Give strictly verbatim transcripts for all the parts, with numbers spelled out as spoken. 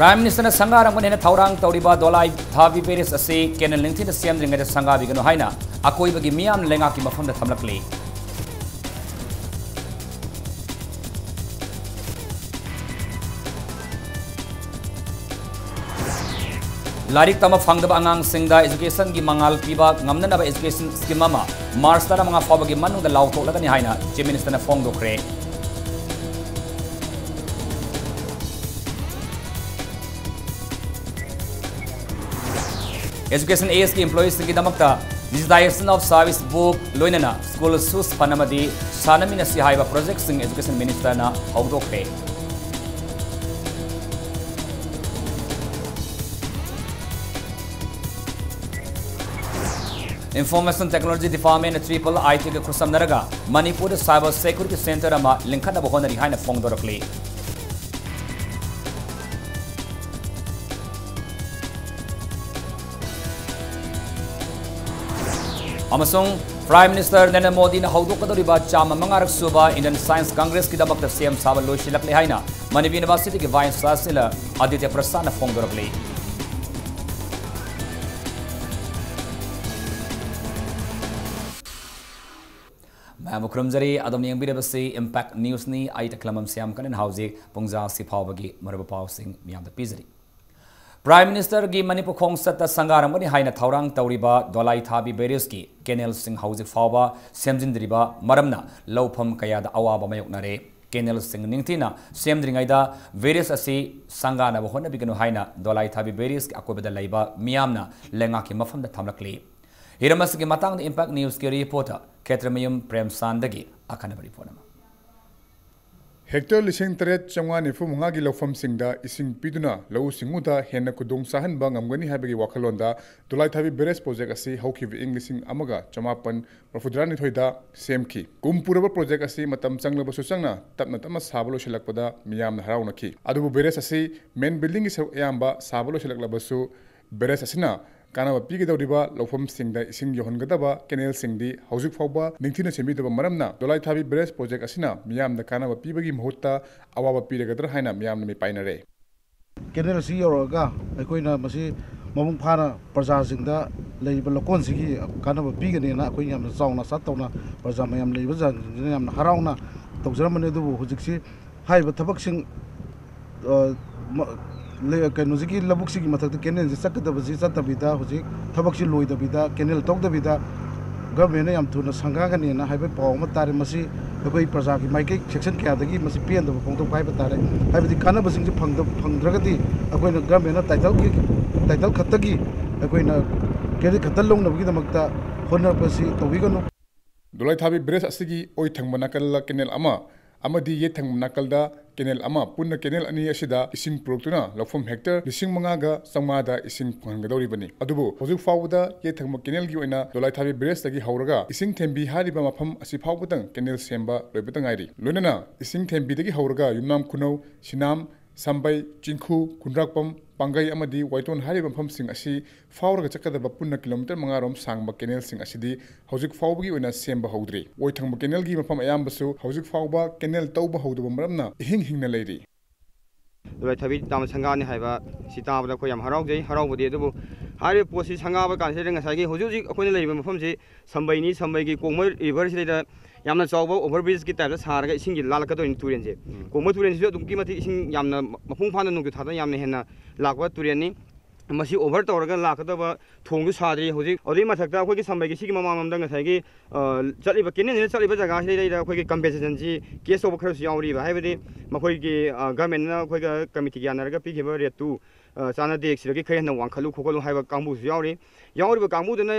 Prime Ministerꯅ ꯁꯪꯒꯥꯔꯝꯒꯅꯤ ꯍꯥꯏꯅ ꯊꯧꯔꯥꯡ ꯇꯧꯔꯤꯕ ꯗꯣꯂꯥꯏ ꯊꯥꯕꯤ ꯕꯦꯔꯦꯖ ꯑꯁꯤ ꯀꯦꯅꯦꯜ ꯅꯤꯡꯊꯤꯅ ꯁꯦꯝꯗ꯭ꯔꯤꯉꯩꯗ ꯁꯪꯒꯥꯕꯤꯒꯅꯨ ꯍꯥꯏꯅ ꯑꯀꯣꯏꯕꯒꯤ ꯃꯤꯌꯥꯝꯅ ꯂꯩꯉꯥꯛꯀꯤ ꯃꯐꯝꯗ ꯊꯝꯂꯛꯂꯤ꯫ ꯂꯥꯏꯔꯤꯛ ꯇꯝꯕ ꯐꯪꯗꯕ ꯑꯉꯥꯡꯁꯤꯡꯗ educationꯒꯤ ꯃꯉꯥꯜ ꯄꯤꯕ ꯉꯝꯅꯅꯕ education scheme ꯑꯃ March ꯇꯔꯥꯃꯉꯥ ꯐꯥꯎꯕꯒꯤ ꯃꯅꯨꯡꯗ ꯂꯥꯎꯊꯣꯛꯂꯒꯅꯤ ꯍꯥꯏꯅ Chief Ministerꯅ ꯐꯣꯡꯗꯣꯛꯈ꯭ꯔꯦ꯫ Education ageꯀꯤ employeeꯁꯤꯡꯒꯤꯗꯃꯛꯇ digitization of service book ꯂꯣꯏꯅꯅ school shoes fund ꯑꯃꯗꯤ ꯁꯥꯟꯅꯃꯤꯟꯅꯁꯤ ꯍꯥꯏꯕ projectꯁꯤꯡ Education Ministerꯅ ꯍꯧꯗꯣꯛꯈ꯭ꯔꯦ꯫ Information Technology Departmentꯅ triple ITꯒ ꯈꯨꯠꯁꯝꯅꯔꯒ ꯃꯅꯤꯄꯨꯔꯗ cyber security centre ꯑꯃ ꯂꯤꯡꯈꯠꯅꯕ ꯍꯣꯠꯅꯔꯤ ꯍꯥꯏꯅ ꯐꯣꯡꯗꯣꯔꯛꯂꯤ꯫ ꯑꯃꯁꯨꯡ Prime Minister ꯅꯔꯦꯟꯗ꯭ꯔ ꯃꯣꯗꯤꯅ ꯍꯧꯗꯣꯛꯀꯗꯧꯔꯤꯕ ꯆꯥꯝꯃ ꯃꯉꯥꯔꯛ ꯁꯨꯕ Indian Science Congressꯀꯤꯗꯃꯛꯇ ꯁꯦꯝ ꯁꯥꯕ ꯂꯣꯏꯁꯤꯜꯂꯛꯂꯦ ꯍꯥꯏꯅ ꯃꯅꯤꯄꯨꯔ Universityꯒꯤ Vice Chancellor ꯑꯗꯤꯇ꯭ꯌ ꯄ꯭ꯔꯁꯥꯗꯅ ꯐꯣꯡꯗꯣꯔꯛꯂꯤ꯫ ꯃꯌꯥꯝꯕꯨ ꯈꯨꯔꯨꯝꯖꯔꯤ꯫ ꯑꯗꯣꯝꯅ ꯌꯦꯡꯕꯤꯔꯤꯕꯁꯤ Impact Newsꯅꯤ꯫ ꯑꯩ ꯇꯈꯦꯂꯝꯕꯝ ꯁ꯭ꯌꯥꯝ ꯀꯔꯟ ꯍꯧꯖꯤꯛ ꯄꯨꯡꯖꯥ ꯑꯁꯤ ꯐꯥꯎꯕꯒꯤ ꯃꯔꯨꯑꯣꯏꯕ ꯄꯥꯎꯁꯤꯡ ꯃꯤꯌꯥꯝꯗ ꯄꯤꯖꯔꯤ꯫ Prime Ministerꯒꯤ ꯃꯅꯤꯄꯨꯔ ꯈꯣꯡꯆꯠꯇ ꯁꯪꯒꯥꯔꯝꯒꯅꯤ ꯍꯥꯏꯅ ꯊꯧꯔꯥꯡ ꯇꯧꯔꯤꯕ ꯗꯣꯂꯥꯏ ꯊꯥꯕꯤ ꯕꯦꯔꯦꯖꯀꯤ ꯀꯦꯅꯦꯜꯁꯤꯡ ꯍꯧꯖꯤꯛ ꯐꯥꯎꯕ ꯁꯦꯝꯖꯤꯟꯗ꯭ꯔꯤꯕ ꯃꯔꯝꯅ ꯂꯧꯐꯝ ꯀꯌꯥꯗ ꯑꯋꯥꯕ ꯃꯥꯌꯣꯛꯅꯔꯦ꯫ ꯀꯦꯅꯦꯜꯁꯤꯡ ꯅꯤꯡꯊꯤꯅ ꯁꯦꯝꯗ꯭ꯔꯤꯉꯩꯗ ꯕꯦꯔꯦꯖ ꯑꯁꯤ ꯁꯪꯒꯥꯅꯕ ꯍꯣꯠꯅꯕꯤꯒꯅꯨ ꯍꯥꯏꯅ ꯗꯣꯂꯥꯏ ꯊꯥꯕꯤ ꯕꯦꯔꯦꯖꯀꯤ ꯑꯀꯣꯏꯕꯗ ꯂꯩꯕ ꯃꯤꯌꯥꯝꯅ ꯂꯩꯉꯥꯛꯀꯤ ꯃꯐꯝꯗ ꯊꯝꯂꯛꯂꯤ꯫ ꯍꯤꯔꯝ ꯑꯁꯤꯒꯤ ꯃꯇꯥꯡꯗ Impact Newsꯀꯤ reporter ꯈꯦꯇ꯭ꯔꯃꯌꯨꯝ ꯄ꯭ꯔꯦꯝꯆꯥꯟꯗꯒꯤ ꯑꯈꯟꯅꯕ report ꯑꯃ꯫ Hectare ꯂꯤꯁꯤꯡ ꯇꯔꯦꯠ ꯆꯥꯝꯃꯉꯥ ꯅꯤꯐꯨ ꯃꯉꯥꯒꯤ ꯂꯧꯐꯝꯁꯤꯡꯗ ꯏꯁꯤꯡ ꯄꯤꯗꯨꯅ ꯂꯧꯎ ꯁꯤꯡꯎꯗ ꯍꯦꯟꯅ ꯈꯨꯗꯣꯡ ꯆꯥꯍꯟꯕ ꯉꯝꯒꯅꯤ ꯍꯥꯏꯕꯒꯤ ꯋꯥꯈꯜꯂꯣꯟꯗ ꯗꯣꯂꯥꯏ ꯊꯥꯕꯤ ꯕꯦꯔꯦꯖ project ꯑꯁꯤ ꯍꯧꯈꯤꯕ ꯏꯪ ꯂꯤꯁꯤꯡ ꯑꯃꯒ ꯆꯃꯥꯄꯟ ꯃꯔꯤꯐꯨꯇꯔꯥꯅꯤꯊꯣꯏꯗ ꯁꯦꯝꯈꯤ꯫ ꯀꯨꯝ ꯄꯨꯔꯕ project ꯑꯁꯤ ꯃꯇꯝ ꯆꯪꯂꯕꯁꯨ ꯆꯪꯅ ꯇꯞꯅ ꯇꯞꯅ ꯁꯥꯕ ꯂꯣꯏꯁꯤꯜꯂꯛꯄꯗ ꯃꯤꯌꯥꯝꯅ ꯍꯔꯥꯎꯅꯈꯤ꯫ ꯑꯗꯨꯕꯨ ꯕꯦꯔꯦꯖ ꯑꯁꯤ main buildingꯒꯤ ꯁꯔꯨꯛ ꯑꯌꯥꯝꯕ ꯁꯥꯕ ꯂꯣꯏꯁꯤꯜꯂꯛꯂꯕꯁꯨ ꯕꯦꯔꯦꯖ ꯑꯁꯤꯅ ꯀꯥꯟꯅꯕ ꯄꯤꯒꯗꯧꯔꯤꯕ ꯂꯧꯐꯝꯁꯤꯡꯗ ꯏꯁꯤꯡ ꯌꯧꯍꯟꯒꯗꯕ ꯀꯦꯅꯦꯜꯁꯤꯡꯗꯤ ꯍꯧꯖꯤꯛ ꯐꯥꯎꯕ ꯅꯤꯡꯊꯤꯅ ꯁꯦꯝꯕꯤꯗꯕ ꯃꯔꯝꯅ ꯗꯣꯂꯥꯏ ꯊꯥꯕꯤ ꯕꯦꯔꯦꯖ project ꯑꯁꯤꯅ ꯃꯤꯌꯥꯝꯗ ꯀꯥꯟꯅꯕ ꯄꯤꯕꯒꯤ ꯃꯍꯨꯠꯇ ꯑꯋꯥꯕ ꯄꯤꯔꯒꯗ꯭ꯔꯥ ꯍꯥꯏꯅ ꯃꯤꯌꯥꯝꯅ ꯃꯤꯄꯥꯏꯅꯔꯦ꯫ ꯀꯦꯅꯦꯜ ꯑꯁꯤ ꯌꯧꯔꯛꯑꯒ ꯑꯩꯈꯣꯏꯅ ꯃꯁꯤ ꯃꯄꯨꯡ ꯐꯥꯅ ꯄ꯭ꯔꯖꯥꯁꯤꯡꯗ ꯂꯩꯔꯤꯕ ꯂꯧꯀꯣꯟꯁꯤꯒꯤ ꯀꯥꯟꯅꯕ ꯄꯤꯒꯅꯦꯅ ꯑꯩꯈꯣꯏ ꯌꯥꯝꯅ ꯆꯥꯎꯅ ꯑꯥꯁꯥ ꯇꯧꯅ ꯄ꯭ꯔꯖꯥ ꯃꯌꯥꯝ ꯂꯩꯔꯤꯕ ꯖꯥꯒꯥꯁꯤꯡꯁꯤꯅ ꯌꯥꯝꯅ ꯍꯔꯥꯎꯅ ꯇꯧꯖꯔꯝꯕꯅꯤ꯫ ꯑꯗꯨꯕꯨ ꯍꯧꯖꯤꯛꯁꯤ ꯍꯥꯏꯔꯤꯕ ꯊꯕꯛꯁꯤꯡ, ꯑ, ꯃ-, ꯂꯩ-, ꯀꯩꯅꯣꯁꯤꯒꯤ ꯂꯧꯕꯨꯛꯁꯤꯒꯤ ꯃꯊꯛꯇ ꯀꯦꯅꯦꯜꯁꯤ ꯆꯠꯀꯗꯕꯁꯤ ꯆꯠꯇꯕꯤꯗ, ꯍꯧꯖꯤꯛ ꯊꯕꯛꯁꯤ ꯂꯣꯏꯗꯕꯤꯗ, ꯀꯦꯅꯦꯜ ꯇꯧꯗꯕꯤꯗ ꯒꯚꯔꯟꯃꯦꯟꯅ ꯌꯥꯝ ꯊꯨꯅ ꯁꯪꯒꯥꯒꯅꯦꯅ ꯍꯥꯏꯕ ꯄꯥꯎ ꯑꯃ ꯇꯥꯔꯦ꯫ ꯃꯁꯤ ꯑꯩꯈꯣꯏ ꯄ꯭ꯔꯖꯥꯒꯤ ꯃꯥꯏꯀꯩ ꯁꯦꯛꯁꯟ ꯀꯌꯥꯗꯒꯤ ꯃꯁꯤ ꯄꯦꯟꯗꯕ ꯐꯣꯡꯗꯣꯛꯄ ꯍꯥꯏꯕ ꯇꯥꯔꯦ꯫ ꯍꯥꯏꯕꯗꯤ ꯀꯥꯟꯅꯕꯁꯤꯡꯁꯤ ꯐꯪꯗ-, ꯐꯪꯗ꯭ꯔꯒꯗꯤ ꯑꯩꯈꯣꯏꯅ ꯒꯚꯔꯟꯃꯦꯟꯅ ꯇꯥꯏꯇꯜꯒꯤ, ꯇꯥꯏꯇꯜ ꯈꯛꯇꯒꯤ ꯑꯩꯈꯣꯏꯅ ꯀ꯭ꯔꯦꯗꯤꯠ ꯈꯛꯇ ꯂꯧꯅꯕꯒꯤꯗꯃꯛꯇ ꯍꯣꯠꯅꯔꯛꯄꯁꯤ ꯇꯧꯕꯤꯒꯅꯨ꯫ ꯗꯣꯂꯥꯏꯊꯥꯕꯤ ꯕ꯭ꯔꯤꯖ ꯑꯁꯤꯒꯤ ꯑꯣꯏ ꯊꯪꯕ ꯅꯥꯀꯜꯗ ꯀꯦꯅꯦꯜ ꯑꯃ ꯑꯃꯗꯤ ꯌꯦꯠ ꯊꯪꯕ ꯅꯥꯀꯜꯗ ꯀꯦꯅꯦꯜ ꯑꯃ, ꯄꯨꯟꯅ ꯀꯦꯅꯦꯜ ꯑꯅꯤ ꯑꯁꯤꯗ ꯏꯁꯤꯡ ꯄꯨꯔꯛꯇꯨꯅ ꯂꯧꯐꯝ ꯍꯦꯛꯇꯔ ꯂꯤꯁꯤꯡ ꯃꯉꯥꯒ ꯆꯥꯝꯃꯉꯥꯗ ꯏꯁꯤꯡ ꯐꯪꯍꯟꯒꯗꯧꯔꯤꯕꯅꯤ꯫ ꯑꯗꯨꯕꯨ ꯍꯧꯖꯤꯛ ꯐꯥꯎꯕꯗ ꯌꯦꯠ ꯊꯪꯕ ꯀꯦꯅꯦꯜꯒꯤ ꯑꯣꯏꯅ ꯗꯣꯂꯥꯏꯊꯥꯕꯤ ꯕ꯭ꯔꯤꯖꯇꯒꯤ ꯍꯧꯔꯒ ꯏꯁꯤꯡ ꯊꯦꯝꯕꯤ ꯍꯥꯏꯔꯤꯕ ꯃꯐꯝ ꯑꯁꯤ ꯐꯥꯎꯕꯗꯪ ꯀꯦꯅꯦꯜ ꯁꯦꯝꯕ ꯂꯣꯏꯕꯇ ꯉꯥꯏꯔꯤ꯫ ꯂꯣꯏꯅꯅ ꯏꯁꯤꯡ ꯊꯦꯝꯕꯤꯗꯒꯤ ꯍꯧꯔꯒ ꯌꯨꯝꯅꯥꯝ ꯈꯨꯅꯧ, ꯁꯤꯅꯥꯝ, ꯁꯝꯕꯩ, ꯆꯤꯡꯈꯨ, ꯈꯨꯟꯗ꯭ꯔꯥꯛꯄꯝ, ꯄꯥꯡꯒꯩ ꯑꯃꯗꯤ ꯋꯥꯏꯇꯣꯟ ꯍꯥꯏꯔꯤꯕ ꯃꯐꯝꯁꯤꯡ ꯑꯁꯤ ꯐꯥꯎꯔꯒ ꯆꯠꯀꯗꯕ ꯄꯨꯟꯅ ꯀꯤꯂꯣꯃꯤꯇꯔ ꯃꯉꯥ ꯔꯣꯝ ꯁꯥꯡꯕ ꯀꯦꯅꯦꯜꯁꯤꯡ ꯑꯁꯤꯗꯤ ꯍꯧꯖꯤꯛ ꯐꯥꯎꯕꯒꯤ ꯑꯣꯏꯅ ꯁꯦꯝꯕ ꯍꯧꯗ꯭ꯔꯤ꯫ ꯑꯣꯏ ꯊꯪꯕ ꯀꯦꯅꯦꯜꯒꯤ ꯃꯐꯝ ꯑꯌꯥꯝꯕꯁꯨ ꯍꯧꯖꯤꯛ ꯐꯥꯎꯕ ꯀꯦꯅꯦꯜ ꯇꯧꯕ ꯍꯧꯗꯕ ꯃꯔꯝꯅ ꯏꯍꯤꯡ ꯍꯤꯡꯅ ꯂꯩꯔꯤ꯫ ꯗꯣꯂꯥꯏꯊꯥꯕꯤ ꯗꯥꯝ ꯁꯪꯒꯥꯅꯤ ꯍꯥꯏꯕ ꯁꯤ ꯇꯥꯕꯗ ꯑꯩꯈꯣꯏ ꯌꯥꯝ ꯍꯔꯥꯎꯖꯩ꯫ ꯍꯔꯥꯎꯕꯗꯤ ꯑꯗꯨꯕꯨ ꯍꯥꯏꯔꯤꯕ ꯄꯣꯠꯁꯤ ꯁꯪꯒꯥꯕ ꯀꯥꯟꯁꯤꯗ ꯉꯁꯥꯏꯒꯤ ꯍꯧꯖꯤꯛ ꯍꯧꯖꯤꯛ ꯑꯩꯈꯣꯏꯅ ꯂꯩꯔꯤꯕ ꯃꯐꯝꯁꯤ ꯁꯝꯕꯩꯅꯤ꯫ ꯁꯝꯕꯩꯒꯤ ꯀꯣꯡꯃ ꯔꯤꯚꯔꯁꯤꯗꯩꯗ ꯌꯥꯝꯅ ꯆꯥꯎꯕ ꯑꯣꯚꯔ ꯕ꯭ꯔꯤꯖꯀꯤ ꯇꯥꯏꯞꯇ ꯁꯥꯔꯒ ꯏꯁꯤꯡꯁꯤ ꯂꯥꯜꯂꯛꯀꯗꯣꯏꯅꯤ ꯇꯨꯔꯦꯟꯁꯦ꯫ ꯎꯝ꯫ ꯀꯣꯡꯃ ꯇꯨꯔꯦꯟꯁꯤꯁꯨ ꯑꯗꯨꯛꯀꯤ ꯃꯇꯤꯛ ꯏꯁꯤꯡ ꯌꯥꯝꯅ ꯃꯄꯨꯡ ꯐꯥꯅ ꯅꯣꯡꯖꯨ ꯊꯥꯗ ꯌꯥꯝꯅ ꯍꯦꯟꯅ ꯂꯥꯛꯄ ꯇꯨꯔꯦꯟꯅꯤ꯫ ꯃꯁꯤ ꯑꯣꯚꯔ ꯇꯧꯔꯒ ꯂꯥꯛꯀꯗꯕ ꯊꯣꯡꯁꯨ ꯁꯥꯗ꯭ꯔꯤ꯫ ꯍꯧꯖꯤꯛ ꯑꯗꯨꯒꯤ ꯃꯊꯛꯇ ꯑꯩꯈꯣꯏꯒꯤ ꯁꯝꯕꯩꯒꯤ ꯁꯤꯒꯤ ꯃꯃꯥꯡꯂꯣꯝꯗ ꯉꯁꯥꯏꯒꯤ, ꯑ, ꯆꯠꯂꯤꯕ ꯀꯦꯅꯦꯜꯁꯤꯅ ꯆꯠꯂꯤꯕ ꯖꯒꯥꯁꯤꯗꯩꯗ ꯑꯩꯈꯣꯏꯒꯤ ꯀꯝꯄꯦꯟꯁꯦꯁꯟꯁꯤ ꯀꯦꯁ ꯇꯧꯕ ꯈꯔꯁꯨ ꯌꯥꯎꯔꯤꯕ꯫ ꯍꯥꯏꯕꯗꯤ ꯃꯈꯣꯏꯒꯤ, ꯑ, ꯒꯚꯔꯟꯃꯦꯟꯠꯅ ꯑꯩꯈꯣꯏꯒ ꯀꯃꯤꯇꯤꯒ ꯌꯥꯅꯔꯒ ꯄꯤꯈꯤꯕ ꯔꯦꯠꯇꯨ, ꯑ, ꯆꯥꯟꯅꯗꯦ, ꯁꯤꯗꯒꯤ ꯈꯔ ꯍꯦꯟꯅ ꯋꯥꯡꯈꯠꯂꯨ ꯈꯣꯠꯀꯠꯂꯨ ꯍꯥꯏꯕ ꯀꯥꯡꯕꯨꯁꯨ ꯌꯥꯎꯔꯤ꯫ ꯌꯥꯎꯔꯤꯕ ꯀꯥꯡꯕꯨꯗꯨꯅ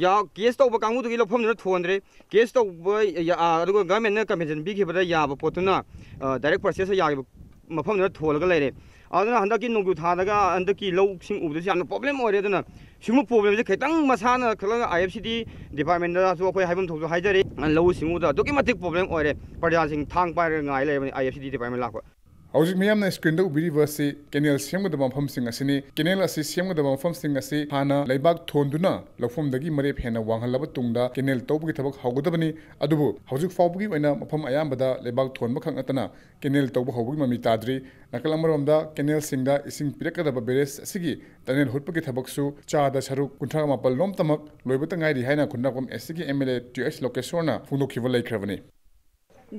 ꯌꯥ-, ꯀꯦꯁ ꯇꯧꯕ ꯀꯥꯡꯕꯨꯗꯨꯒꯤ ꯂꯧꯐꯝꯗꯨꯅ ꯊꯣꯟꯗ꯭ꯔꯦ꯫ ꯀꯦꯁ ꯇꯧꯕ ꯌꯥ-, ꯑ, ꯑꯗꯨꯒ ꯒꯚꯔꯟꯃꯦꯟꯠꯅ ꯀꯝꯄꯦꯟꯁꯦꯁꯟ ꯄꯤꯈꯤꯕꯗ ꯌꯥꯕ ꯄꯣꯠꯇꯨꯅ, ꯑ, ꯗꯥꯏꯔꯦꯛ ꯄꯔꯆꯦꯁꯇ ꯌꯥꯈꯤꯕ ꯃꯐꯝꯗꯨꯅ ꯊꯣꯜꯂꯒ ꯂꯩꯔꯦ꯫ ꯑꯗꯨꯅ ꯍꯟꯗꯛꯀꯤ ꯅꯣꯡꯖꯨ ꯊꯥꯗꯒ ꯍꯟꯗꯛꯀꯤ ꯂꯧꯁꯤꯡ ꯎꯕꯗꯁꯨ ꯌꯥꯝꯅ ꯄ꯭ꯔꯣꯕ꯭ꯂꯦꯝ ꯑꯣꯏꯔꯦ꯫ ꯑꯗꯨꯅ ꯁꯤꯒꯨꯝꯕ ꯄ꯭ꯔꯣꯕ꯭ꯂꯦꯝꯁꯦ ꯈꯤꯇꯪ ꯃꯁꯥꯅ ꯈꯜꯂꯒ ꯑꯥꯏ ꯑꯦꯐ ꯁꯤ ꯗꯤ ꯗꯤꯄꯥꯔꯠꯃꯦꯟꯠꯗꯁꯨ ꯑꯩꯈꯣꯏ ꯍꯥꯏꯐꯝ ꯊꯣꯛꯁꯨ ꯍꯥꯏꯖꯔꯤ꯫ ꯂꯧꯎ ꯁꯤꯡꯎꯗ ꯑꯗꯨꯛꯀꯤ ꯃꯇꯤꯛ ꯄ꯭ꯔꯣꯕ꯭ꯂꯦꯝ ꯑꯣꯏꯔꯦ꯫ ꯄ꯭ꯔꯖꯥꯁꯤꯡ ꯊꯥꯡ ꯄꯥꯏꯔꯒ ꯉꯥꯏ ꯂꯩꯔꯕꯅꯤ ꯑꯥꯏ ꯑꯦꯐ ꯁꯤ ꯗꯤ ꯗꯤꯄꯥꯔꯠꯃꯦꯟꯠ ꯂꯥꯛꯄ꯫ ꯍꯧꯖꯤꯛ ꯃꯤꯌꯥꯝꯅ screenꯗ ꯎꯕꯤꯔꯤꯕ ꯑꯁꯤ canal ꯁꯦꯝꯒꯗꯕ ꯃꯐꯝꯁꯤꯡ ꯑꯁꯤꯅꯤ꯫ Canal ꯑꯁꯤ ꯁꯦꯝꯒꯗꯕ ꯃꯐꯝꯁꯤꯡ ꯑꯁꯤ ꯍꯥꯟꯅ ꯂꯩꯕꯥꯛ ꯊꯣꯟꯗꯨꯅ ꯂꯧꯐꯝꯗꯒꯤ ꯃꯔꯦꯞ ꯍꯦꯟꯅ ꯋꯥꯡꯍꯜꯂꯕ ꯇꯨꯡꯗ canal ꯇꯧꯕꯒꯤ ꯊꯕꯛ ꯍꯧꯒꯗꯕꯅꯤ꯫ ꯑꯗꯨꯕꯨ ꯍꯧꯖꯤꯛ ꯐꯥꯎꯕꯒꯤ ꯑꯣꯏꯅ ꯃꯐꯝ ꯑꯌꯥꯝꯕꯗ ꯂꯩꯕꯥꯛ ꯊꯣꯟꯕ ꯈꯛ ꯅꯠꯇꯅ canal ꯇꯧꯕ ꯍꯧꯕꯒꯤ ꯃꯃꯤ ꯇꯥꯗ꯭ꯔꯤ꯫ ꯅꯥꯀꯜ ꯑꯃꯔꯣꯝꯗ canalꯁꯤꯡꯗ ꯏꯁꯤꯡ ꯄꯤꯔꯛꯀꯗꯕ barrage ꯑꯁꯤꯒꯤ tunnel ꯍꯨꯠꯄꯒꯤ ꯊꯕꯛꯁꯨ ꯆꯥꯗ ꯁꯔꯨꯛ ꯀꯨꯟꯊ꯭ꯔꯥ ꯃꯥꯄꯜ ꯂꯣꯝꯇꯃꯛ ꯂꯣꯏꯕꯇ ꯉꯥꯏꯔꯤ ꯍꯥꯏꯅ ꯈꯨꯟꯗ꯭ꯔꯥꯛꯄꯝ SCꯒꯤ MLA ꯇꯤ ꯑꯦꯁ ꯂꯣꯀꯦꯁꯣꯔꯅ ꯐꯣꯡꯗꯣꯛꯈꯤꯕ ꯂꯩꯈ꯭ꯔꯕꯅꯤ꯫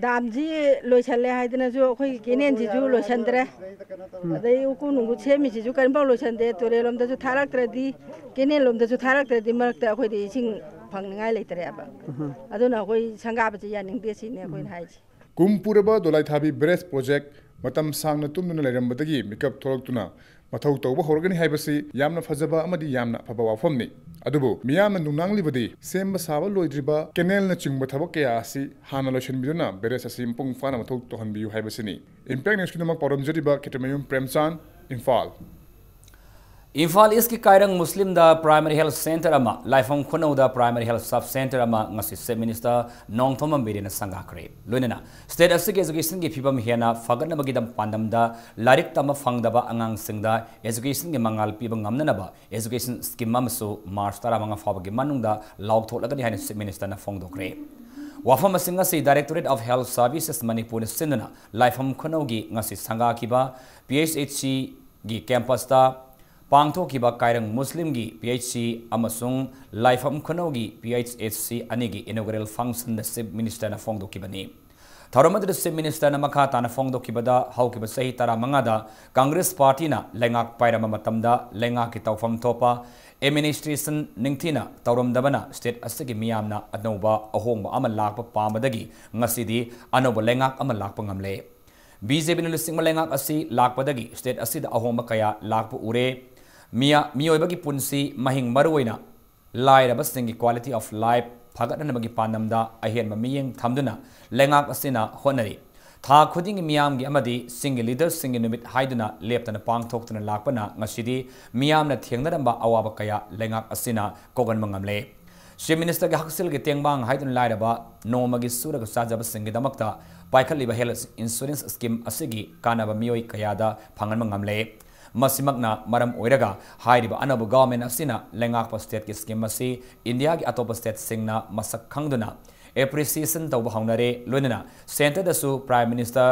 Damꯁꯤ ꯂꯣꯏꯁꯜꯂꯦ ꯍꯥꯏꯗꯅꯁꯨ ꯑꯩꯈꯣꯏꯒꯤ canalꯁꯤꯁꯨ ꯂꯣꯏꯁꯟꯗ꯭ꯔꯦ꯫ ꯑꯗꯩ ꯎꯀꯨ ꯅꯨꯡꯀꯨ ꯁꯦꯝꯃꯤꯁꯤꯁꯨ ꯀꯔꯤꯝꯐꯥꯎ ꯂꯣꯏꯁꯟꯗꯦ꯫ ꯇꯨꯔꯦꯜꯂꯣꯝꯗꯁꯨ ꯊꯥꯔꯛꯇ꯭ꯔꯗꯤ, canalꯂꯣꯝꯗꯁꯨ ꯊꯥꯔꯛꯇ꯭ꯔꯗꯤ ꯃꯔꯛꯇ ꯑꯩꯈꯣꯏꯗꯤ ꯏꯁꯤꯡ ꯐꯪꯅꯤꯡꯉꯥꯏ ꯂꯩꯇ꯭ꯔꯦꯕ꯫ ꯑꯗꯨꯅ ꯑꯩꯈꯣꯏ ꯁꯪꯒꯥꯕꯁꯦ ꯌꯥꯅꯤꯡꯗꯦ ꯁꯤꯅꯤ ꯑꯩꯈꯣꯏꯅ ꯍꯥꯏꯁꯦ꯫ ꯀꯨꯝ ꯄꯨꯔꯕ ꯗꯣꯂꯥꯏꯊꯥꯕꯤ barrage project ꯃꯇꯝ ꯁꯥꯡꯅ ꯇꯨꯝꯗꯨꯅ ꯂꯩꯔꯝꯕꯗꯒꯤ ꯃꯤꯀꯞ ꯊꯣꯛꯂꯛꯇꯨꯅ ꯃꯊꯧ ꯇꯧꯕ ꯍꯧꯔꯒꯅꯤ ꯍꯥꯏꯕꯁꯤ ꯌꯥꯝꯅ ꯐꯖꯕ ꯑꯃꯗꯤ ꯌꯥꯝꯅ ꯑꯐꯕ ꯋꯥꯐꯝꯅꯤ꯫ ꯑꯗꯨꯕꯨ ꯃꯤꯌꯥꯝꯅ ꯅꯨꯡꯅꯥꯡꯂꯤꯕꯗꯤ ꯁꯦꯝꯕ ꯁꯥꯕ ꯂꯣꯏꯗ꯭ꯔꯤꯕ canalꯅꯆꯤꯡꯕ ꯊꯕꯛ ꯀꯌꯥ ꯑꯁꯤ ꯍꯥꯟꯅ ꯂꯣꯏꯁꯤꯟꯕꯤꯗꯨꯅ barrage ꯑꯁꯤ ꯃꯄꯨꯡ ꯐꯥꯅ ꯃꯊꯧ ꯇꯧꯍꯟꯕꯤꯌꯨ ꯍꯥꯏꯕꯁꯤꯅꯤ꯫ Impact Newsꯀꯤꯗꯃꯛ ꯄꯥꯎꯗꯝꯖꯔꯤꯕ ꯈꯦꯇ꯭ꯔꯤꯃꯌꯨꯝ ꯄ꯭ꯔꯦꯝꯆꯥꯟ, ꯏꯝꯐꯥꯜ꯫ ꯏꯝꯐꯥꯜ ꯏꯁꯀꯤ ꯀꯥꯏꯔꯪ ꯃꯨꯁꯂꯤꯝꯗ primary health centre ꯑꯃ, ꯂꯥꯏꯐꯝ ꯈꯨꯅꯧꯗ primary health sub centre ꯑꯃ ꯉꯁꯤ Chief Minister ꯅꯣꯡꯊꯣꯝꯕꯝ ꯕꯤꯔꯦꯟꯅ ꯁꯪꯒꯥꯈ꯭ꯔꯦ꯫ ꯂꯣꯏꯅꯅ state ꯑꯁꯤꯒꯤ educationꯒꯤ ꯐꯤꯕꯝ ꯍꯦꯟꯅ ꯐꯒꯠꯅꯕꯒꯤꯗꯝ ꯄꯥꯟꯗꯝꯗ ꯂꯥꯏꯔꯤꯛ ꯇꯝꯕ ꯐꯪꯗꯕ ꯑꯉꯥꯡꯁꯤꯡꯗ educationꯒꯤ ꯃꯉꯥꯜ ꯄꯤꯕ ꯉꯝꯅꯅꯕ education scheme ꯑꯃꯁꯨ March ꯇꯔꯥꯃꯉꯥ ꯐꯥꯎꯕꯒꯤ ꯃꯅꯨꯡꯗ ꯂꯥꯎꯊꯣꯛꯂꯒꯅꯤ ꯍꯥꯏꯅ Chief Ministerꯅ ꯐꯣꯡꯗꯣꯛꯈ꯭ꯔꯦ꯫ ꯋꯥꯐꯝ ꯑꯁꯤ ꯉꯁꯤ Directorate of Health Services ꯃꯅꯤꯄꯨꯔꯅ ꯁꯤꯟꯗꯨꯅ ꯂꯥꯏꯐꯝ ꯈꯨꯅꯧꯒꯤ ꯉꯁꯤ ꯁꯪꯒꯥꯈꯤꯕ P H H C ꯒꯤ campusꯇ ꯄꯥꯡꯊꯣꯛꯈꯤꯕ ꯀꯥꯏꯔꯪ ꯃꯨꯁꯂꯤꯝꯒꯤ P H C ꯑꯃꯁꯨꯡ ꯂꯥꯏꯐꯝ ꯈꯨꯅꯧꯒꯤ P H H C ꯑꯅꯤꯒꯤ inaugural functionꯗ Chief Ministerꯅ ꯐꯣꯡꯗꯣꯛꯈꯤꯕꯅꯤ꯫ ꯊꯧꯔꯝ ꯑꯗꯨꯗ Chief Ministerꯅ ꯃꯈꯥ ꯇꯥꯅ ꯐꯣꯡꯗꯣꯛꯈꯤꯕꯗ, ꯍꯧꯈꯤꯕ ꯆꯍꯤ ꯇꯔꯥꯃꯉꯥꯗ Congress partyꯅ ꯂꯩꯉꯥꯛ ꯄꯥꯏꯔꯝꯕ ꯃꯇꯝꯗ ꯂꯩꯉꯥꯛꯀꯤ ꯇꯧꯐꯝ ꯊꯣꯛꯄ administration ꯅꯤꯡꯊꯤꯅ ꯇꯧꯔꯝꯗꯕꯅ state ꯑꯁꯤꯒꯤ ꯃꯤꯌꯥꯝꯅ ꯑꯅꯧꯕ ꯑꯍꯣꯡꯕ ꯑꯃ ꯂꯥꯛꯄ ꯄꯥꯝꯕꯗꯒꯤ ꯉꯁꯤꯗꯤ ꯑꯅꯧꯕ ꯂꯩꯉꯥꯛ ꯑꯃ ꯂꯥꯛꯄ ꯉꯝꯂꯦ꯫ BJPꯅ ꯂꯨꯆꯤꯡꯕ ꯂꯩꯉꯥꯛ ꯑꯁꯤ ꯂꯥꯛꯄꯗꯒꯤ state ꯑꯁꯤꯗ ꯑꯍꯣꯡꯕ ꯀꯌꯥ ꯂꯥꯛꯄ ꯎꯔꯦ꯫ ꯃꯤꯌꯥ-, ꯃꯤꯑꯣꯏꯕꯒꯤ ꯄꯨꯟꯁꯤ, ꯃꯍꯤꯡ ꯃꯔꯨꯑꯣꯏꯅ ꯂꯥꯏꯔꯕꯁꯤꯡꯒꯤ quality of life ꯐꯒꯠꯍꯟꯅꯕꯒꯤ ꯄꯥꯟꯗꯝꯗ ꯑꯍꯦꯟꯕ ꯃꯤꯠꯌꯦꯡ ꯊꯝꯗꯨꯅ ꯂꯩꯉꯥꯛ ꯑꯁꯤꯅ ꯍꯣꯠꯅꯔꯤ꯫ ꯊꯥ ꯈꯨꯗꯤꯡꯒꯤ ꯃꯤꯌꯥꯝꯒꯤ ꯑꯃꯗꯤ ꯆꯤꯡꯒꯤ leaderꯁꯤꯡꯒꯤ ꯅꯨꯃꯤꯠ ꯍꯥꯏꯗꯨꯅ ꯂꯦꯞꯇꯅ ꯄꯥꯡꯊꯣꯛꯇꯨꯅ ꯂꯥꯛꯄꯅ ꯉꯁꯤꯗꯤ ꯃꯤꯌꯥꯝꯅ ꯊꯦꯡꯅꯔꯝꯕ ꯑꯋꯥꯕ ꯀꯌꯥ ꯂꯩꯉꯥꯛ ꯑꯁꯤꯅ ꯀꯣꯛꯍꯟꯕ ꯉꯝꯂꯦ꯫ Chief Ministerꯒꯤ ꯍꯛꯁꯦꯜꯒꯤ ꯇꯦꯡꯕꯥꯡ ꯍꯥꯏꯗꯨꯅ ꯂꯥꯏꯔꯕ ꯅꯣꯡꯃꯒꯤ ꯁꯨꯔꯒ ꯆꯥꯖꯕꯁꯤꯡꯒꯤꯗꯃꯛꯇ ꯄꯥꯏꯈꯠꯂꯤꯕ health insurance scheme ꯑꯁꯤꯒꯤ ꯀꯥꯟꯅꯕ ꯃꯤꯑꯣꯏ ꯀꯌꯥꯗ ꯐꯪꯍꯟꯕ ꯉꯝꯂꯦ꯫ ꯃꯁꯤꯃꯛꯅ ꯃꯔꯝ ꯑꯣꯏꯔꯒ ꯍꯥꯏꯔꯤꯕ ꯑꯅꯧꯕ government ꯑꯁꯤꯅ ꯂꯩꯉꯥꯛꯄ stateꯀꯤ scheme ꯑꯁꯤ ꯏꯟꯗꯤꯌꯥꯒꯤ ꯑꯇꯣꯞꯄ stateꯁꯤꯡꯅ ꯃꯁꯛ ꯈꯪꯗꯨꯅ appreciation ꯇꯧꯕ ꯍꯧꯅꯔꯦ꯫ ꯂꯣꯏꯅꯅ centreꯗꯁꯨ Prime Minister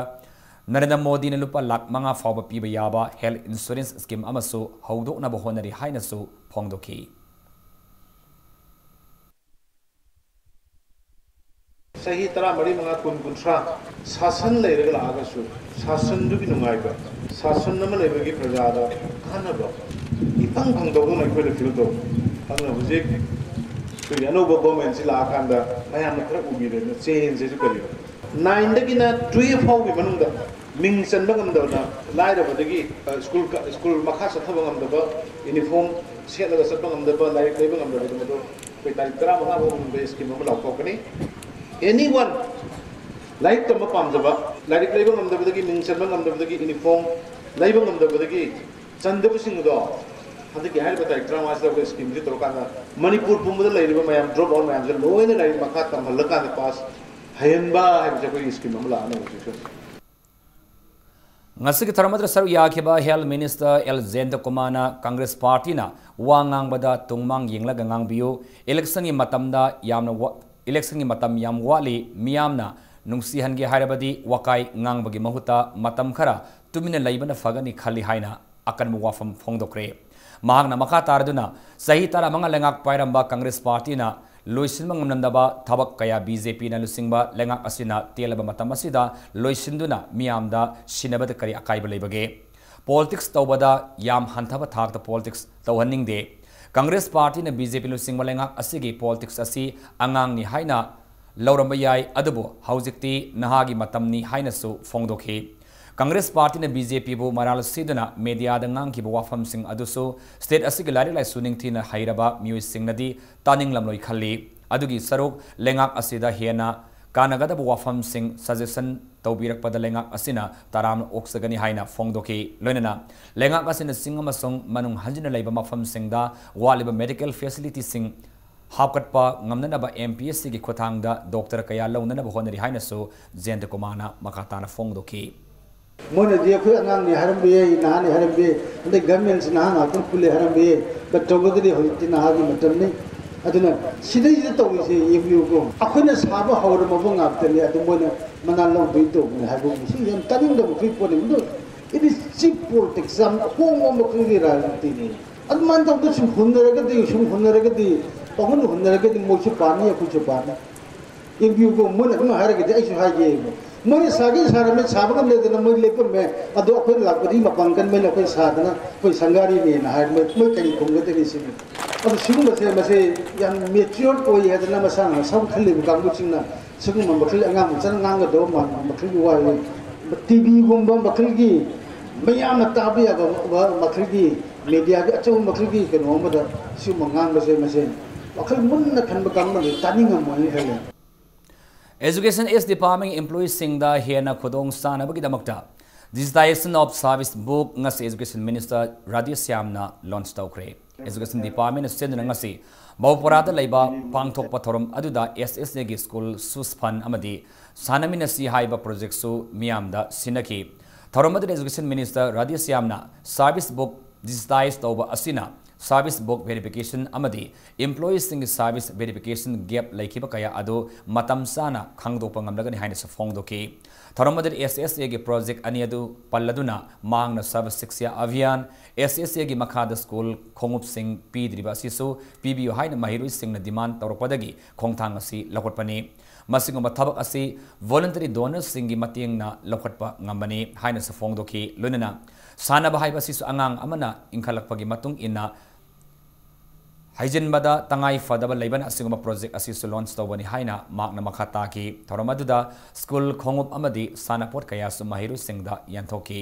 ꯅꯔꯦꯟꯗ꯭ꯔ ꯃꯣꯗꯤꯅ ꯂꯨꯄꯥ ꯂꯥꯈ ꯃꯉꯥ ꯐꯥꯎꯕ ꯄꯤꯕ ꯌꯥꯕ health insurance scheme ꯑꯃꯁꯨ ꯍꯧꯗꯣꯛꯅꯕ ꯍꯣꯠꯅꯔꯤ ꯍꯥꯏꯅꯁꯨ ꯐꯣꯡꯗꯣꯛꯈꯤ꯫ ꯆꯍꯤ ꯇꯔꯥꯃꯔꯤ, ꯃꯉꯥ, ꯀꯨꯟ, ꯀꯨꯟꯊ꯭ꯔꯥ ꯁꯥꯁꯟ ꯂꯩꯔꯒ ꯂꯥꯛꯑꯒꯁꯨ ꯁꯥꯁꯟꯗꯨꯒꯤ ꯅꯨꯡꯉꯥꯏꯕ, ꯁꯥꯁꯟ ꯑꯃ ꯂꯩꯕꯒꯤ ꯄ꯭ꯔꯖꯥꯗ ꯀꯥꯟꯅꯕ ꯏꯐꯪ ꯐꯪꯗꯧꯗꯧꯅ ꯑꯩꯈꯣꯏꯅ feel ꯇꯧꯏ꯫ ꯑꯗꯨꯅ ꯍꯧꯖꯤꯛ ꯑꯩꯈꯣꯏꯒꯤ ꯑꯅꯧꯕ governmentꯁꯤ ꯂꯥꯛꯑꯀꯥꯟꯗ ꯃꯌꯥꯝꯅ ꯈꯔ ꯎꯕꯤꯔꯦꯅ changeꯁꯤꯁꯨ ꯀꯔꯤꯅꯣ? Nineꯗꯒꯤꯅ twelve ꯐꯥꯎꯒꯤ ꯃꯅꯨꯡꯗ ꯃꯤꯡ ꯆꯟꯕ ꯉꯝꯗꯕꯅ ꯂꯥꯏꯔꯕꯗꯒꯤ, ꯑ, school ꯀ-, school ꯃꯈꯥ ꯆꯠꯊꯕ ꯉꯝꯗꯕ, uniform ꯁꯦꯠꯂꯒ ꯆꯠꯄ ꯉꯝꯗꯕ, ꯂꯥꯏꯔꯤꯛ ꯂꯩꯕ ꯉꯝꯗꯕꯗꯨ ꯃꯗꯨ ꯑꯩꯈꯣꯏ ꯇꯥꯔꯤꯛ ꯇꯔꯥꯃꯉꯥ ꯐꯥꯎ ꯃꯅꯨꯡꯗ scheme ꯑꯃ ꯂꯥꯎꯊꯣꯛꯀꯅꯤ꯫ Anyone, ꯂꯥꯏꯔꯤꯛ ꯇꯝꯕ ꯄꯥꯝꯖꯕ, ꯂꯥꯏꯔꯤꯛ ꯂꯩꯕ ꯉꯝꯗꯕꯗꯒꯤ, ꯃꯤꯡ ꯆꯟꯕ ꯉꯝꯗꯕꯗꯒꯤ, uniform ꯂꯩꯕ ꯉꯝꯗꯕꯗꯒꯤ ꯆꯟꯗꯕꯁꯤꯡꯗꯣ ꯍꯟꯗꯛꯀꯤ ꯍꯥꯏꯔꯤꯕ ꯇꯥꯔꯤꯛ ꯇꯔꯥꯃꯉꯥꯁꯤꯗ ꯑꯩꯈꯣꯏ schemeꯁꯤ ꯇꯧꯔꯀꯥꯟꯗ ꯃꯅꯤꯄꯨꯔ ꯄꯨꯝꯕꯗ ꯂꯩꯔꯤꯕ ꯃꯌꯥꯝ drop out ꯃꯌꯥꯝꯁꯦ ꯂꯣꯏꯅ ꯂꯥꯏꯔꯤꯛ ꯃꯈꯥ ꯇꯝꯍꯜꯂꯀꯥꯟꯗ pass ꯍꯩꯍꯟꯕ ꯍꯥꯏꯕꯁꯦ ꯑꯩꯈꯣꯏꯒꯤ scheme ꯑꯃ ꯂꯥꯛꯑꯅꯤ ꯍꯧꯖꯤꯛꯁꯨ꯫ ꯉꯁꯤꯒꯤ ꯊꯧꯔꯝ ꯑꯗꯨꯗ ꯁꯔꯨꯛ ꯌꯥꯈꯤꯕ health minister ꯑꯦꯜ ꯖꯌꯟꯇꯀꯨꯃꯥꯔꯅ Congress partyꯅ ꯋꯥ ꯉꯥꯡꯕꯗ ꯇꯨꯡꯃꯥꯡ ꯌꯦꯡꯂꯒ ꯉꯥꯡꯕꯤꯌꯨ, electionꯒꯤ ꯃꯇꯝꯗ ꯌꯥꯝꯅ ꯋꯥ-, electionꯒꯤ ꯃꯇꯝ ꯌꯥꯝ ꯋꯥꯠꯂꯤ, ꯃꯤꯌꯥꯝꯅ ꯅꯨꯡꯁꯤꯍꯟꯒꯦ ꯍꯥꯏꯔꯕꯗꯤ ꯋꯥꯀꯥꯏ ꯉꯥꯡꯕꯒꯤ ꯃꯍꯨꯠꯇ ꯃꯇꯝ ꯈꯔ ꯇꯨꯃꯤꯟꯅ ꯂꯩꯕꯅ ꯐꯒꯅꯤ ꯈꯜꯂꯤ ꯍꯥꯏꯅ ꯑꯀꯟꯕ ꯋꯥꯐꯝ ꯐꯣꯡꯗꯣꯛꯈ꯭ꯔꯦ꯫ ꯃꯍꯥꯛꯅ ꯃꯈꯥ ꯇꯥꯔꯗꯨꯅ ꯆꯍꯤ ꯇꯔꯥꯃꯉꯥ ꯂꯩꯉꯥꯛ ꯄꯥꯏꯔꯝꯕ Congress partyꯅ ꯂꯣꯏꯁꯤꯟꯕ ꯉꯝꯂꯝꯗꯕ ꯊꯕꯛ ꯀꯌꯥ BJPꯅ ꯂꯨꯆꯤꯡꯕ ꯂꯩꯉꯥꯛ ꯑꯁꯤꯅ ꯇꯦꯜꯂꯕ ꯃꯇꯝ ꯑꯁꯤꯗ ꯂꯣꯏꯁꯤꯟꯗꯨꯅ ꯃꯤꯌꯥꯝꯗ ꯁꯤꯟꯅꯕꯗ ꯀꯔꯤ ꯑꯀꯥꯏꯕ ꯂꯩꯕꯒꯦ? Politics ꯇꯧꯕꯗ ꯌꯥꯝ ꯍꯟꯊꯕ ꯊꯥꯛꯇ politics ꯇꯧꯍꯟꯅꯤꯡꯗꯦ꯫ Congress partyꯅ BJP ꯂꯨꯆꯤꯡꯕ ꯂꯩꯉꯥꯛ ꯑꯁꯤꯒꯤ politics ꯑꯁꯤ ꯑꯉꯥꯡꯅꯤ ꯍꯥꯏꯅ ꯂꯧꯔꯝꯕ ꯌꯥꯏ, ꯑꯗꯨꯕꯨ ꯍꯧꯖꯤꯛꯇꯤ ꯅꯍꯥꯒꯤ ꯃꯇꯝꯅꯤ ꯍꯥꯏꯅꯁꯨ ꯐꯣꯡꯗꯣꯛꯈꯤ꯫ Congress partyꯅ BJPꯕꯨ ꯃꯔꯥꯜ ꯁꯤꯗꯨꯅ mediaꯗ ꯉꯥꯡꯈꯤꯕ ꯋꯥꯐꯝꯁꯤꯡ ꯑꯗꯨꯁꯨ state ꯑꯁꯤꯒꯤ ꯂꯥꯏꯔꯤꯛ ꯂꯥꯏꯁꯨ ꯅꯤꯡꯊꯤꯅ ꯍꯩꯔꯕ ꯃꯤꯑꯣꯏꯁꯤꯡꯅꯗꯤ ꯇꯥꯅꯤꯡꯂꯝꯂꯣꯏ ꯈꯜꯂꯤ꯫ ꯑꯗꯨꯒꯤ ꯁꯔꯨꯛ ꯂꯩꯉꯥꯛ ꯑꯁꯤꯗ ꯍꯦꯟꯅ ꯀꯥꯟꯅꯒꯗꯕ ꯋꯥꯐꯝꯁꯤꯡ suggestion ꯇꯧꯕꯤꯔꯛꯄꯗ ꯂꯩꯉꯥꯛ ꯑꯁꯤꯅ ꯇꯔꯥꯝꯅ ꯑꯣꯛꯆꯒꯅꯤ ꯍꯥꯏꯅ ꯐꯣꯡꯗꯣꯛꯈꯤ꯫ ꯂꯣꯏꯅꯅ ꯂꯩꯉꯥꯛ ꯑꯁꯤꯅ ꯆꯤꯡ ꯑꯃꯁꯨꯡ ꯃꯅꯨꯡ ꯍꯟꯖꯤꯟꯅ ꯂꯩꯕ ꯃꯐꯝꯁꯤꯡꯗ ꯋꯥꯠꯂꯤꯕ medical facilityꯁꯤꯡ ꯍꯥꯞꯀꯠꯄ ꯉꯝꯅꯅꯕ ꯑꯦꯝ ꯄꯤ ꯑꯦꯁ ꯁꯤꯒꯤ ꯈꯨꯠꯊꯥꯡꯗ ꯗꯣꯛꯇꯔ ꯀꯌꯥ ꯂꯧꯅꯅꯕ ꯍꯣꯠꯅꯔꯤ ꯍꯥꯏꯅꯁꯨ ꯖꯌꯟꯇ ꯀꯨꯃꯥꯔꯅ ꯃꯈꯥ ꯇꯥꯅ ꯐꯣꯡꯗꯣꯛꯈꯤ꯫ ꯃꯣꯏꯅꯗꯤ ꯑꯩꯈꯣꯏ ꯑꯉꯥꯡꯅꯤ ꯍꯥꯏꯔꯝꯕ ꯌꯥꯏ, ꯅꯍꯥꯅꯤ ꯍꯥꯏꯔꯝꯕ ꯌꯥꯏ, ꯑꯗꯩ ꯒꯚꯔꯟꯃꯦꯟꯁꯤ ꯅꯍꯥ ꯉꯥꯛꯇ ꯄꯨꯜꯂꯦ ꯍꯥꯏꯔꯝꯕ ꯌꯥꯏ꯫ But ꯇꯧꯕꯗꯗꯤ ꯍꯧꯖꯤꯛꯇꯤ ꯅꯍꯥꯒꯤ ꯃꯇꯝꯅꯤ꯫ ꯑꯗꯨꯅ ꯁꯤꯗꯩꯁꯤꯗ ꯇꯧꯔꯤꯁꯦ ꯌꯦꯡꯕꯤꯌꯨꯀꯣ, ꯑꯩꯈꯣꯏꯅ ꯁꯥꯕ ꯍꯧꯔꯝꯃꯕ ꯉꯥꯛꯇꯅꯤ꯫ ꯑꯗꯨ ꯃꯣꯏꯅ ꯃꯅꯥ ꯂꯧꯗꯣꯏ ꯇꯧꯕꯅꯤ ꯍꯥꯏꯕ ꯃꯁꯤ ꯌꯥꯝ ꯇꯥꯅꯤꯡꯗꯕ ꯑꯩꯈꯣꯏ ꯄꯣꯠꯅꯤ꯫ ꯑꯗꯨ it is cheap politics, ꯌꯥꯝ ꯑꯍꯣꯡꯕ ꯃꯈꯜꯒꯤ ꯔꯥꯖꯅꯤꯇꯤꯅꯤ꯫ ꯑꯗꯨꯃꯥꯏꯅ ꯇꯧꯗꯅ ꯁꯨꯝ ꯍꯨꯟꯅꯔꯒꯗꯤ, ꯁꯨꯝ ꯍꯨꯟꯅꯔꯒꯗꯤ, ꯄꯥꯡꯍꯨꯟ ꯍꯨꯟꯅꯔꯒꯗꯤ ꯃꯣꯏꯁꯨ ꯄꯥꯅꯤ, ꯑꯩꯈꯣꯏꯁꯨ ꯄꯥꯅꯤ꯫ ꯌꯦꯡꯕꯤꯌꯨꯀꯣ, ꯃꯣꯏꯅ ꯑꯗꯨꯝ ꯍꯥꯏꯔꯒꯗꯤ ꯑꯩꯁꯨ ꯍꯥꯏꯒꯦ꯫ ꯃꯣꯏꯅ ꯁꯥꯒꯦ ꯁꯥꯔꯝꯃꯦ, ꯁꯥꯕ ꯉꯝꯗꯗꯅ ꯃꯣꯏ ꯂꯦꯞꯄꯝꯃꯦ꯫ ꯑꯗꯣ ꯑꯩꯈꯣꯏꯅ ꯂꯥꯛꯄꯗꯤ ꯃꯄꯥꯡꯒꯜ ꯃꯩꯅ ꯑꯩꯈꯣꯏ ꯁꯥꯗꯅ ꯑꯩꯈꯣꯏ ꯁꯪꯒꯥꯔꯤꯅꯦꯅ ꯍꯥꯏ꯫ ꯃꯣꯏ, ꯃꯣꯏ ꯀꯔꯤ ꯈꯨꯝꯒꯗꯒꯦ ꯁꯤꯅꯤ? ꯑꯗꯣ ꯁꯤꯒꯨꯝꯕꯁꯦ, ꯃꯁꯦ ꯌꯥꯝ matured ꯑꯣꯏ ꯍꯥꯏꯗꯅ ꯃꯁꯥꯅ ꯃꯁꯥ ꯈꯜꯂꯤꯕ ꯀꯥꯡꯕꯨꯁꯤꯡꯅ ꯁꯤꯒꯨꯝꯕ ꯃꯈꯜ ꯑꯉꯥꯡ ꯃꯆꯥꯅ ꯉꯥꯡꯒꯗꯕ ꯃꯥꯟꯕ ꯃꯈꯜꯒꯤ ꯋꯥ, ꯇꯤ ꯚꯤꯒꯨꯝꯕ ꯃꯈꯜꯒꯤ ꯃꯌꯥꯝꯅ ꯇꯥꯕ ꯌꯥꯕ ꯃꯈꯜꯒꯤ ꯃꯦꯗꯤꯌꯥꯒꯤ ꯑꯆꯧꯕ ꯃꯈꯜꯒꯤ ꯀꯩꯅꯣ ꯑꯃꯗ ꯁꯤꯒꯨꯝꯕ ꯉꯥꯡꯕꯁꯦ, ꯃꯁꯦ ꯋꯥꯈꯜ ꯃꯨꯟꯅ ꯈꯟꯕ ꯀꯥꯡꯕꯨꯅꯗꯤ ꯇꯥꯅꯤꯡꯉꯝꯃꯣꯏꯅ ꯈꯜꯂꯦ꯫ Education Act Department employeeꯁꯤꯡꯗ ꯍꯦꯟꯅ ꯈꯨꯗꯣꯡ ꯆꯥꯅꯕꯒꯤꯗꯃꯛꯇ digitization of service book ꯉꯁꯤ Education Minister ꯔꯥꯙꯦꯁ꯭ꯌꯥꯝꯅ launch ꯇꯧꯈ꯭ꯔꯦ꯫ Education Departmentꯅ ꯁꯤꯟꯗꯨꯅ ꯉꯁꯤ ꯕꯧꯄꯔꯥꯗ ꯂꯩꯕ ꯄꯥꯡꯊꯣꯛꯄ ꯊꯧꯔꯝ ꯑꯗꯨꯗ ꯑꯦꯁ ꯑꯦꯁ ꯑꯦꯒꯤ school shoes fund ꯑꯃꯗꯤ ꯁꯥꯟꯅꯃꯤꯟꯅꯁꯤ ꯍꯥꯏꯕ projectꯁꯨ ꯃꯤꯌꯥꯝꯗ ꯁꯤꯟꯅꯈꯤ꯫ ꯊꯧꯔꯝ ꯑꯗꯨꯗ Education Minister ꯔꯥꯙꯦꯁ꯭ꯌꯥꯝꯅ service book digitize ꯇꯧꯕ ꯑꯁꯤꯅ service book verification ꯑꯃꯗꯤ employeeꯁꯤꯡꯒꯤ service verification gap ꯂꯩꯈꯤꯕ ꯀꯌꯥ ꯑꯗꯨ ꯃꯇꯝ ꯆꯥꯅ ꯈꯪꯗꯣꯛꯄ ꯉꯝꯂꯒꯅꯤ ꯍꯥꯏꯅꯁꯨ ꯐꯣꯡꯗꯣꯛꯈꯤ꯫ ꯊꯧꯔꯝ ꯑꯗꯨꯗ ꯑꯦꯁ ꯑꯦꯁ ꯑꯦꯒꯤ project ꯑꯅꯤ ꯑꯗꯨ ꯄꯜꯂꯗꯨꯅ ꯃꯍꯥꯛꯅ Sarva Shiksha Abhiyan, ꯑꯦꯁ ꯑꯦꯁ ꯑꯦꯒꯤ ꯃꯈꯥꯗ school ꯈꯣꯡꯎꯞꯁꯤꯡ ꯄꯤꯗ꯭ꯔꯤꯕ ꯑꯁꯤꯁꯨ ꯄꯤꯕꯤꯌꯨ ꯍꯥꯏꯅ ꯃꯍꯩꯔꯣꯏꯁꯤꯡꯅ demand ꯇꯧꯔꯛꯄꯗꯒꯤ ꯈꯣꯡꯊꯥꯡ ꯑꯁꯤ ꯂꯧꯈꯠꯄꯅꯤ꯫ ꯃꯁꯤꯒꯨꯝꯕ ꯊꯕꯛ ꯑꯁꯤ voluntary donorꯁꯤꯡꯒꯤ ꯃꯇꯦꯡꯅ ꯂꯧꯈꯠꯄ ꯉꯝꯕꯅꯤ ꯍꯥꯏꯅꯁꯨ ꯐꯣꯡꯗꯣꯛꯈꯤ꯫ ꯂꯣꯏꯅꯅ ꯁꯥꯟꯅꯕ ꯍꯥꯏꯕ ꯑꯁꯤꯁꯨ ꯑꯉꯥꯡ ꯑꯃꯅ ꯏꯟꯈꯠꯂꯛꯄꯒꯤ ꯃꯇꯨꯡ ꯏꯟꯅ ꯍꯩꯖꯤꯟꯕꯗ ꯇꯉꯥꯏ ꯐꯗꯕ ꯂꯩꯕꯅ ꯑꯁꯤꯒꯨꯝꯕ project ꯑꯁꯤꯁꯨ launch ꯇꯧꯕꯅꯤ ꯍꯥꯏꯅ ꯃꯍꯥꯛꯅ ꯃꯈꯥ ꯇꯥꯈꯤ꯫ ꯊꯧꯔꯝ ꯑꯗꯨꯗ school ꯈꯣꯡꯎꯞ ꯑꯃꯗꯤ ꯁꯥꯟꯅꯄꯣꯠ ꯀꯌꯥꯁꯨ ꯃꯍꯩꯔꯣꯏꯁꯤꯡꯗ ꯌꯦꯟꯊꯣꯛꯈꯤ꯫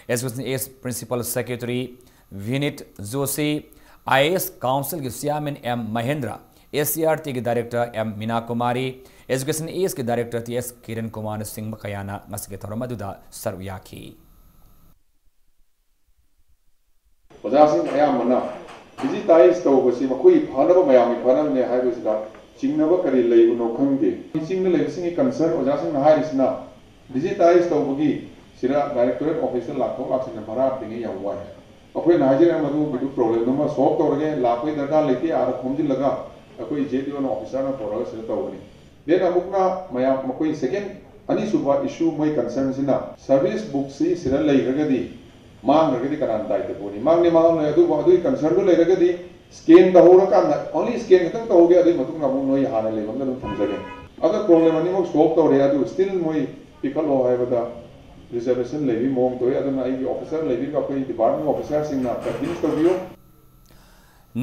Education Act Principal Secretary Vinit Joshi, I A S Councilꯒꯤ Chairman M Mahendra, S C E R Tꯒꯤ Director M Meena Kumari, Education Actꯀꯤ Director T S Kiran Kumarꯅꯆꯤꯡꯕ ꯀꯌꯥꯅ ꯉꯁꯤꯒꯤ ꯊꯧꯔꯝ ꯑꯗꯨꯗ ꯁꯔꯨꯛ ꯌꯥꯈꯤ꯫ ꯑꯣꯖꯥꯁꯤꯡ ꯑꯌꯥꯝꯕꯅ ꯗꯤꯖꯤꯇꯥꯏꯁ ꯇꯧꯕꯁꯤ ꯃꯈꯣꯏ ꯐꯅꯕ, ꯃꯌꯥꯝꯒꯤ ꯐꯅꯕꯅꯦ ꯍꯥꯏꯕꯁꯤꯗ ꯆꯤꯡꯅꯕ ꯀꯔꯤ ꯂꯩꯕꯅꯣ ꯈꯪꯗꯦ꯫ ꯆꯤꯡꯗ ꯂꯩꯕꯁꯤꯡꯒꯤ ꯀꯟꯁꯔꯟ ꯑꯣꯖꯥꯁꯤꯡꯅ ꯍꯥꯏꯔꯤꯁꯤꯅ ꯗꯤꯖꯤꯇꯥꯏꯁ ꯇꯧꯕꯒꯤ ꯁꯤꯗ ꯗꯥꯏꯔꯦꯛꯇꯣꯔꯦꯠ ꯑꯣꯐꯤꯁꯇ ꯂꯥꯛꯊꯣꯛ ꯂꯥꯛꯁꯤꯟꯗ ꯚꯔꯥ ꯇꯤꯡꯉꯦ, ꯌꯥꯝ ꯋꯥꯏ꯫ ꯑꯩꯈꯣꯏꯅ ꯍꯥꯏꯖꯔꯤꯕ ꯃꯗꯨꯒꯤꯗꯨ ꯄ꯭ꯔꯣꯕ꯭ꯂꯦꯝꯗꯨꯃ ꯁꯣꯜꯕ ꯇꯧꯔꯒꯦ, ꯂꯥꯛꯄꯒꯤ ꯗꯔꯀꯥꯔ ꯂꯩꯇꯦ, ꯑꯥꯗ ꯈꯣꯝꯖꯤꯜꯂꯒ ꯑꯩꯈꯣꯏ ꯖꯦꯠ ꯏ ꯑꯣꯅ ꯑꯣꯐꯤꯁꯥꯔꯅ ꯄꯨꯔꯒ ꯁꯤꯗ ꯇꯧꯒꯅꯤ꯫ ꯗꯦꯟ ꯑꯃꯨꯛꯅ ꯃꯌꯥꯝ ꯃꯈꯣꯏ ꯁꯦꯀꯦꯟ ꯑꯅꯤꯁꯨꯕ ꯏꯁꯨ ꯃꯣꯏ ꯀꯟꯁꯔꯟꯁꯤꯅ ꯁꯔꯚꯤꯁ ꯕꯨꯛꯁꯤ ꯁꯤꯗ ꯂꯩꯈ꯭ꯔꯒꯗꯤ ꯃꯥꯡꯈ꯭ꯔꯒꯗꯤ ꯀꯅꯥꯅ ꯗꯥꯏꯇ ꯄꯨꯅꯤ? ꯃꯥꯡꯅꯤ ꯃꯥꯡꯂꯣꯏ, ꯑꯗꯨꯕꯨ ꯑꯗꯨꯒꯤ ꯀꯟꯁꯔꯟꯗꯨ ꯂꯩꯔꯒꯗꯤ ꯁ꯭ꯀꯦꯟ ꯇꯧꯍꯧꯔꯀꯥꯟꯗ ꯑꯣꯟꯂꯤ ꯁ꯭ꯀꯦꯟ ꯈꯛꯇꯪ ꯇꯧꯍꯧꯒꯦ, ꯑꯗꯨꯒꯤ ꯃꯇꯨꯡꯗ ꯑꯃꯨꯛ ꯅꯣꯏ ꯍꯥꯟꯅ ꯂꯩꯐꯝꯗ ꯑꯗꯨꯝ ꯊꯝꯖꯒꯦ꯫ ꯑꯗꯣ ꯄ꯭ꯔꯣꯕ꯭ꯂꯦꯝ ꯑꯅꯤꯃꯛ ꯁꯣꯜꯕ ꯇꯧꯔꯦ, ꯑꯗꯨ ꯁ꯭ꯇꯤꯜ ꯃꯣꯏ ꯄꯤꯈꯠꯂꯣ ꯍꯥꯏꯕꯗ ꯔꯤꯖꯔꯕꯦꯁꯟ ꯂꯩꯕꯒꯤ ꯃꯑꯣꯡ ꯇꯧꯋꯤ꯫ ꯑꯗꯨꯅ ꯑꯩꯒꯤ ꯑꯣꯐꯤꯁꯔ ꯂꯩꯕꯤꯕ ꯑꯩꯈꯣꯏ ꯗꯤꯄꯥꯔꯠꯃꯦꯟ ꯑꯣꯐꯤꯁꯔꯁꯤꯡꯅ ꯀꯟꯚꯤꯟꯁ ꯇꯧꯕꯤꯌꯨ꯫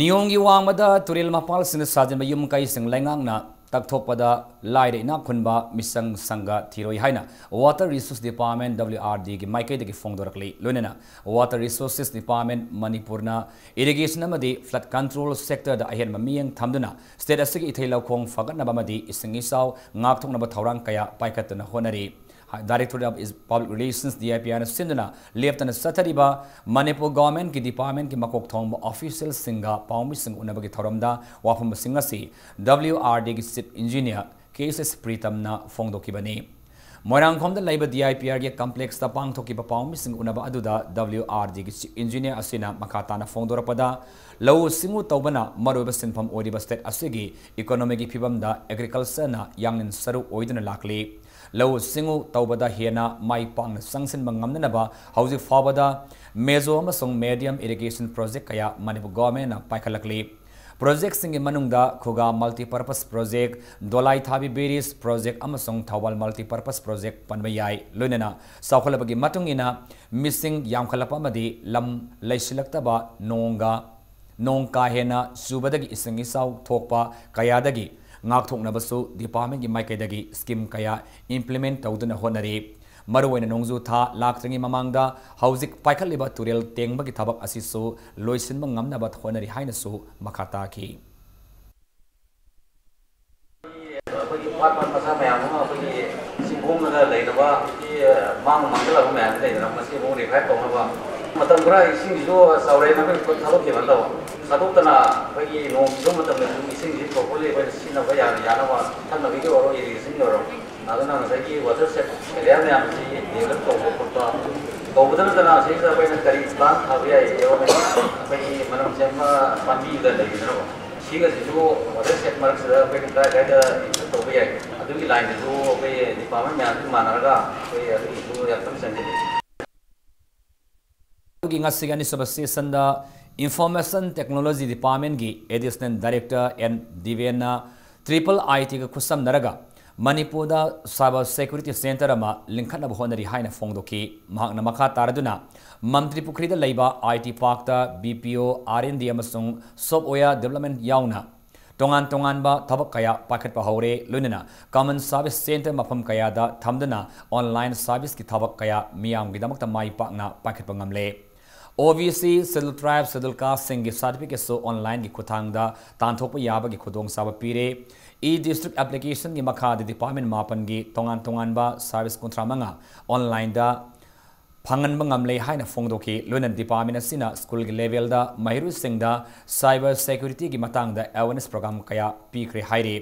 ꯅꯤꯌꯣꯡꯒꯤ ꯋꯥꯡꯃꯗ ꯇꯨꯔꯦꯜ ꯃꯄꯥꯜꯁꯤꯡꯗ ꯁꯥꯖꯤꯟꯕ ꯌꯨꯝ ꯀꯩꯁꯤꯡ ꯂꯩꯉꯥꯛꯅ ꯇꯛꯊꯣꯛꯄꯗ ꯂꯥꯏꯔ ꯏꯅꯥꯛ ꯈꯨꯟꯕ ꯃꯤꯁꯪ ꯁꯪꯒ ꯊꯤꯔꯣꯏ ꯍꯥꯏꯅ Water Resource Department, W R D ꯒꯤ ꯃꯥꯏꯀꯩꯗꯒꯤ ꯐꯣꯡꯗꯣꯔꯛꯂꯤ꯫ ꯂꯣꯏꯅꯅ Water Resources Department, ꯃꯅꯤꯄꯨꯔꯅ ꯏꯔꯤꯒꯦꯁꯟ ꯑꯃꯗꯤ ꯐ꯭ꯂꯗ ꯀꯟꯇ꯭ꯔꯣꯜ ꯁꯦꯛꯇꯔꯗ ꯑꯍꯦꯟꯕ ꯃꯤꯠꯌꯦꯡ ꯊꯝꯗꯨꯅ ꯁ꯭ꯇꯦꯠ ꯑꯁꯤꯒꯤ ꯏꯊꯩ ꯂꯧꯈꯣꯡ ꯐꯒꯠꯅꯕ ꯑꯃꯗꯤ ꯏꯁꯤꯡ ꯏꯆꯥꯎ ꯉꯥꯛꯊꯣꯛꯅꯕ ꯊꯧꯔꯥꯡ ꯀꯌꯥ ꯄꯥꯏꯈꯠꯇꯨꯅ ꯍꯣꯠꯅꯔꯤ꯫ Directorate of Public Relations, D I P R ꯅ ꯁꯤꯟꯗꯨꯅ ꯂꯦꯞꯇꯅ ꯆꯠꯊꯔꯤꯕ ꯃꯅꯤꯄꯨꯔ ꯒꯣꯚꯔꯟꯃꯦꯟꯠꯀꯤ ꯗꯤꯄꯥꯔꯠꯃꯦꯟꯠꯀꯤ ꯃꯀꯣꯛ ꯊꯣꯡꯕ ꯑꯣꯐꯤꯁꯤꯌꯦꯜꯁꯤꯡꯒ ꯄꯥꯎꯃꯤꯁꯤꯡ ꯎꯅꯕꯒꯤ ꯊꯧꯔꯝꯗ ꯋꯥꯐꯝꯁꯤꯡ ꯑꯁꯤ W R D ꯒꯤ ꯆꯤꯐ ꯏꯟꯖꯤꯅꯤꯌꯔ ꯀꯦ ꯑꯦꯁ ꯑꯦꯁ ꯄ꯭ꯔꯤꯇꯝꯅ ꯐꯣꯡꯗꯣꯛꯈꯤꯕꯅꯤ꯫ ꯃꯣꯏꯔꯥꯡꯈꯣꯝꯗ ꯂꯩꯕ D I P R ꯒꯤ ꯀꯝꯄ꯭ꯂꯦꯛꯁꯇ ꯄꯥꯡꯊꯣꯛꯈꯤꯕ ꯄꯥꯎꯃꯤꯁꯤꯡ ꯎꯅꯕ ꯑꯗꯨꯗ W R D ꯒꯤ ꯆꯤꯐ ꯏꯟꯖꯤꯅꯤꯌꯔ ꯑꯁꯤꯅ ꯃꯈꯥ ꯇꯥꯅ ꯐꯣꯡꯗꯣꯔꯛꯄꯗ, ꯂꯧꯎ ꯁꯤꯡꯎ ꯇꯧꯕꯅ ꯃꯔꯨꯑꯣꯏꯕ ꯁꯤꯟꯐꯝ ꯑꯣꯏꯔꯤꯕ ꯁ꯭ꯇꯦꯠ ꯑꯁꯤꯒꯤ ꯏꯀꯣꯅꯣꯃꯤꯒꯤ ꯐꯤꯕꯝꯗ ꯑꯦꯒ꯭ꯔꯤꯀꯜꯆꯔꯅ ꯌꯥꯡꯂꯦꯟ ꯁꯔꯨ ꯑꯣꯏꯗꯨꯅ ꯂꯥꯛꯂꯤ꯫ ꯂꯧꯎ ꯁꯤꯡꯎ ꯇꯧꯕꯗ ꯍꯦꯟꯅ ꯃꯥꯏ ꯄꯥꯛꯅ ꯆꯪꯁꯤꯟꯕ ꯉꯝꯅꯅꯕ ꯍꯧꯖꯤꯛ ꯐꯥꯎꯕꯗ ꯃꯦꯖꯣ ꯑꯃꯁꯨꯡ ꯃꯦꯗꯤꯌꯝ ꯏꯔꯤꯒꯦꯁꯟ ꯄ꯭ꯔꯣꯖꯦꯛ ꯀꯌꯥ ꯃꯅꯤꯄꯨꯔ ꯒꯣꯚꯔꯟꯃꯦꯟꯠꯅ ꯄꯥꯏꯈꯠꯂꯛꯂꯤ꯫ ꯄ꯭ꯔꯣꯖꯦꯛꯁꯤꯡꯒꯤ ꯃꯅꯨꯡꯗ ꯈꯨꯒꯥ ꯃꯜꯇꯤꯄꯔꯄꯁ ꯄ꯭ꯔꯣꯖꯦꯛ, ꯗꯣꯂꯥꯏꯊꯥꯕꯤ ꯕꯦꯔꯦꯖ ꯄ꯭ꯔꯣꯖꯦꯛ ꯑꯃꯁꯨꯡ ꯊꯧꯕꯥꯜ ꯃꯜꯇꯤꯄꯔꯄꯁ ꯄ꯭ꯔꯣꯖꯦꯛ ꯄꯟꯕ ꯌꯥꯏ꯫ ꯂꯣꯏꯅꯅ ꯆꯥꯎꯈꯠꯂꯛꯄꯒꯤ ꯃꯇꯨꯡ ꯏꯟꯅ ꯃꯤꯁꯤꯡ ꯌꯥꯝꯈꯠꯂꯛꯄ ꯑꯃꯗꯤ ꯂꯝ ꯂꯩꯁꯤꯜꯂꯛꯇꯕ, ꯅꯣꯡꯒ ꯅꯣꯡ ꯀꯥ ꯍꯦꯟꯅ ꯆꯨꯕꯗꯒꯤ ꯏꯁꯤꯡ ꯏꯆꯥꯎ ꯊꯣꯛꯄ ꯀꯌꯥꯗꯒꯤ ꯉꯥꯛꯊꯣꯛꯅꯕꯁꯨ ꯗꯤꯄꯥꯔꯠꯃꯦꯟꯠꯀꯤ ꯃꯥꯏꯀꯩꯗꯒꯤ ꯁ꯭ꯀꯤꯝ ꯀꯌꯥ ꯏꯝꯄ꯭ꯂꯤꯃꯦꯟꯠ ꯇꯧꯗꯨꯅ ꯍꯣꯠꯅꯔꯤ꯫ ꯃꯔꯨꯑꯣꯏꯅ ꯅꯣꯡꯖꯨ ꯊꯥ ꯂꯥꯛꯇ꯭ꯔꯤꯉꯩ ꯃꯃꯥꯡꯗ ꯍꯧꯖꯤꯛ ꯄꯥꯏꯈꯠꯂꯤꯕ ꯇꯨꯔꯦꯜ ꯇꯦꯡꯕꯒꯤ ꯊꯕꯛ ꯑꯁꯤꯁꯨ ꯂꯣꯏꯁꯤꯟꯕ ꯉꯝꯅꯕ ꯍꯣꯠꯅꯔꯤ ꯍꯥꯏꯅꯁꯨ ꯃꯈꯥ ꯇꯥꯈꯤ꯫ ꯑꯩꯈꯣꯏꯒꯤ ꯄꯥꯠ ꯄꯥꯠ ꯃꯆꯥ ꯃꯌꯥꯝ ꯑꯃ ꯑꯩꯈꯣꯏꯒꯤ ꯆꯤꯡꯈꯣꯡꯗꯒ ꯂꯩꯔꯕ ꯍꯧꯖꯤꯛꯀꯤ ꯃꯥꯡ ꯃꯥꯡꯁꯤꯜꯂꯛꯄ ꯃꯌꯥꯝꯁꯤ ꯂꯩꯗꯅ, ꯃꯁꯤ ꯑꯃꯨꯛ ꯔꯤꯚꯥꯏꯚ ꯇꯧꯅꯕ ꯃꯇꯝ ꯈꯔ ꯏꯁꯤꯡꯁꯤꯁꯨ ꯆꯥꯎꯔꯦꯅ ꯑꯩꯈꯣꯏ ꯊꯥꯗꯣꯛꯈꯤꯕ ꯅꯠꯇꯕ, ꯊꯥꯗꯣꯛꯇꯅ ꯑꯩꯈꯣꯏꯒꯤ ꯅꯣꯡ ꯆꯨꯕ ꯃꯇꯝꯗꯁꯨ ꯏꯁꯤꯡꯁꯤ properly ꯑꯩꯈꯣꯏꯅ ꯁꯤꯖꯤꯟꯅꯕ ꯌꯥꯅ ꯌꯥꯅꯕ, ꯊꯛꯅꯕꯒꯤ ꯑꯣꯏꯔꯣ, ꯏꯔꯤꯒꯦꯁꯟꯒꯤ ꯑꯣꯏꯔꯣ, ꯑꯗꯨꯅ ꯉꯁꯥꯏꯒꯤ watershed area ꯃꯌꯥꯝꯁꯤ develop ꯇꯧꯕ ꯈꯣꯠꯄ ꯇꯧꯕꯗ ꯅꯠꯇꯅ, ꯑꯁꯤꯗ ꯑꯩꯈꯣꯏꯅ ꯀꯔꯤ plant ꯊꯥꯕ ꯌꯥꯏ, ꯑꯩꯈꯣꯏꯒꯤ ꯃꯅꯝ ꯆꯦꯟꯕ ꯄꯥꯝꯕꯤꯗ ꯂꯩꯒꯗꯅꯕ, ꯁꯤꯒꯁꯤꯁꯨ watershed ꯃꯔꯛꯁꯤꯗ ꯑꯩꯈꯣꯏꯅ ꯀꯗꯥꯏ ꯀꯗꯥꯏꯗ improve ꯇꯧꯕ ꯌꯥꯏ, ꯑꯗꯨꯒꯤ ꯂꯥꯏꯟꯗꯁꯨ ꯑꯩꯈꯣꯏ department ꯃꯌꯥꯝꯁꯤ ꯃꯥꯟꯅꯔꯒ ꯑꯩꯈꯣꯏ ꯑꯗꯨꯒꯤꯁꯨ ꯌꯥꯝ ꯀꯟꯅ ꯆꯪꯁꯤꯜꯂꯤ꯫ ꯑꯗꯨꯒꯤ ꯉꯁꯤꯒꯤ ꯑꯅꯤꯁꯨꯕ session ꯗ Information Technology Department ꯀꯤ Additional Director ꯑꯦꯟ ꯗꯤꯕꯦꯟꯅ Triple I T ꯒ ꯈꯨꯠꯁꯝꯅꯔꯒ ꯃꯅꯤꯄꯨꯔꯗ Cyber Security Center ꯑꯃ ꯂꯤꯡꯈꯠꯅꯕ ꯍꯣꯠꯅꯔꯤ ꯍꯥꯏꯅ ꯐꯣꯡꯗꯣꯛꯈꯤ꯫ ꯃꯍꯥꯛꯅ ꯃꯈꯥ ꯇꯥꯔꯗꯨꯅ ꯃꯟꯇ꯭ꯔꯤ ꯄꯨꯈ꯭ꯔꯤꯗ ꯂꯩꯕ I T park ꯇ B P O, R and D ꯑꯃꯁꯨꯡ software development ꯌꯥꯎꯅ ꯇꯣꯉꯥꯟ ꯇꯣꯉꯥꯟꯕ ꯊꯕꯛ ꯀꯌꯥ ꯄꯥꯏꯈꯠꯄ ꯍꯧꯔꯦ, ꯂꯣꯏꯅꯅ Common Service Center ꯃꯐꯝ ꯀꯌꯥꯗ ꯊꯝꯗꯨꯅ online service ꯀꯤ ꯊꯕꯛ ꯀꯌꯥ ꯃꯤꯌꯥꯝꯒꯤꯗꯃꯛꯇ ꯃꯥꯏ ꯄꯥꯛꯅ ꯄꯥꯏꯈꯠꯄ ꯉꯝꯂꯦ꯫ O B C, Scheduled Tribe, Scheduled Caste ꯁꯤꯡꯒꯤ certificate ꯁꯨ online ꯒꯤ ꯈꯨꯠꯊꯥꯡꯗ ꯇꯥꯟꯊꯣꯛꯄ ꯌꯥꯕꯒꯤ ꯈꯨꯗꯣꯡꯆꯥꯕ ꯄꯤꯔꯦ꯫ E-District application ꯒꯤ ꯃꯈꯥꯗ department ꯃꯥꯄꯟꯒꯤ ꯇꯣꯉꯥꯟ ꯇꯣꯉꯥꯟꯕ service ꯀꯨꯟꯊ꯭ꯔꯥ ꯃꯉꯥ online ꯗ ꯐꯪꯍꯟꯕ ꯉꯝꯂꯦ ꯍꯥꯏꯅ ꯐꯣꯡꯗꯣꯛꯈꯤ꯫ ꯂꯣꯏꯅꯅ department ꯑꯁꯤꯅ school ꯒꯤ level ꯗ ꯃꯍꯩꯔꯣꯏꯁꯤꯡꯗ cyber security ꯒꯤ ꯃꯇꯥꯡꯗ awareness program ꯀꯌꯥ ꯄꯤꯈ꯭ꯔꯦ ꯍꯥꯏꯔꯤ꯫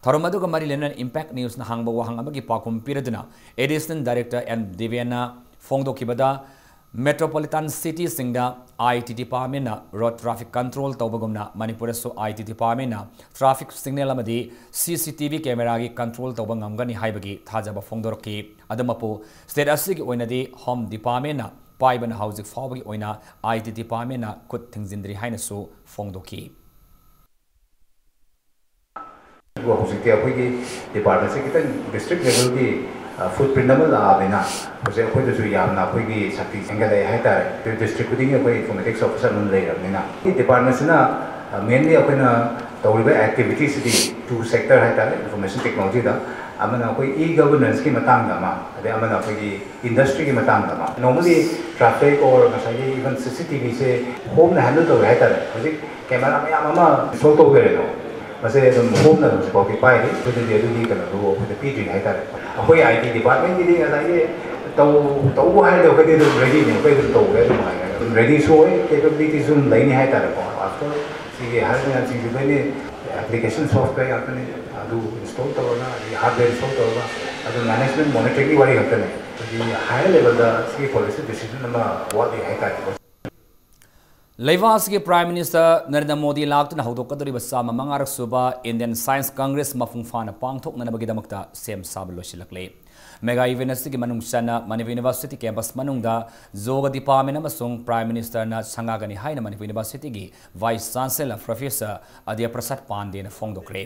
ꯊꯧꯔꯝ ꯑꯗꯨꯒ ꯃꯔꯤ ꯂꯩꯅꯅ Impact News ꯅ ꯍꯥꯡꯕ ꯋꯥꯍꯪ ꯑꯃꯒꯤ ꯄꯥꯎꯈꯨꯝ ꯄꯤꯔꯗꯨꯅ Additional Director ꯑꯦꯟ ꯗꯤꯕꯦꯟꯅ ꯐꯣꯡꯗꯣꯛꯈꯤꯕꯗ, metropolitan city ꯁꯤꯡꯗ I T department ꯅ road traffic control ꯇꯧꯕꯒꯨꯝꯅ ꯃꯅꯤꯄꯨꯔꯗꯁꯨ I T department ꯅ traffic signal ꯑꯃꯗꯤ C C T V camera ꯒꯤ control ꯇꯧꯕ ꯉꯝꯒꯅꯤ ꯍꯥꯏꯕꯒꯤ ꯊꯥꯖꯕ ꯐꯣꯡꯗꯣꯔꯛꯈꯤ꯫ ꯑꯗꯨꯃꯛꯄꯨ state ꯑꯁꯤꯒꯤ ꯑꯣꯏꯅꯗꯤ Home Department ꯅ ꯄꯥꯏꯕꯅ ꯍꯧꯖꯤꯛ ꯐꯥꯎꯕꯒꯤ ꯑꯣꯏꯅ I T department ꯅ ꯈꯨꯠ ꯊꯤꯡꯖꯤꯟꯗ꯭ꯔꯤ ꯍꯥꯏꯅꯁꯨ ꯐꯣꯡꯗꯣꯛꯈꯤ꯫ ꯑꯗꯨꯕꯨ ꯍꯧꯖꯤꯛꯇꯤ ꯑꯩꯈꯣꯏꯒꯤ department ꯁꯦ ꯈꯤꯇꯪ district level ꯒꯤ, ꯑ, footprint ꯑꯃ ꯂꯥꯛꯑꯕꯅꯤꯅ, ꯍꯧꯖꯤꯛ ꯑꯩꯈꯣꯏꯗꯁꯨ ꯌꯥꯝꯅ ꯑꯩꯈꯣꯏꯒꯤ ꯁꯛꯇꯤ ꯍꯦꯟꯒꯠꯂꯛꯑꯦ ꯍꯥꯏꯇꯥꯔꯦ꯫ ꯑꯗꯨ district ꯈꯨꯗꯤꯡꯒꯤ ꯑꯩꯈꯣꯏ informatics officer ꯑꯃ ꯂꯩꯔꯕꯅꯤꯅ, ꯁꯤ department ꯁꯤꯅ, ꯑ, mainly ꯑꯩꯈꯣꯏꯅ ꯇꯧꯔꯤꯕ activity ꯁꯤꯗꯤ two sector ꯍꯥꯏꯇꯥꯔꯦ, information technology ꯗ꯫ ꯑꯃꯅ ꯑꯩꯈꯣꯏ e-governance ꯀꯤ ꯃꯇꯥꯡꯗ ꯑꯃ, ꯑꯗꯩ ꯑꯃꯅ ꯑꯩꯈꯣꯏꯒꯤ industry ꯒꯤ ꯃꯇꯥꯡꯗ ꯑꯃ꯫ Normally traffic or ꯉꯁꯥꯏꯒꯤ even C C T V ꯁꯦ home ꯅ handle ꯇꯧꯋꯦ ꯍꯥꯏꯇꯥꯔꯦ꯫ ꯍꯧꯖꯤꯛ camera ꯃꯌꯥꯝ ꯑꯃ install ꯇꯧꯈ꯭ꯔꯦꯗꯣ, ꯃꯁꯦ ꯑꯗꯨꯝ home ꯅ ꯍꯧꯖꯤꯛꯐꯥꯎꯗꯤ ꯄꯥꯏꯔꯤ꯫ ꯑꯩꯈꯣꯏꯗꯗꯤ ꯑꯗꯨꯒꯤ ꯀꯩꯅꯣꯗꯨ ꯑꯩꯈꯣꯏꯗ ꯄꯤꯗ꯭ꯔꯤ ꯍꯥꯏꯇꯥꯔꯦ꯫ ꯑꯩꯈꯣꯏ I T department ꯀꯤꯗꯤ ꯉꯁꯥꯏꯒꯤ ꯇꯧ ꯇꯧꯕ ꯍꯥꯏꯗꯣ ꯑꯩꯈꯣꯏꯗꯤ ꯑꯗꯨꯝ ꯔꯦꯗꯤꯅꯦ, ꯑꯩꯈꯣꯏ ꯑꯗꯨꯝ ꯇꯧꯕ ꯌꯥꯏ, ꯑꯗꯨꯝ ꯍꯥꯏꯔꯒ ꯑꯗꯨꯝ ꯔꯦꯗꯤꯁꯨ ꯑꯣꯏ, ꯀꯦꯄꯦꯕꯤꯂꯤꯇꯤꯁꯨ ꯑꯗꯨꯝ ꯂꯩꯅꯤ ꯍꯥꯏꯇꯥꯔꯦꯀꯣ꯫ ꯑꯥꯐꯇꯔ ꯁꯤꯒꯤ ꯍꯥꯏꯔꯤꯕ ꯃꯌꯥꯝꯁꯤꯡꯁꯤꯗꯅꯤ ꯑꯦꯄ꯭ꯂꯤꯀꯦꯁꯟ ꯁꯣꯐꯋꯦꯌꯔ ꯉꯥꯛꯇꯅꯤ, ꯑꯗꯨ ꯏꯟꯁꯇꯣꯜ ꯇꯧꯔꯒ, ꯑꯗꯒꯤ ꯍꯥꯔꯗꯋꯦꯌꯔ ꯏꯟꯁꯇꯣꯜ ꯇꯧꯔꯒ, ꯑꯗꯨ ꯃꯦꯅꯦꯖꯃꯦꯟ ꯃꯣꯅꯤꯇꯔꯤꯡꯒꯤ ꯋꯥꯔꯤ ꯈꯛꯇꯅꯤ꯫ ꯑꯗꯒꯤ ꯍꯥꯏꯌꯔ ꯂꯦꯚꯦꯜꯗ ꯁꯤꯒꯤ ꯄꯣꯂꯤꯁꯤ ꯗꯤꯁꯤꯖꯟ ꯑꯃ ꯋꯥꯠꯂꯤ ꯍꯥꯏꯇꯥꯔꯦꯀꯣ꯫ ꯂꯩꯕꯥꯛ ꯑꯁꯤꯒꯤ Prime Minister ꯅꯔꯦꯟꯗ꯭ꯔ ꯃꯣꯗꯤ ꯂꯥꯛꯇꯨꯅ ꯍꯧꯗꯣꯛꯀꯗꯧꯔꯤꯕ ꯆꯥꯝꯃ ꯃꯉꯥꯔꯛ ꯁꯨꯕ Indian Science Congress ꯃꯄꯨꯡ ꯐꯥꯅ ꯄꯥꯡꯊꯣꯛꯅꯅꯕꯒꯤꯗꯃꯛꯇ ꯁꯦꯝ ꯁꯥꯕ ꯂꯣꯏꯁꯤꯜꯂꯛꯂꯦ꯫ Mega event ꯑꯁꯤꯒꯤ ꯃꯅꯨꯡ ꯆꯟꯅ ꯃꯅꯤꯄꯨꯔ University campus ꯃꯅꯨꯡꯗ ꯖꯣꯒ ꯗꯤꯄꯥꯔꯠꯃꯦꯟ ꯑꯃꯁꯨꯡ Prime Ministerꯅ ꯁꯪꯒꯥꯒꯅꯤ ꯍꯥꯏꯅ Manipur Universityꯒꯤ Vice Chancellor Professor Aditya ꯄ꯭ꯔꯁꯥꯗ ꯄꯥꯟꯗꯦꯅ ꯐꯣꯡꯗꯣꯛꯈ꯭ꯔꯦ꯫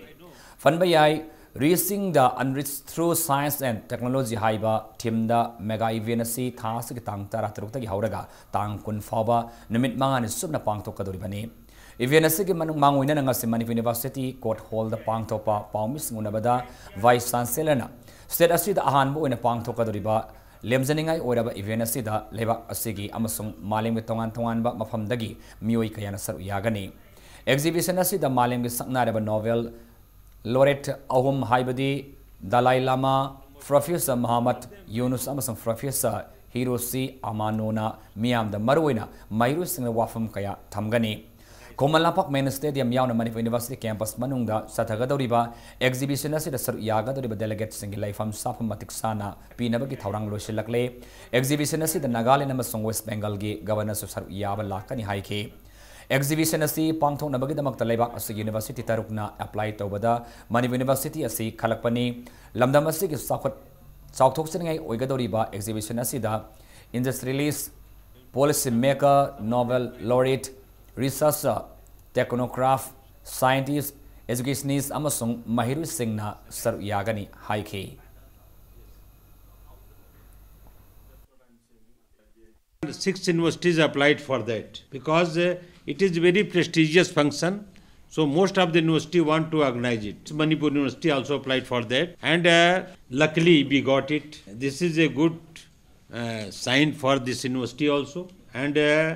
ꯐꯟꯕ ꯌꯥꯏ, Reaching the Unreached Through Science and Technology ꯍꯥꯏꯕ themeꯗ mega event ꯑꯁꯤ ꯊꯥ ꯑꯁꯤꯒꯤ ꯇꯥꯡ ꯇꯔꯥꯇꯔꯨꯛꯇꯒꯤ ꯍꯧꯔꯒ ꯇꯥꯡ ꯀꯨꯟ ꯐꯥꯎꯕ ꯅꯨꯃꯤꯠ ꯃꯉꯥꯅꯤ ꯆꯨꯞꯅ ꯄꯥꯡꯊꯣꯛꯀꯗꯧꯔꯤꯕꯅꯤ꯫ Event ꯑꯁꯤꯒꯤ ꯃꯅꯨꯡ ꯃꯥꯡꯑꯣꯏꯅꯅ ꯉꯁꯤ ꯃꯅꯤꯄꯨꯔ University Court Hallꯗ ꯄꯥꯡꯊꯣꯛꯄ ꯄꯥꯎꯃꯤꯁꯤꯡ ꯎꯅꯕꯗ Vice Chancellorꯅ state ꯑꯁꯤꯗ ꯑꯍꯥꯟꯕ ꯑꯣꯏꯅ ꯄꯥꯡꯊꯣꯛꯀꯗꯧꯔꯤꯕ ꯂꯦꯝꯖꯅꯤꯡꯉꯥꯏ ꯑꯣꯏꯔꯕ event ꯑꯁꯤꯗ ꯂꯩꯕꯥꯛ ꯑꯁꯤꯒꯤ ꯑꯃꯁꯨꯡ ꯃꯥꯂꯦꯝꯒꯤ ꯇꯣꯉꯥꯟ ꯇꯣꯉꯥꯟꯕ ꯃꯐꯝꯗꯒꯤ ꯃꯤꯑꯣꯏ ꯀꯌꯥꯅ ꯁꯔꯨꯛ ꯌꯥꯒꯅꯤ꯫ Exhibition ꯑꯁꯤꯗ ꯃꯥꯂꯦꯝꯒꯤ ꯁꯛꯅꯥꯏꯔꯕ Nobel laureate ꯑꯍꯨꯝ ꯍꯥꯏꯕꯗꯤ Dalai Lama, Professor Muhammad Yunus ꯑꯃꯁꯨꯡ Professor Hiroshi Amanoꯅ ꯃꯤꯌꯥꯝꯗ ꯃꯔꯨꯑꯣꯏꯅ ꯃꯍꯩꯔꯣꯏꯁꯤꯡꯅ ꯋꯥꯐꯝ ꯀꯌꯥ ꯊꯝꯒꯅꯤ꯫ ꯈꯨꯃꯟ ꯂꯝꯄꯥꯛ Main Stadium ꯌꯥꯎꯅ ꯃꯅꯤꯄꯨꯔ University campus ꯃꯅꯨꯡꯗ ꯆꯠꯊꯒꯗꯧꯔꯤꯕ exhibition ꯑꯁꯤꯗ ꯁꯔꯨꯛ ꯌꯥꯒꯗꯧꯔꯤꯕ delegateꯁꯤꯡꯒꯤ ꯂꯩꯐꯝ ꯆꯥꯐꯝ ꯃꯇꯤꯛ ꯆꯥꯅ ꯄꯤꯅꯕꯒꯤ ꯊꯧꯔꯥꯡ ꯂꯣꯏꯁꯤꯜꯂꯛꯂꯦ꯫ Exhibition ꯑꯁꯤꯗ ꯅꯥꯒꯥꯂꯦꯟ ꯑꯃꯁꯨꯡ ꯋꯦꯁ ꯕꯦꯡꯒꯜꯒꯤ Governorꯁꯨ ꯁꯔꯨꯛ ꯌꯥꯕ ꯂꯥꯛꯀꯅꯤ ꯍꯥꯏꯈꯤ꯫ Exhibition ꯑꯁꯤ ꯄꯥꯡꯊꯣꯛꯅꯕꯒꯤꯗꯃꯛꯇ ꯂꯩꯕꯥꯛ ꯑꯁꯤꯒꯤ University ꯇꯔꯨꯛꯅ apply ꯇꯧꯕꯗ ꯃꯅꯤꯄꯨꯔ University ꯑꯁꯤ ꯈꯜꯂꯛꯄꯅꯤ꯫ ꯂꯝꯗꯝ ꯑꯁꯤꯒꯤ ꯆꯥꯎꯈꯠ ꯆꯥꯎꯊꯣꯛꯆꯅꯤꯡꯉꯥꯏ ꯑꯣꯏꯒꯗꯧꯔꯤꯕ exhibition ꯑꯁꯤꯗ industrialist, policy maker, Nobel laureate, researcher, technocrat, scientist, educationist ꯑꯃꯁꯨꯡ ꯃꯍꯩꯔꯣꯏꯁꯤꯡꯅ ꯁꯔꯨꯛ ꯌꯥꯒꯅꯤ ꯍꯥꯏꯈꯤ꯫ Six universities applied for that because uh, it is very prestigious function. So most of the university want to organize it. Manipur University also applied for that, and uh, luckily we got it. This is a good uh, sign for this university also, and uh,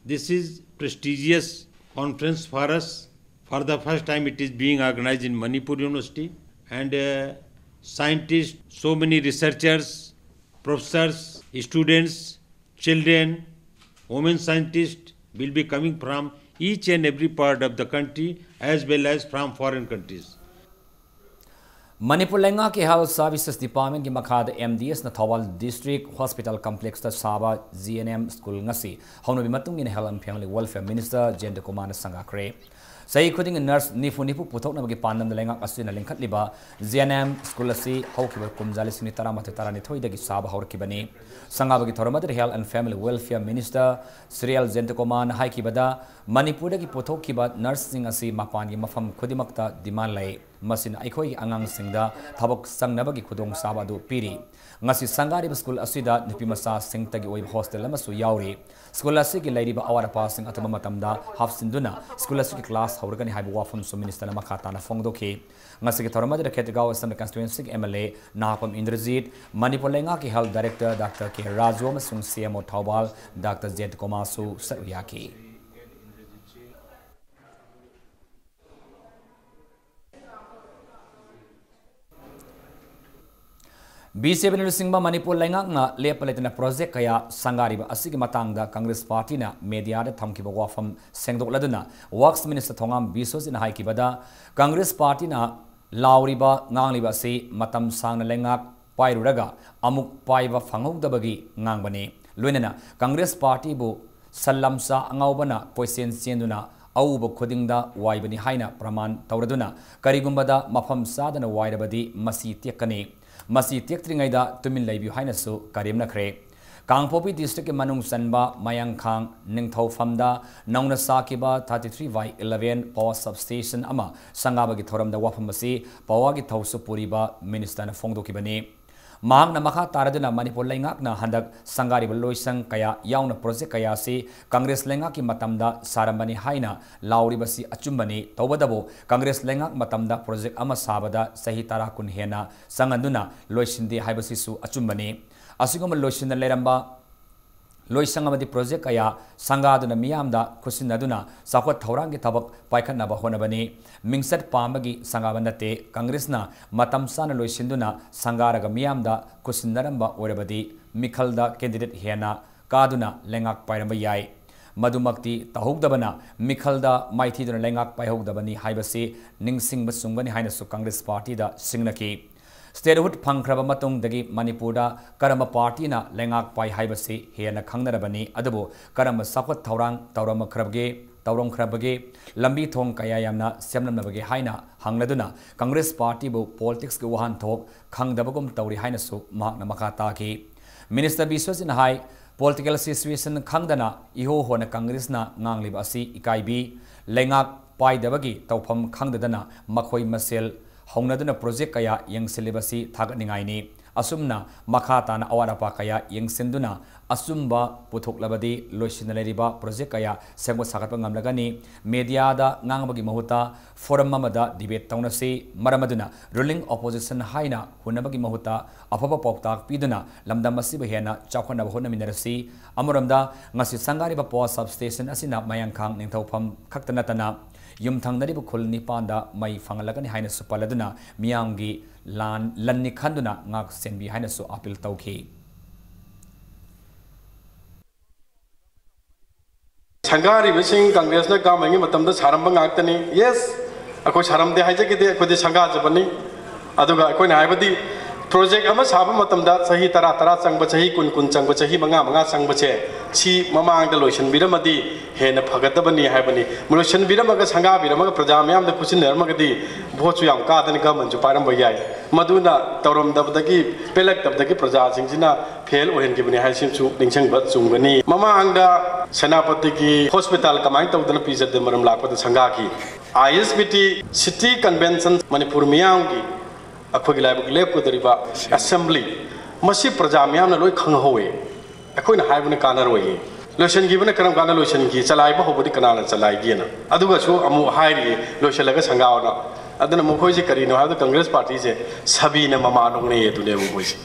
this is prestigious conference for us. For the first time, it is being organized in Manipur University, and uh, scientists, so many researchers, Professors, students, children, women scientists will be coming from each and every part of the country as well as from foreign countries. Manipur ꯂꯩꯉꯥꯛꯀꯤ Health Services Department ꯀꯤ ꯃꯈꯥꯗ M D S ꯅ Thoubal District Hospital Complex ꯇ ꯁꯥꯕ G N M school ꯉꯁꯤ ꯍꯧꯅꯕꯤ ꯃꯇꯨꯡ ꯏꯟꯅ Health and Family Welfare Minister ꯖꯌꯟꯇ ꯀꯨꯃꯥꯔꯅ ꯁꯪꯒꯥꯈ꯭ꯔꯦ꯫ ꯆꯍꯤ ꯈꯨꯗꯤꯡꯒꯤ nurse ꯅꯤꯐꯨ ꯅꯤꯐꯨ ꯄꯨꯊꯣꯛꯅꯕꯒꯤ ꯄꯥꯟꯗꯝꯗ ꯂꯩꯉꯥꯛ ꯑꯁꯤꯅ ꯂꯤꯡꯈꯠꯂꯤꯕ G N M school ꯑꯁꯤ ꯍꯧꯈꯤꯕ ꯀꯨꯝꯖꯥ ꯂꯤꯁꯤꯡ ꯑꯅꯤ ꯇꯔꯥꯃꯥꯊꯣꯏ ꯇꯔꯥꯅꯤꯊꯣꯏꯗꯒꯤ ꯁꯥꯕ ꯍꯧꯔꯛꯈꯤꯕꯅꯤ꯫ ꯁꯪꯒꯥꯕꯒꯤ ꯊꯧꯔꯝ ꯑꯗꯨꯗ Health and Family Welfare Minister Shri L Jayanta ꯀꯨꯃꯥꯔꯅ ꯍꯥꯏꯈꯤꯕꯗ, ꯃꯅꯤꯄꯨꯔꯗꯒꯤ ꯄꯨꯊꯣꯛꯈꯤꯕ nurse ꯁꯤꯡ ꯑꯁꯤ ꯃꯄꯥꯟꯒꯤ ꯃꯐꯝ ꯈꯨꯗꯤꯡꯃꯛꯇ demand ꯂꯩ꯫ ꯃꯁꯤꯅ ꯑꯩꯈꯣꯏꯒꯤ ꯑꯉꯥꯡꯁꯤꯡꯗ ꯊꯕꯛ ꯆꯪꯅꯕꯒꯤ ꯈꯨꯗꯣꯡꯆꯥꯕ ꯑꯗꯨ ꯄꯤꯔꯤ꯫ ꯉꯁꯤ ꯁꯪꯒꯥꯔꯤꯕ school ꯑꯁꯤꯗ ꯅꯨꯄꯤꯃꯆꯥꯁꯤꯡꯇꯒꯤ ꯑꯣꯏꯕ hostel ꯑꯃꯁꯨ ꯌꯥꯎꯔꯤ꯫ School ꯑꯁꯤꯒꯤ ꯂꯩꯔꯤꯕ ꯑꯋꯥꯠ ꯑꯄꯥꯁꯤꯡ ꯑꯊꯨꯕ ꯃꯇꯝꯗ ꯍꯥꯞꯆꯤꯟꯗꯨꯅ school ꯑꯁꯤꯒꯤ class ꯍꯧꯔꯒꯅꯤ ꯍꯥꯏꯕ ꯋꯥꯐꯝꯁꯨ minister ꯅ ꯃꯈꯥ ꯇꯥꯅ ꯐꯣꯡꯗꯣꯛꯈꯤ꯫ ꯉꯁꯤꯒꯤ ꯊꯧꯔꯝ ꯑꯗꯨꯗ ꯈꯦꯇ꯭ꯔꯤꯒꯥꯎ Assembly Constituency ꯒꯤ M L A ꯅꯍꯥꯄꯝ Indrajit, Manipur ꯂꯩꯉꯥꯛꯀꯤ Health Director Doctor K Raju ꯑꯃꯁꯨꯡ C M O Thoubal Doctor ꯖꯌꯟꯇ ꯀꯨꯃꯥꯔꯁꯨ ꯁꯔꯨꯛ ꯌꯥꯈꯤ꯫ B J P ꯅ ꯂꯨꯆꯤꯡꯕ ꯃꯅꯤꯄꯨꯔ ꯂꯩꯉꯥꯛꯅ ꯂꯦꯞꯄ ꯂꯩꯇꯅ project ꯀꯌꯥ ꯁꯪꯒꯥꯔꯤꯕ ꯑꯁꯤꯒꯤ ꯃꯇꯥꯡꯗ Congress party ꯅ media ꯗ ꯊꯝꯈꯤꯕ ꯋꯥꯐꯝ ꯁꯦꯡꯗꯣꯛꯂꯗꯨꯅ Works Minister ꯊꯣꯉꯥꯝ ꯕꯤꯁꯣꯖꯤꯠꯅ ꯍꯥꯏꯈꯤꯕꯗ, Congress party ꯅ ꯂꯥꯎꯔꯤꯕ ꯉꯥꯡꯂꯤꯕ ꯑꯁꯤ ꯃꯇꯝ ꯁꯥꯡꯅ ꯂꯩꯉꯥꯛ ꯄꯥꯏꯔꯨꯔꯒ ꯑꯃꯨꯛ ꯄꯥꯏꯕ ꯐꯪꯍꯧꯗꯕꯒꯤ ꯉꯥꯡꯕꯅꯤ꯫ ꯂꯣꯏꯅꯅ Congress party ꯕꯨ ꯁꯟ ꯂꯝꯆꯥ ꯑꯉꯥꯎꯕꯅ ꯀꯣꯏꯆꯦꯟ ꯆꯦꯟꯗꯨꯅ ꯑꯎꯕ ꯈꯨꯗꯤꯡꯗ ꯋꯥꯏꯕꯅꯤ ꯍꯥꯏꯅ ꯄ꯭ꯔꯃꯥꯟ ꯇꯧꯔꯗꯨꯅ ꯀꯔꯤꯒꯨꯝꯕꯗ ꯃꯐꯝ ꯆꯥꯗꯅ ꯋꯥꯏꯔꯕꯗꯤ ꯃꯁꯤ ꯇꯦꯛꯀꯅꯤ꯫ ꯃꯁꯤ ꯇꯦꯛꯇ꯭ꯔꯤꯉꯩꯗ ꯇꯨꯃꯤꯟ ꯂꯩꯕꯤꯌꯨ ꯍꯥꯏꯅꯁꯨ ꯀꯔꯦꯝꯅꯈ꯭ꯔꯦ꯫ ꯀꯥꯡꯄꯣꯛꯄꯤ district ꯀꯤ ꯃꯅꯨꯡ ꯆꯟꯕ ꯃꯌꯥꯡꯈꯥꯡ ꯅꯤꯡꯊꯧꯐꯝꯗ ꯅꯧꯅ ꯁꯥꯈꯤꯕ thirty three by eleven power substation ꯑꯃ ꯁꯪꯒꯥꯕꯒꯤ ꯊꯧꯔꯝꯗ ꯋꯥꯐꯝ ꯑꯁꯤ power ꯒꯤ ꯊꯧꯁꯨ ꯄꯨꯔꯤꯕ minister ꯅ ꯐꯣꯡꯗꯣꯛꯈꯤꯕꯅꯤ꯫ ꯃꯍꯥꯛꯅ ꯃꯈꯥ ꯇꯥꯔꯗꯨꯅ ꯃꯅꯤꯄꯨꯔ ꯂꯩꯉꯥꯛꯅ ꯍꯟꯗꯛ ꯁꯪꯒꯥꯔꯤꯕ ꯂꯣꯏꯁꯪ ꯀꯌꯥ ꯌꯥꯎꯅ project ꯀꯌꯥ ꯑꯁꯤ Congress ꯂꯩꯉꯥꯛꯀꯤ ꯃꯇꯝꯗ ꯁꯥꯔꯝꯕꯅꯤ ꯍꯥꯏꯅ ꯂꯥꯎꯔꯤꯕꯁꯤ ꯑꯆꯨꯝꯕꯅꯤ꯫ ꯇꯧꯕꯇꯕꯨ Congress ꯂꯩꯉꯥꯛ ꯃꯇꯝꯗ project ꯑꯃ ꯁꯥꯕꯗ ꯆꯍꯤ ꯇꯔꯥ ꯀꯨꯟ ꯍꯦꯟꯅ ꯆꯪꯍꯟꯗꯨꯅ ꯂꯣꯏꯁꯤꯟꯗꯦ ꯍꯥꯏꯕꯁꯤꯁꯨ ꯑꯆꯨꯝꯕꯅꯤ꯫ ꯑꯁꯤꯒꯨꯝꯕ ꯂꯣꯏꯁꯤꯟꯅ ꯂꯩꯔꯝꯕ ꯂꯣꯏꯁꯪ ꯑꯃꯗꯤ ꯄ꯭ꯔꯣꯖꯦꯛ ꯀꯌꯥ ꯁꯪꯒꯥꯗꯨꯅ ꯃꯤꯌꯥꯝꯗ ꯈꯨꯠꯁꯤꯟꯅꯗꯨꯅ ꯆꯥꯎꯈꯠ ꯊꯧꯔꯥꯡꯒꯤ ꯊꯕꯛ ꯄꯥꯏꯈꯠꯅꯕ ꯍꯣꯠꯅꯕꯅꯤ꯫ ꯃꯤꯡꯆꯠ ꯄꯥꯝꯕꯒꯤ ꯁꯪꯒꯥꯕ ꯅꯠꯇꯦ꯫ ꯀꯪꯒ꯭ꯔꯦꯁꯅ ꯃꯇꯝ ꯆꯥꯅ ꯂꯣꯏꯁꯤꯟꯗꯨꯅ ꯁꯪꯒꯥꯔꯒ ꯃꯤꯌꯥꯝꯗ ꯈꯨꯠꯁꯤꯟꯅꯔꯝꯕ ꯑꯣꯏꯔꯕꯗꯤ ꯃꯤꯈꯜꯗ ꯀꯦꯟꯗꯤꯗꯦꯠ ꯍꯦꯟꯅ ꯀꯥꯗꯨꯅ ꯂꯩꯉꯥꯛ ꯄꯥꯏꯔꯝꯕ ꯌꯥꯏ꯫ ꯃꯗꯨꯃꯛꯇꯤ ꯇꯧꯍꯧꯗꯕꯅ ꯃꯤꯈꯜꯗ ꯃꯥꯏꯊꯤꯗꯨꯅ ꯂꯩꯉꯥꯛ ꯄꯥꯏꯍꯧꯗꯕꯅꯤ ꯍꯥꯏꯕꯁꯤ ꯅꯤꯡꯁꯤꯡꯕ ꯆꯨꯝꯒꯅꯤ ꯍꯥꯏꯅꯁꯨ ꯀꯪꯒ꯭ꯔꯦꯁ ꯄꯥꯔꯇꯤꯗ ꯁꯤꯡꯅꯈꯤ꯫ ꯁ꯭ꯇꯦꯠꯍꯨꯗ ꯐꯪꯈ꯭ꯔꯕ ꯃꯇꯨꯡꯗꯒꯤ ꯃꯅꯤꯄꯨꯔꯗ ꯀꯔꯝꯕ ꯄꯥꯔꯇꯤꯅ ꯂꯩꯉꯥꯛ ꯄꯥꯏ ꯍꯥꯏꯕꯁꯤ ꯍꯦꯟꯅ ꯈꯪꯅꯔꯕꯅꯤ꯫ ꯑꯗꯨꯕꯨ ꯀꯔꯝꯕ ꯆꯥꯎꯈꯠ ꯊꯧꯔꯥꯡ ꯇꯧꯔꯝꯈ꯭ꯔꯕꯒꯦ, ꯇꯧꯔꯝꯈ꯭ꯔꯕꯒꯦ, ꯂꯝꯕꯤ ꯊꯣꯡ ꯀꯌꯥ ꯌꯥꯝꯅ ꯁꯦꯝꯂꯝꯂꯕꯒꯦ ꯍꯥꯏꯅ ꯍꯪꯂꯗꯨꯅ ꯀꯪꯒ꯭ꯔꯦꯁ ꯄꯥꯔꯇꯤꯕꯨ ꯄꯣꯂꯤꯇꯤꯛꯁꯀꯤ ꯋꯥꯍꯟꯊꯣꯛ ꯈꯪꯗꯕꯒꯨꯝ ꯇꯧꯔꯤ ꯍꯥꯏꯅꯁꯨ ꯃꯍꯥꯛꯅ ꯃꯈꯥ ꯇꯥꯈꯤ꯫ ꯃꯤꯅꯤꯁꯇꯔ ꯕꯤꯁ꯭ꯋꯖꯤꯠꯅ ꯍꯥꯏ, ꯄꯣꯂꯤꯇꯤꯀꯦꯜ ꯁꯤꯆꯨꯋꯦꯁꯟ ꯈꯪꯗꯅ ꯏꯍꯣ ꯍꯣꯅ ꯀꯪꯒ꯭ꯔꯦꯁꯅ ꯉꯥꯡꯂꯤꯕ ꯑꯁꯤ ꯏꯀꯥꯏꯕꯤ꯫ ꯂꯩꯉꯥꯛ ꯄꯥꯏꯗꯕꯒꯤ ꯇꯧꯐꯝ ꯈꯪꯗꯗꯅ ꯃꯈꯣꯏ ꯃꯁꯦꯜ ꯍꯧꯅꯗꯨꯅ ꯄ꯭ꯔꯣꯖꯦꯛ ꯀꯌꯥ ꯌꯦꯡꯁꯤꯜꯂꯤꯕꯁꯤ ꯊꯥꯒꯠꯅꯤꯡꯉꯥꯏꯅꯤ꯫ ꯑꯁꯨꯝꯅ ꯃꯈꯥ ꯇꯥꯅ ꯑꯋꯥꯠ ꯑꯄꯥ ꯀꯌꯥ ꯌꯦꯡꯁꯤꯟꯗꯨꯅ ꯑꯆꯨꯝꯕ ꯄꯨꯊꯣꯛꯂꯕꯗꯤ ꯂꯣꯏꯁꯤꯟꯅ ꯂꯩꯔꯤꯕ ꯄ꯭ꯔꯣꯖꯦꯛ ꯀꯌꯥ ꯁꯦꯝꯒꯠ ꯁꯥꯒꯠꯄ ꯉꯝꯂꯒꯅꯤ꯫ ꯃꯦꯗꯤꯌꯥꯗ ꯉꯥꯡꯕꯒꯤ ꯃꯍꯨꯠꯇ ꯐꯣꯔꯝ ꯑꯃꯗ ꯗꯤꯕꯦꯠ ꯇꯧꯅꯁꯤ꯫ ꯃꯔꯝ ꯑꯗꯨꯅ ꯔꯨꯂꯤꯡ ꯑꯣꯄꯣꯖꯤꯁꯟ ꯍꯥꯏꯅ ꯍꯨꯟꯅꯕꯒꯤ ꯃꯍꯨꯠꯇ ꯑꯐꯕ ꯄꯥꯎꯇꯥꯛ ꯄꯤꯗꯨꯅ ꯂꯝꯗꯝ ꯑꯁꯤꯕꯨ ꯍꯦꯟꯅ ꯆꯥꯎꯈꯠꯅꯕ ꯍꯣꯠꯅꯃꯤꯟꯅꯔꯁꯤ꯫ ꯑꯃꯔꯣꯝꯗ ꯉꯁꯤ ꯁꯪꯒꯥꯔꯤꯕ ꯄꯋꯥꯔ ꯁꯕꯁ꯭ꯇꯦꯁꯟ ꯑꯁꯤꯅ ꯃꯌꯥꯡꯈꯥꯡ ꯅꯤꯡꯊꯧꯐꯝ ꯈꯛꯇ ꯅꯠꯇꯅ ꯌꯨꯝꯊꯪꯅꯔꯤꯕ ꯈꯨꯜ ꯅꯤꯄꯥꯟꯗ ꯃꯩ ꯐꯪꯍꯜꯂꯒꯅꯤ ꯍꯥꯏꯅꯁꯨ ꯄꯜꯂꯗꯨꯅ ꯃꯤꯌꯥꯝꯒꯤ ꯂꯥꯟ, ꯂꯟꯅꯤ ꯈꯟꯗꯨꯅ ꯉꯥꯛ ꯁꯦꯟꯕꯤ ꯍꯥꯏꯅꯁꯨ ꯑꯥꯄꯤꯜ ꯇꯧꯈꯤ꯫ ꯁꯪꯒꯥꯔꯤꯕꯁꯤꯡ ꯀꯪꯒ꯭ꯔꯦꯁꯅ ꯒꯃꯦꯟꯒꯤ ꯃꯇꯝꯗ ꯁꯥꯔꯝꯕ ꯉꯥꯛꯇꯅꯤ꯫ Yes, ꯑꯩꯈꯣꯏ ꯁꯥꯔꯝꯗꯦ ꯍꯥꯏꯖꯈꯤꯗꯦ, ꯑꯩꯈꯣꯏꯗꯤ ꯁꯪꯒꯥꯖꯕꯅꯤ꯫ ꯑꯗꯨꯒ ꯑꯩꯈꯣꯏꯅ ꯍꯥꯏꯕꯗꯤ ꯄ꯭ꯔꯣꯖꯦꯛ ꯑꯃ ꯁꯥꯕ ꯃꯇꯝꯗ ꯆꯍꯤ ꯇꯔꯥ, ꯇꯔꯥ ꯆꯪꯕ, ꯆꯍꯤ ꯀꯨꯟ, ꯀꯨꯟ ꯆꯪꯕ, ꯆꯍꯤ ꯃꯉꯥ, ꯃꯉꯥ ꯆꯪꯕꯁꯦ ꯁꯤ ꯃꯃꯥꯡꯗ ꯂꯣꯏꯁꯤꯟꯕꯤꯔꯝꯃꯗꯤ ꯍꯦꯟꯅ ꯐꯒꯗꯕꯅꯤ ꯍꯥꯏꯕꯅꯤ꯫ ꯂꯣꯏꯁꯤꯟꯕꯤꯔꯝꯃꯒ, ꯁꯪꯒꯥꯕꯤꯔꯝꯃꯒ ꯄ꯭ꯔꯖꯥ ꯃꯤꯌꯥꯝꯗ ꯈꯨꯠꯁꯤꯟꯅꯔꯝꯃꯒꯗꯤ ꯚꯣꯠꯁꯨ ꯌꯥꯝ ꯀꯥꯗꯅ ꯒꯃꯦꯟꯁꯨ ꯄꯥꯏꯔꯝꯕ ꯌꯥꯏ꯫ ꯃꯗꯨꯅ ꯇꯧꯔꯝꯗꯕꯗꯒꯤ, ꯄꯦꯜꯂꯛꯇꯕꯗꯒꯤ ꯄ꯭ꯔꯖꯥꯁꯤꯡꯁꯤꯅ ꯐꯦꯜ ꯑꯣꯏꯍꯟꯈꯤꯕꯅꯤ ꯍꯥꯏꯁꯤꯃꯁꯨ ꯅꯤꯡꯁꯤꯡꯕ ꯆꯨꯝꯒꯅꯤ꯫ ꯃꯃꯥꯡꯗ ꯁꯦꯅꯥꯄꯇꯤꯒꯤ ꯍꯣꯁꯄꯤꯇꯥꯜ ꯀꯃꯥꯏꯅ ꯇꯧꯗꯅ ꯄꯤꯖꯗꯦ ꯃꯔꯝ ꯂꯥꯛꯄꯗ ꯁꯪꯒꯥꯈꯤ꯫ I S B T city convention Manipur ꯃꯤꯌꯥꯝꯒꯤ ꯑꯩꯈꯣꯏꯒꯤ ꯂꯥꯏꯕꯛ ꯂꯦꯞꯀꯗꯧꯔꯤꯕ ꯑꯦꯁꯦꯝꯕ꯭ꯂꯤ, ꯃꯁꯤ ꯄ꯭ꯔꯖꯥ ꯃꯤꯌꯥꯝꯅ ꯂꯣꯏ ꯈꯪꯍꯧꯋꯦ꯫ ꯑꯩꯈꯣꯏꯅ ꯍꯥꯏꯕꯅ ꯀꯥꯟꯅꯔꯣꯏꯌꯦ꯫ ꯂꯣꯏꯁꯤꯟꯈꯤꯕꯅ ꯀꯔꯝ ꯀꯥꯟꯗ ꯂꯣꯏꯁꯤꯟꯈꯤ? ꯆꯂꯥꯏꯕ ꯍꯧꯕꯗꯤ ꯀꯅꯥꯅ ꯆꯂꯥꯏꯒꯦꯅ? ꯑꯗꯨꯒꯁꯨ ꯑꯃꯨꯛ ꯍꯥꯏꯔꯤꯌꯦ, ꯂꯣꯏꯁꯤꯜꯂꯒ ꯁꯪꯒꯥꯎꯅ꯫ ꯑꯗꯨꯅ ꯃꯈꯣꯏꯁꯦ ꯀꯔꯤꯅꯣ ꯍꯥꯏꯕꯗ ꯀꯪꯒ꯭ꯔꯦꯁ ꯄꯥꯔꯇꯤꯁꯦ ꯁꯕꯤꯅ ꯃꯃꯥ ꯅꯣꯛꯅꯩ ꯑꯗꯨꯅꯦꯕ ꯃꯈꯣꯏꯁꯦ꯫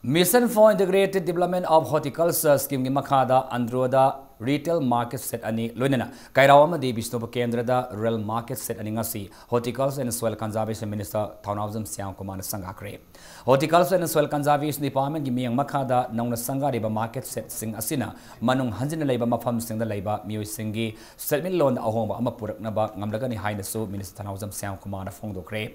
Mission for Integrated Development of Horticulture Scheme ꯒꯤ ꯃꯈꯥꯗ ꯑꯟꯗ꯭ꯔꯣꯗ retail market shed ꯑꯅꯤ, ꯂꯣꯏꯅꯅ ꯀꯩꯔꯥꯎ ꯑꯃꯗꯤ ꯕꯤꯁꯅꯨꯄꯨꯔ ꯀꯦꯟꯗ꯭ꯔꯗ rural market shed ꯑꯅꯤ ꯉꯁꯤ Horticulture and Soil Conservation Minister ꯊꯧꯅꯥꯎꯖꯝ ꯁ꯭ꯌꯥꯝ ꯀꯨꯃꯥꯔꯅ ꯁꯪꯒꯥꯈ꯭ꯔꯦ꯫ Horticulture and Soil Conservation Department ꯒꯤ ꯃꯤꯠꯌꯦꯡ ꯃꯈꯥꯗ ꯅꯧꯅ ꯁꯪꯒꯥꯔꯤꯕ market shed ꯁꯤꯡ ꯑꯁꯤꯅ ꯃꯅꯨꯡ ꯍꯟꯖꯤꯟꯅ ꯂꯩꯕ ꯃꯐꯝꯁꯤꯡꯗ ꯂꯩꯕ ꯃꯤꯑꯣꯏꯁꯤꯡꯒꯤ ꯁꯦꯟꯃꯤꯠꯂꯣꯟꯗ ꯑꯍꯣꯡꯕ ꯑꯃ ꯄꯨꯔꯛꯅꯕ ꯉꯝꯂꯒꯅꯤ ꯍꯥꯏꯅꯁꯨ Minister ꯊꯧꯅꯥꯎꯖꯝ ꯁ꯭ꯌꯥꯝ ꯀꯨꯃꯥꯔꯅ ꯐꯣꯡꯗꯣꯛꯈ꯭ꯔꯦ꯫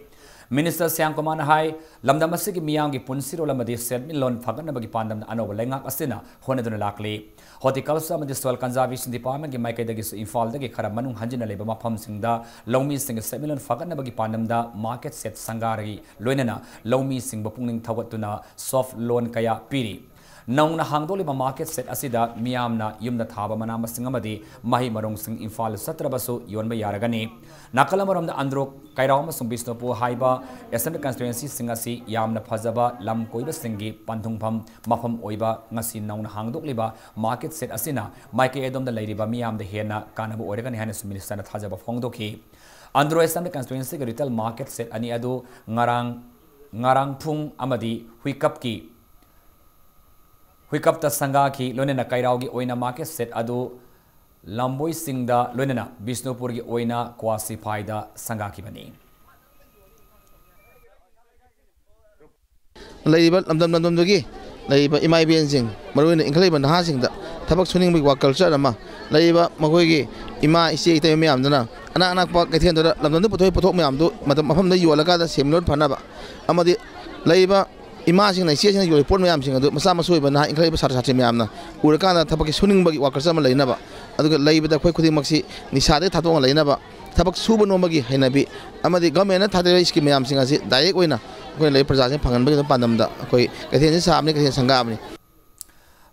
Minister ꯁ꯭ꯌꯥꯝ ꯀꯨꯃꯥꯔꯅ ꯍꯥꯏ, ꯂꯝꯗꯝ ꯑꯁꯤꯒꯤ ꯃꯤꯌꯥꯝꯒꯤ ꯄꯨꯟꯁꯤꯔꯣꯜ ꯑꯃꯗꯤ ꯁꯦꯟꯃꯤꯠꯂꯣꯟ ꯐꯒꯠꯅꯕꯒꯤ ꯄꯥꯟꯗꯝꯗ ꯑꯅꯧꯕ ꯂꯩꯉꯥꯛ ꯑꯁꯤꯅ ꯍꯣꯠꯅꯗꯨꯅ ꯂꯥꯛꯂꯤ꯫ Horticulture ꯑꯃꯗꯤ Soil Conservation Department ꯒꯤ ꯃꯥꯏꯀꯩꯗꯒꯤꯁꯨ ꯏꯝꯐꯥꯜꯗꯒꯤ ꯈꯔ ꯃꯅꯨꯡ ꯍꯟꯖꯤꯟꯅ ꯂꯩꯕ ꯃꯐꯝꯁꯤꯡꯗ ꯂꯧꯃꯤꯁꯤꯡꯒꯤ ꯁꯦꯟꯃꯤꯠꯂꯣꯟ ꯐꯒꯠꯅꯕꯒꯤ ꯄꯥꯟꯗꯝꯗ market shed ꯁꯪꯒꯥꯔꯒꯤ ꯂꯣꯏꯅꯅ ꯂꯧꯃꯤꯁꯤꯡꯕꯨ ꯄꯨꯛꯅꯤꯡ ꯊꯧꯒꯠꯇꯨꯅ soft loan ꯀꯌꯥ ꯄꯤꯔꯤ꯫ ꯅꯧꯅ ꯍꯥꯡꯗꯣꯛꯂꯤꯕ market shed ꯑꯁꯤꯗ ꯃꯤꯌꯥꯝꯅ ꯌꯨꯝꯗ ꯊꯥꯕ ꯃꯅꯥ ꯃꯁꯤꯡ ꯑꯃꯗꯤ ꯃꯍꯩ ꯃꯔꯣꯡꯁꯤꯡ ꯏꯝꯐꯥꯜ ꯆꯠꯇ꯭ꯔꯕꯁꯨ ꯌꯣꯟꯕ ꯌꯥꯔꯒꯅꯤ꯫ ꯅꯥꯀꯜ ꯑꯃꯔꯣꯝꯗ ꯑꯟꯗ꯭ꯔꯣ, ꯀꯩꯔꯥꯎ ꯑꯃꯁꯨꯡ ꯕꯤꯁꯅꯨꯄꯨꯔ ꯍꯥꯏꯕ assembly constituency ꯁꯤꯡ ꯑꯁꯤ ꯌꯥꯝꯅ ꯐꯖꯕ ꯂꯝ ꯀꯣꯏꯕꯁꯤꯡꯒꯤ ꯄꯟꯊꯨꯡꯐꯝ ꯃꯐꯝ ꯑꯣꯏꯕ ꯉꯁꯤ ꯅꯧꯅ ꯍꯥꯡꯗꯣꯛꯂꯤꯕ market shed ꯑꯁꯤꯅ ꯃꯥꯏꯀꯩ ꯑꯗꯣꯝꯗ ꯂꯩꯔꯤꯕ ꯃꯤꯌꯥꯝꯗ ꯍꯦꯟꯅ ꯀꯥꯟꯅꯕ ꯑꯣꯏꯔꯒꯅꯤ ꯍꯥꯏꯅꯁꯨ Minister ꯅ ꯊꯥꯖꯕ ꯐꯣꯡꯗꯣꯛꯈꯤ꯫ ꯑꯟꯗ꯭ꯔꯣ assembly constituency ꯒꯤ retail market shed ꯑꯅꯤ ꯑꯗꯨ ꯉꯔꯥꯡ, ꯉꯔꯥꯡ ꯐꯨꯡ ꯑꯃꯗꯤ ꯍꯨꯏꯀꯞꯀꯤ, ꯍꯨꯏꯀꯞꯇ ꯁꯪꯒꯥꯈꯤ꯫ ꯂꯣꯏꯅꯅ ꯀꯩꯔꯥꯎꯒꯤ ꯑꯣꯏꯅ market shed ꯑꯗꯨ ꯂꯝꯕꯣꯏꯁꯤꯡꯗ ꯂꯣꯏꯅꯅ ꯕꯤꯁꯅꯨꯄꯨꯔꯒꯤ ꯑꯣꯏꯅ ꯀ꯭ꯋꯥꯁꯤꯐꯥꯏꯗ ꯁꯪꯒꯥꯈꯤꯕꯅꯤ꯫ ꯂꯩꯔꯤꯕ ꯂꯝꯗꯝ ꯂꯝꯗꯝꯗꯨꯒꯤ ꯂꯩꯔꯤꯕ ꯏꯃꯥ ꯏꯕꯦꯟꯁꯤꯡ, ꯃꯔꯨꯑꯣꯏꯅ ꯏꯟꯈꯠꯂꯛꯏꯕ ꯅꯍꯥꯁꯤꯡꯗ ꯊꯕꯛ ꯁꯨꯅꯤꯡꯕꯒꯤ ꯋꯥ culture ꯑꯃ, ꯂꯩꯔꯤꯕ ꯃꯈꯣꯏꯒꯤ ꯏꯃꯥ, ꯏꯆꯦ, ꯏꯇꯩꯃ ꯃꯌꯥꯝꯗꯨꯅ ꯑꯅꯛ ꯑꯅꯛꯄ ꯀꯩꯊꯦꯜꯗꯨꯗ ꯂꯝꯗꯝꯗ ꯄꯨꯊꯣꯛꯏ ꯄꯣꯠꯊꯣꯛ ꯃꯌꯥꯝꯗꯨ ꯃꯇꯝ, ꯃꯐꯝꯗ ꯌꯣꯜꯂꯀꯥꯟꯗ ꯁꯦꯟꯃꯤꯠꯂꯣꯟ ꯐꯅꯕ ꯑꯃꯗꯤ ꯂꯩꯔꯤꯕ ꯏꯃꯥꯁꯤꯡꯅ, ꯏꯆꯦꯁꯤꯡꯅ ꯌꯣꯜꯂꯤꯕ ꯄꯣꯠ ꯃꯌꯥꯝꯁꯤꯡ ꯑꯗꯨ ꯃꯆꯥ ꯃꯁꯨ ꯑꯣꯏꯕ ꯅꯍꯥ ꯏꯟꯈꯠꯂꯛꯏꯕ ꯁꯥꯇ꯭ꯔ ꯁꯥꯇ꯭ꯔꯤ ꯃꯌꯥꯝꯅ ꯎꯔꯀꯥꯟꯗ ꯊꯕꯛꯀꯤ ꯁꯨꯅꯤꯡꯕꯒꯤ ꯋꯥ culture ꯑꯃ ꯂꯩꯅꯕ, ꯑꯗꯨꯒ ꯂꯩꯕꯗ ꯑꯩꯈꯣꯏ ꯈꯨꯗꯤꯡꯃꯛꯁꯤ ꯅꯤꯁꯥꯗꯒꯤ ꯊꯥꯗꯣꯛꯅ ꯂꯩꯅꯕ, ꯊꯕꯛ ꯁꯨꯕ ꯅꯣꯝꯕꯒꯤ ꯍꯩꯅꯕꯤ ꯑꯃꯗꯤ government ꯅ ꯊꯥꯗꯔꯤꯕ scheme ꯃꯌꯥꯝꯁꯤꯡ ꯑꯁꯤ direct ꯑꯣꯏꯅ ꯑꯩꯈꯣꯏꯅ ꯂꯩꯔꯤꯕ ꯄ꯭ꯔꯖꯥꯁꯤꯡ ꯐꯪꯍꯟꯕꯒꯤ ꯑꯗꯨꯝ ꯄꯥꯟꯗꯝꯗ ꯑꯩꯈꯣꯏ ꯀꯩꯊꯦꯜꯁꯤ ꯁꯥꯕꯅꯤ, ꯀꯩꯊꯦꯜ ꯁꯪꯒꯥꯕꯅꯤ꯫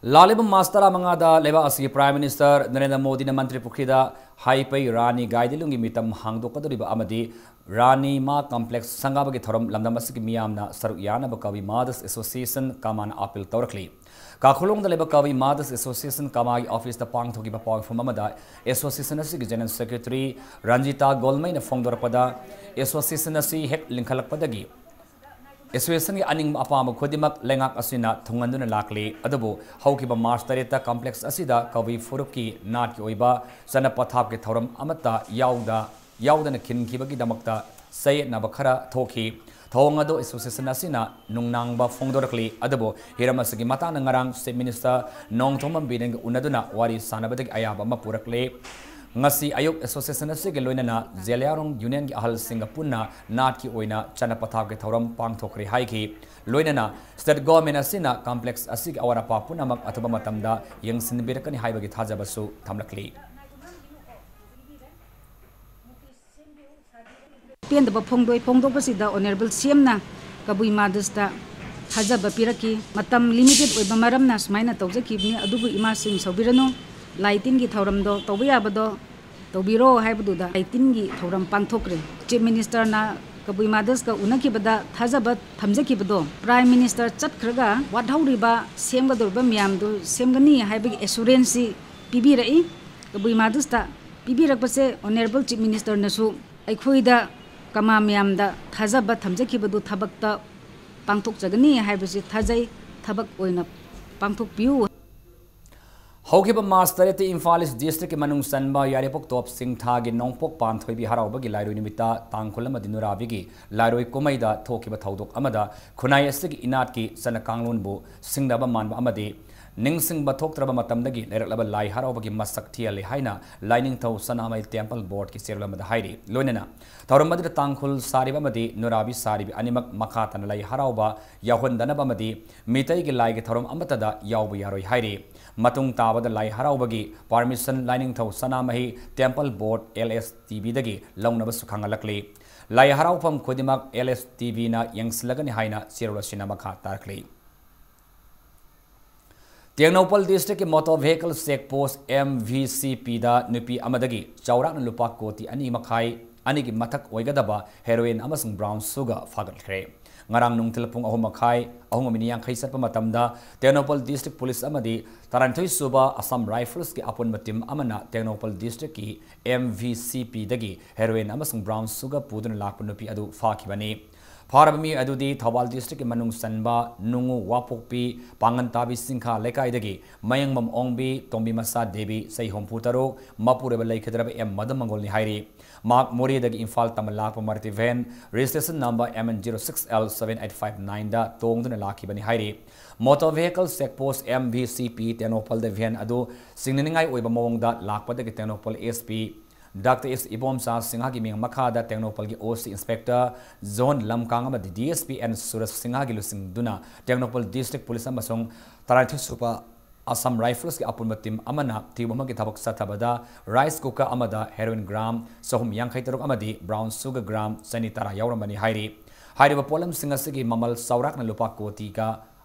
ꯂꯥꯛꯂꯤꯕ ꯃꯥꯔꯆ ꯇꯔꯥꯃꯉꯥꯗ ꯂꯩꯕꯥꯛ ꯑꯁꯤꯒꯤ Prime Minister ꯅꯔꯦꯟꯗ꯭ꯔ ꯃꯣꯗꯤꯅ ꯃꯟꯇ꯭ꯔꯤ ꯄꯨꯈ꯭ꯔꯤꯗ ꯍꯩꯄꯩ ꯔꯥꯅꯤ ꯒꯥꯏꯗꯤꯂꯨꯡꯒꯤ ꯃꯤꯇꯝ ꯍꯥꯡꯗꯣꯛꯀꯗꯧꯔꯤꯕ ꯑꯃꯗꯤ ꯔꯥꯅꯤ ꯃꯥ complex ꯁꯪꯒꯥꯕꯒꯤ ꯊꯧꯔꯝ ꯂꯝꯗꯝ ꯑꯁꯤꯒꯤ ꯃꯤꯌꯥꯝꯅ ꯁꯔꯨꯛ ꯌꯥꯅꯕ ꯀꯕꯤ Mothers Association ꯀꯃꯥꯅ appeal ꯇꯧꯔꯛꯂꯤ꯫ ꯀꯥꯈꯨꯂꯣꯡꯗ ꯂꯩꯕ ꯀꯕꯤ Mothers Association ꯀꯃꯥꯒꯤ office ꯇ ꯄꯥꯡꯊꯣꯛꯈꯤꯕ ꯄꯥꯎ ꯐꯝ ꯑꯃꯗ association ꯑꯁꯤꯒꯤ General Secretary ꯔꯟꯖꯤꯇꯥ ꯒꯣꯜꯃꯩꯅ ꯐꯣꯡꯗꯣꯔꯛꯄꯗ, association ꯑꯁꯤ ꯍꯦꯛ ꯂꯤꯡꯈꯠꯂꯛꯄꯗꯒꯤ ꯑꯦꯁꯣꯁꯤꯌꯦꯁꯟꯒꯤ ꯑꯅꯤꯡꯕ ꯑꯄꯥꯝꯕ ꯈꯨꯗꯤꯡꯃꯛ ꯂꯩꯉꯥꯛ ꯑꯁꯤꯅ ꯊꯨꯡꯍꯟꯗꯨꯅ ꯂꯥꯛꯂꯤ꯫ ꯑꯗꯨꯕꯨ ꯍꯧꯈꯤꯕ ꯃꯥꯔꯆ ꯇꯔꯦꯠꯇ ꯀꯝꯄ꯭ꯂꯦꯛꯁ ꯑꯁꯤꯗ ꯀꯕꯨꯏ ꯐꯨꯔꯨꯞꯀꯤ ꯅꯥꯠꯀꯤ ꯑꯣꯏꯕ ꯆꯠꯅ ꯄꯊꯥꯞꯀꯤ ꯊꯧꯔꯝ ꯑꯃꯠꯇ ꯌꯥꯎꯗ ꯌꯥꯎꯗꯅ ꯈꯤꯟꯈꯤꯕꯒꯤꯗꯃꯛꯇ ꯆꯌꯦꯠꯅꯕ ꯈꯔ ꯊꯣꯛꯈꯤ꯫ ꯊꯧꯑꯣꯡ ꯑꯗꯨ ꯑꯦꯁꯣꯁꯤꯌꯦꯁꯟ ꯑꯁꯤꯅ ꯅꯨꯡꯅꯥꯡꯕ ꯐꯣꯡꯗꯣꯔꯛꯂꯤ꯫ ꯑꯗꯨꯕꯨ ꯍꯤꯔꯝ ꯑꯁꯤꯒꯤ ꯃꯇꯥꯡꯗ ꯉꯔꯥꯡ ꯆꯤꯐ ꯃꯤꯅꯤꯁꯇꯔ ꯅꯣꯡꯊꯣꯝꯕꯝ ꯕꯤꯔꯦꯟꯒ ꯎꯅꯗꯨꯅ ꯋꯥꯔꯤ ꯁꯥꯟꯅꯕꯗꯒꯤ ꯑꯌꯥꯕ ꯑꯃ ꯄꯨꯔꯛꯂꯦ꯫ ꯉꯁꯤ ꯑꯌꯨꯛ ꯑꯦꯁꯣꯁꯤꯌꯦꯁꯟ ꯑꯁꯤꯒꯤ ꯂꯣꯏꯅꯅ ꯖꯦꯂꯤꯌꯥꯡꯔꯣꯡ ꯌꯨꯅꯤꯌꯟꯒꯤ ꯑꯍꯜꯁꯤꯡꯒ ꯄꯨꯟꯅ ꯅꯥꯠꯀꯤ ꯑꯣꯏꯅ ꯆꯠꯅ ꯄꯊꯥꯞꯀꯤ ꯊꯧꯔꯝ ꯄꯥꯡꯊꯣꯛꯈ꯭ꯔꯦ ꯍꯥꯏꯈꯤ꯫ ꯂꯣꯏꯅꯅ ꯁ꯭ꯇꯦꯠ ꯒꯣꯚꯔꯟꯃꯦꯟꯠ ꯑꯁꯤꯅ ꯀꯝꯄ꯭ꯂꯦꯛꯁ ꯑꯁꯤꯒꯤ ꯑꯋꯥꯠ ꯑꯄꯥ ꯄꯨꯝꯅꯃꯛ ꯑꯊꯨꯕ ꯃꯇꯝꯗ ꯌꯦꯡꯁꯤꯟꯕꯤꯔꯛꯀꯅꯤ ꯍꯥꯏꯕꯒꯤ ꯊꯥꯖꯕꯁꯨ ꯊꯝꯂꯛꯂꯤ꯫ ꯄꯦꯟꯗꯕ ꯐꯣꯡꯗꯣꯛꯏ꯫ ꯐꯣꯡꯗꯣꯛꯄꯁꯤꯗ ꯑꯣꯅꯔꯦꯕꯜ ꯁꯤ ꯑꯦꯝꯅ ꯀꯕꯨꯏ ꯃꯥꯗꯁꯇ ꯊꯥꯖꯕ ꯄꯤꯔꯛꯈꯤ꯫ ꯃꯇꯝ ꯂꯤꯃꯤꯇꯦꯗ ꯑꯣꯏꯕ ꯃꯔꯝꯅ ꯁꯨꯃꯥꯏꯅ ꯇꯧꯖꯈꯤꯕꯅꯤ, ꯑꯗꯨꯕꯨ ꯏꯃꯥꯁꯤꯡ ꯁꯥꯎꯕꯤꯔꯅꯨ, ꯂꯥꯏ ꯇꯤꯟꯒꯤ ꯊꯧꯔꯝꯗꯣ ꯇꯧꯕ ꯌꯥꯕꯗꯣ ꯇꯧꯕꯤꯔꯣ ꯍꯥꯏꯕꯗꯨꯗ ꯂꯥꯏ ꯇꯤꯟꯒꯤ ꯊꯧꯔꯝ ꯄꯥꯡꯊꯣꯛꯈ꯭ꯔꯦ꯫ ꯆꯤꯐ ꯃꯤꯅꯤꯁꯇꯔꯅ ꯀꯕꯨꯏ ꯃꯥꯗꯁꯀ ꯎꯅꯈꯤꯕꯗ ꯊꯥꯖꯕ ꯊꯝꯖꯈꯤꯕꯗꯣ ꯄ꯭ꯔꯥꯏꯝ ꯃꯤꯅꯤꯁꯇꯔ ꯆꯠꯈ꯭ꯔꯒ ꯋꯥꯠꯍꯧꯔꯤꯕ ꯁꯦꯝꯒꯗꯧꯔꯤꯕ ꯃꯌꯥꯝꯗꯨ ꯁꯦꯝꯒꯅꯤ ꯍꯥꯏꯕꯒꯤ ꯑꯦꯁꯨꯔꯦꯟꯁꯁꯤ ꯄꯤꯕꯤꯔꯛꯏ꯫ ꯀꯕꯨꯏ ꯃꯥꯗꯁꯇ ꯄꯤꯕꯤꯔꯛꯄꯁꯦ ꯑꯣꯅꯔꯦꯕꯜ ꯆꯤꯐ ꯃꯤꯅꯤꯁꯇꯔꯅꯁꯨ ꯑꯩꯈꯣꯏꯗ ꯀꯃꯥ ꯃꯌꯥꯝꯗ ꯊꯥꯖꯕ ꯊꯝꯖꯈꯤꯕꯗꯨ ꯊꯕꯛꯇ ꯄꯥꯡꯊꯣꯛꯆꯒꯅꯤ ꯍꯥꯏꯕꯁꯤ ꯊꯥꯖꯩ꯫ ꯊꯕꯛ ꯑꯣꯏꯅ ꯄꯥꯡꯊꯣꯛꯄꯤꯌꯨ꯫ ꯍꯧꯈꯤꯕ ꯃꯥꯔꯆ ꯇꯔꯦꯠꯇ ꯏꯝꯐꯥꯜ ꯏꯁ ꯗꯤꯁꯇ꯭ꯔꯤꯛꯀꯤ ꯃꯅꯨꯡ ꯆꯟꯕ ꯌꯥꯏꯔꯤꯄꯣꯛ ꯇꯣꯞ ꯁꯤꯡꯊꯥꯒꯤ ꯅꯣꯡꯄꯣꯛ ꯄꯥꯟꯊꯣꯏꯕꯤ ꯍꯔꯥꯎꯕꯒꯤ ꯂꯥꯏꯔꯣꯏ ꯅꯨꯃꯤꯠꯇ ꯇꯥꯡꯈꯨꯜ ꯑꯃꯗꯤ ꯅꯨꯔꯥꯕꯤꯒꯤ ꯂꯥꯏꯔꯣꯏ ꯀꯨꯝꯍꯩꯗ ꯊꯣꯛꯈꯤꯕ ꯊꯧꯗꯣꯛ ꯑꯃꯗ ꯈꯨꯟꯅꯥꯏ ꯑꯁꯤꯒꯤ ꯏꯅꯥꯠꯀꯤ ꯆꯠꯅ ꯀꯥꯡꯂꯣꯟꯕꯨ ꯁꯤꯡꯅꯕ ꯃꯥꯟꯕ ꯑꯃꯗꯤ ꯅꯤꯡꯁꯤꯡꯕ ꯊꯣꯛꯇ꯭ꯔꯕ ꯃꯇꯝꯗꯒꯤ ꯂꯩꯔꯛꯂꯕ ꯂꯥꯏ ꯍꯔꯥꯎꯕꯒꯤ ꯃꯁꯛ ꯊꯤꯍꯜꯂꯤ ꯍꯥꯏꯅ ꯂꯥꯏꯅꯤꯡꯊꯧ ꯁꯅꯥꯃꯍꯤ ꯇꯦꯝꯄꯜ ꯕꯣꯔꯗꯀꯤ ꯆꯦꯔꯣꯜ ꯑꯃꯗ ꯍꯥꯏꯔꯤ꯫ ꯂꯣꯏꯅꯅ ꯊꯧꯔꯝ ꯑꯗꯨꯗ ꯇꯥꯡꯈꯨꯜ ꯁꯥꯔꯤꯕ ꯑꯃꯗꯤ ꯅꯨꯔꯥꯕꯤ ꯁꯥꯔꯤꯕ ꯑꯅꯤꯃꯛ ꯃꯈꯥ ꯇꯥꯅ ꯂꯥꯏ ꯍꯔꯥꯎꯕ ꯌꯥꯎꯍꯟꯗꯅꯕ ꯑꯃꯗꯤ ꯃꯤꯇꯩꯒꯤ ꯂꯥꯏꯒꯤ ꯊꯧꯔꯝ ꯑꯃꯠꯇꯗ ꯌꯥꯎꯕ ꯌꯥꯔꯣꯏ ꯍꯥꯏꯔꯤ꯫ ꯃꯇꯨꯡ ꯇꯥꯕꯗ ꯂꯥꯏ ꯍꯔꯥꯎꯕꯒꯤ ꯄꯥꯔꯃꯤꯁꯟ ꯂꯥꯏꯅꯤꯡꯊꯧ ꯁꯅꯥꯃꯍꯤ ꯇꯦꯝꯄꯜ ꯕꯣꯔꯗ, ꯑꯦꯜ ꯑꯦꯁ ꯇꯤ ꯚꯤꯗꯒꯤ ꯂꯧꯅꯕꯁꯨ ꯈꯪꯍꯜꯂꯛꯂꯤ꯫ ꯂꯥꯏ ꯍꯔꯥꯎꯐꯝ ꯈꯨꯗꯤꯡꯃꯛ ꯑꯦꯜ ꯑꯦꯁ ꯇꯤ ꯚꯤꯅ ꯌꯦꯡꯁꯤꯜꯂꯒꯅꯤ ꯍꯥꯏꯅ ꯆꯦꯔꯣꯜ ꯑꯁꯤꯅ ꯃꯈꯥ ꯇꯥꯔꯛꯂꯤ꯫ ꯇꯦꯡꯅꯧꯄꯜ ꯗꯤꯁꯇ꯭ꯔꯤꯛꯀꯤ ꯃꯣꯇꯣꯔ ꯚꯦꯍꯤꯀꯜ ꯆꯦꯛ ꯄꯣꯁ, ꯑꯦꯝ ꯚꯤ ꯁꯤ ꯄꯤꯗ ꯅꯨꯄꯤ ꯑꯃꯗꯒꯤ ꯆꯥꯎꯔꯥꯛꯅ ꯂꯨꯄꯥ ꯀꯣꯇꯤ ꯑꯅꯤ ꯃꯈꯥꯏ, ꯑꯅꯤꯒꯤ ꯃꯊꯛ ꯑꯣꯏꯒꯗꯕ ꯍꯦꯔꯣꯏꯟ ꯑꯃꯁꯨꯡ ꯕ꯭ꯔꯥꯎꯟ ꯁꯨꯒꯔ ꯐꯥꯒꯠꯈ꯭ꯔꯦ꯫ ꯉꯔꯥꯡ ꯅꯨꯡꯊꯤꯜ ꯄꯨꯡ ꯑꯍꯨꯝ ꯃꯈꯥꯏ, ꯑꯍꯨꯝꯒ ꯃꯤꯅꯤꯠ ꯌꯥꯡꯈꯩ ꯆꯠꯄ ꯃꯇꯝꯗ ꯇꯦꯡꯅꯧꯄꯜ ꯗꯤꯁꯇ꯭ꯔꯤꯛ ꯄꯨꯂꯤꯁ ꯑꯃꯗꯤ ꯇꯔꯥꯅꯤꯊꯣꯏ ꯁꯨꯕ ꯑꯁꯥꯝ ꯔꯥꯏꯐꯜꯁꯀꯤ ꯑꯄꯨꯟꯕ ꯇꯤꯝ ꯑꯃꯅ ꯇꯦꯡꯅꯧꯄꯜ ꯗꯤꯁꯇ꯭ꯔꯤꯛꯀꯤ ꯑꯦꯝ ꯚꯤ ꯁꯤ ꯄꯤꯗꯒꯤ ꯍꯦꯔꯣꯏꯟ ꯑꯃꯁꯨꯡ ꯕ꯭ꯔꯥꯎꯟ ꯁꯨꯒꯔ ꯄꯨꯗꯨꯅ ꯂꯥꯛꯄ ꯅꯨꯄꯤ ꯑꯗꯨ ꯐꯥꯈꯤꯕꯅꯤ꯫ ꯐꯥꯔꯕ ꯃꯤꯑꯣꯏ ꯑꯗꯨꯗꯤ ꯊꯧꯕꯥꯜ districtꯀꯤ ꯃꯅꯨꯡ ꯆꯟꯕ ꯅꯨꯡꯉꯨ ꯋꯥꯄꯣꯛꯄꯤ ꯄꯥꯡꯒꯟ ꯇꯥꯕꯤ ꯆꯤꯡꯈꯥ ꯂꯩꯀꯥꯏꯗꯒꯤ ꯃꯌꯦꯡꯕꯝ ꯑꯣꯡꯕꯤ, ꯇꯣꯝꯕꯤ ꯃꯆꯥ ꯗꯦꯕꯤ, ꯆꯍꯤ ꯍꯨꯝꯐꯨ ꯇꯔꯨꯛ, ꯃꯄꯨꯔꯣꯏꯕ ꯂꯩꯈꯤꯗ꯭ꯔꯕ ꯑꯦꯝ ꯃꯗꯨ ꯃꯪꯒꯣꯜꯅꯤ ꯍꯥꯏꯔꯤ꯫ ꯃꯍꯥꯛ ꯃꯣꯔꯦꯗꯒꯤ ꯏꯝꯐꯥꯜ ꯇꯝꯅ ꯂꯥꯛꯄ Maruti van registration number M N zero six L seven eight five nine ꯗ ꯇꯣꯡꯗꯨꯅ ꯂꯥꯛꯈꯤꯕꯅꯤ ꯍꯥꯏꯔꯤ꯫ Motor Vehicle Check Post, M V C P, ꯇꯦꯡꯅꯧꯄꯜꯗ van ꯑꯗꯨ ꯆꯤꯡꯅꯅꯤꯡꯉꯥꯏ ꯑꯣꯏꯕ ꯃꯑꯣꯡꯗ ꯂꯥꯛꯄꯗꯒꯤ Tengnoupal S P Doctor S Ibomcha ꯁꯤꯡꯍꯒꯤ ꯃꯤꯡ ꯃꯈꯥꯗ ꯇꯦꯡꯅꯧꯄꯜꯒꯤ O C Inspector John ꯂꯝꯀꯥꯡ ꯑꯃꯗꯤ D S P N ꯁꯨꯔꯖ ꯁꯤꯡꯍꯒꯤ ꯂꯨꯆꯤꯡꯗꯨꯅ ꯇꯦꯡꯅꯧꯄꯜ District Police ꯑꯃꯁꯨꯡ ꯇꯔꯥꯅꯤꯊꯣꯏ ꯁꯨꯕ Assam Riflesꯀꯤ ꯑꯄꯨꯟꯕ team ꯑꯃꯅ ꯊꯤꯕ ꯑꯃꯒꯤ ꯊꯕꯛ ꯆꯠꯊꯕꯗ rice cooker ꯑꯃꯗ heroin gram ꯆꯍꯨꯝ ꯌꯥꯡꯈꯩ ꯇꯔꯨꯛ ꯑꯃꯗꯤ brown sugar gram ꯆꯅꯤ ꯇꯔꯥ ꯌꯥꯎꯔꯝꯕꯅꯤ ꯍꯥꯏꯔꯤ꯫ ꯍꯥꯏꯔꯤꯕ ꯄꯣꯠꯂꯝꯁꯤꯡ ꯑꯁꯤꯒꯤ ꯃꯃꯜ ꯆꯥꯎꯔꯥꯛꯅ ꯂꯨꯄꯥ ꯀꯣꯇꯤꯒ,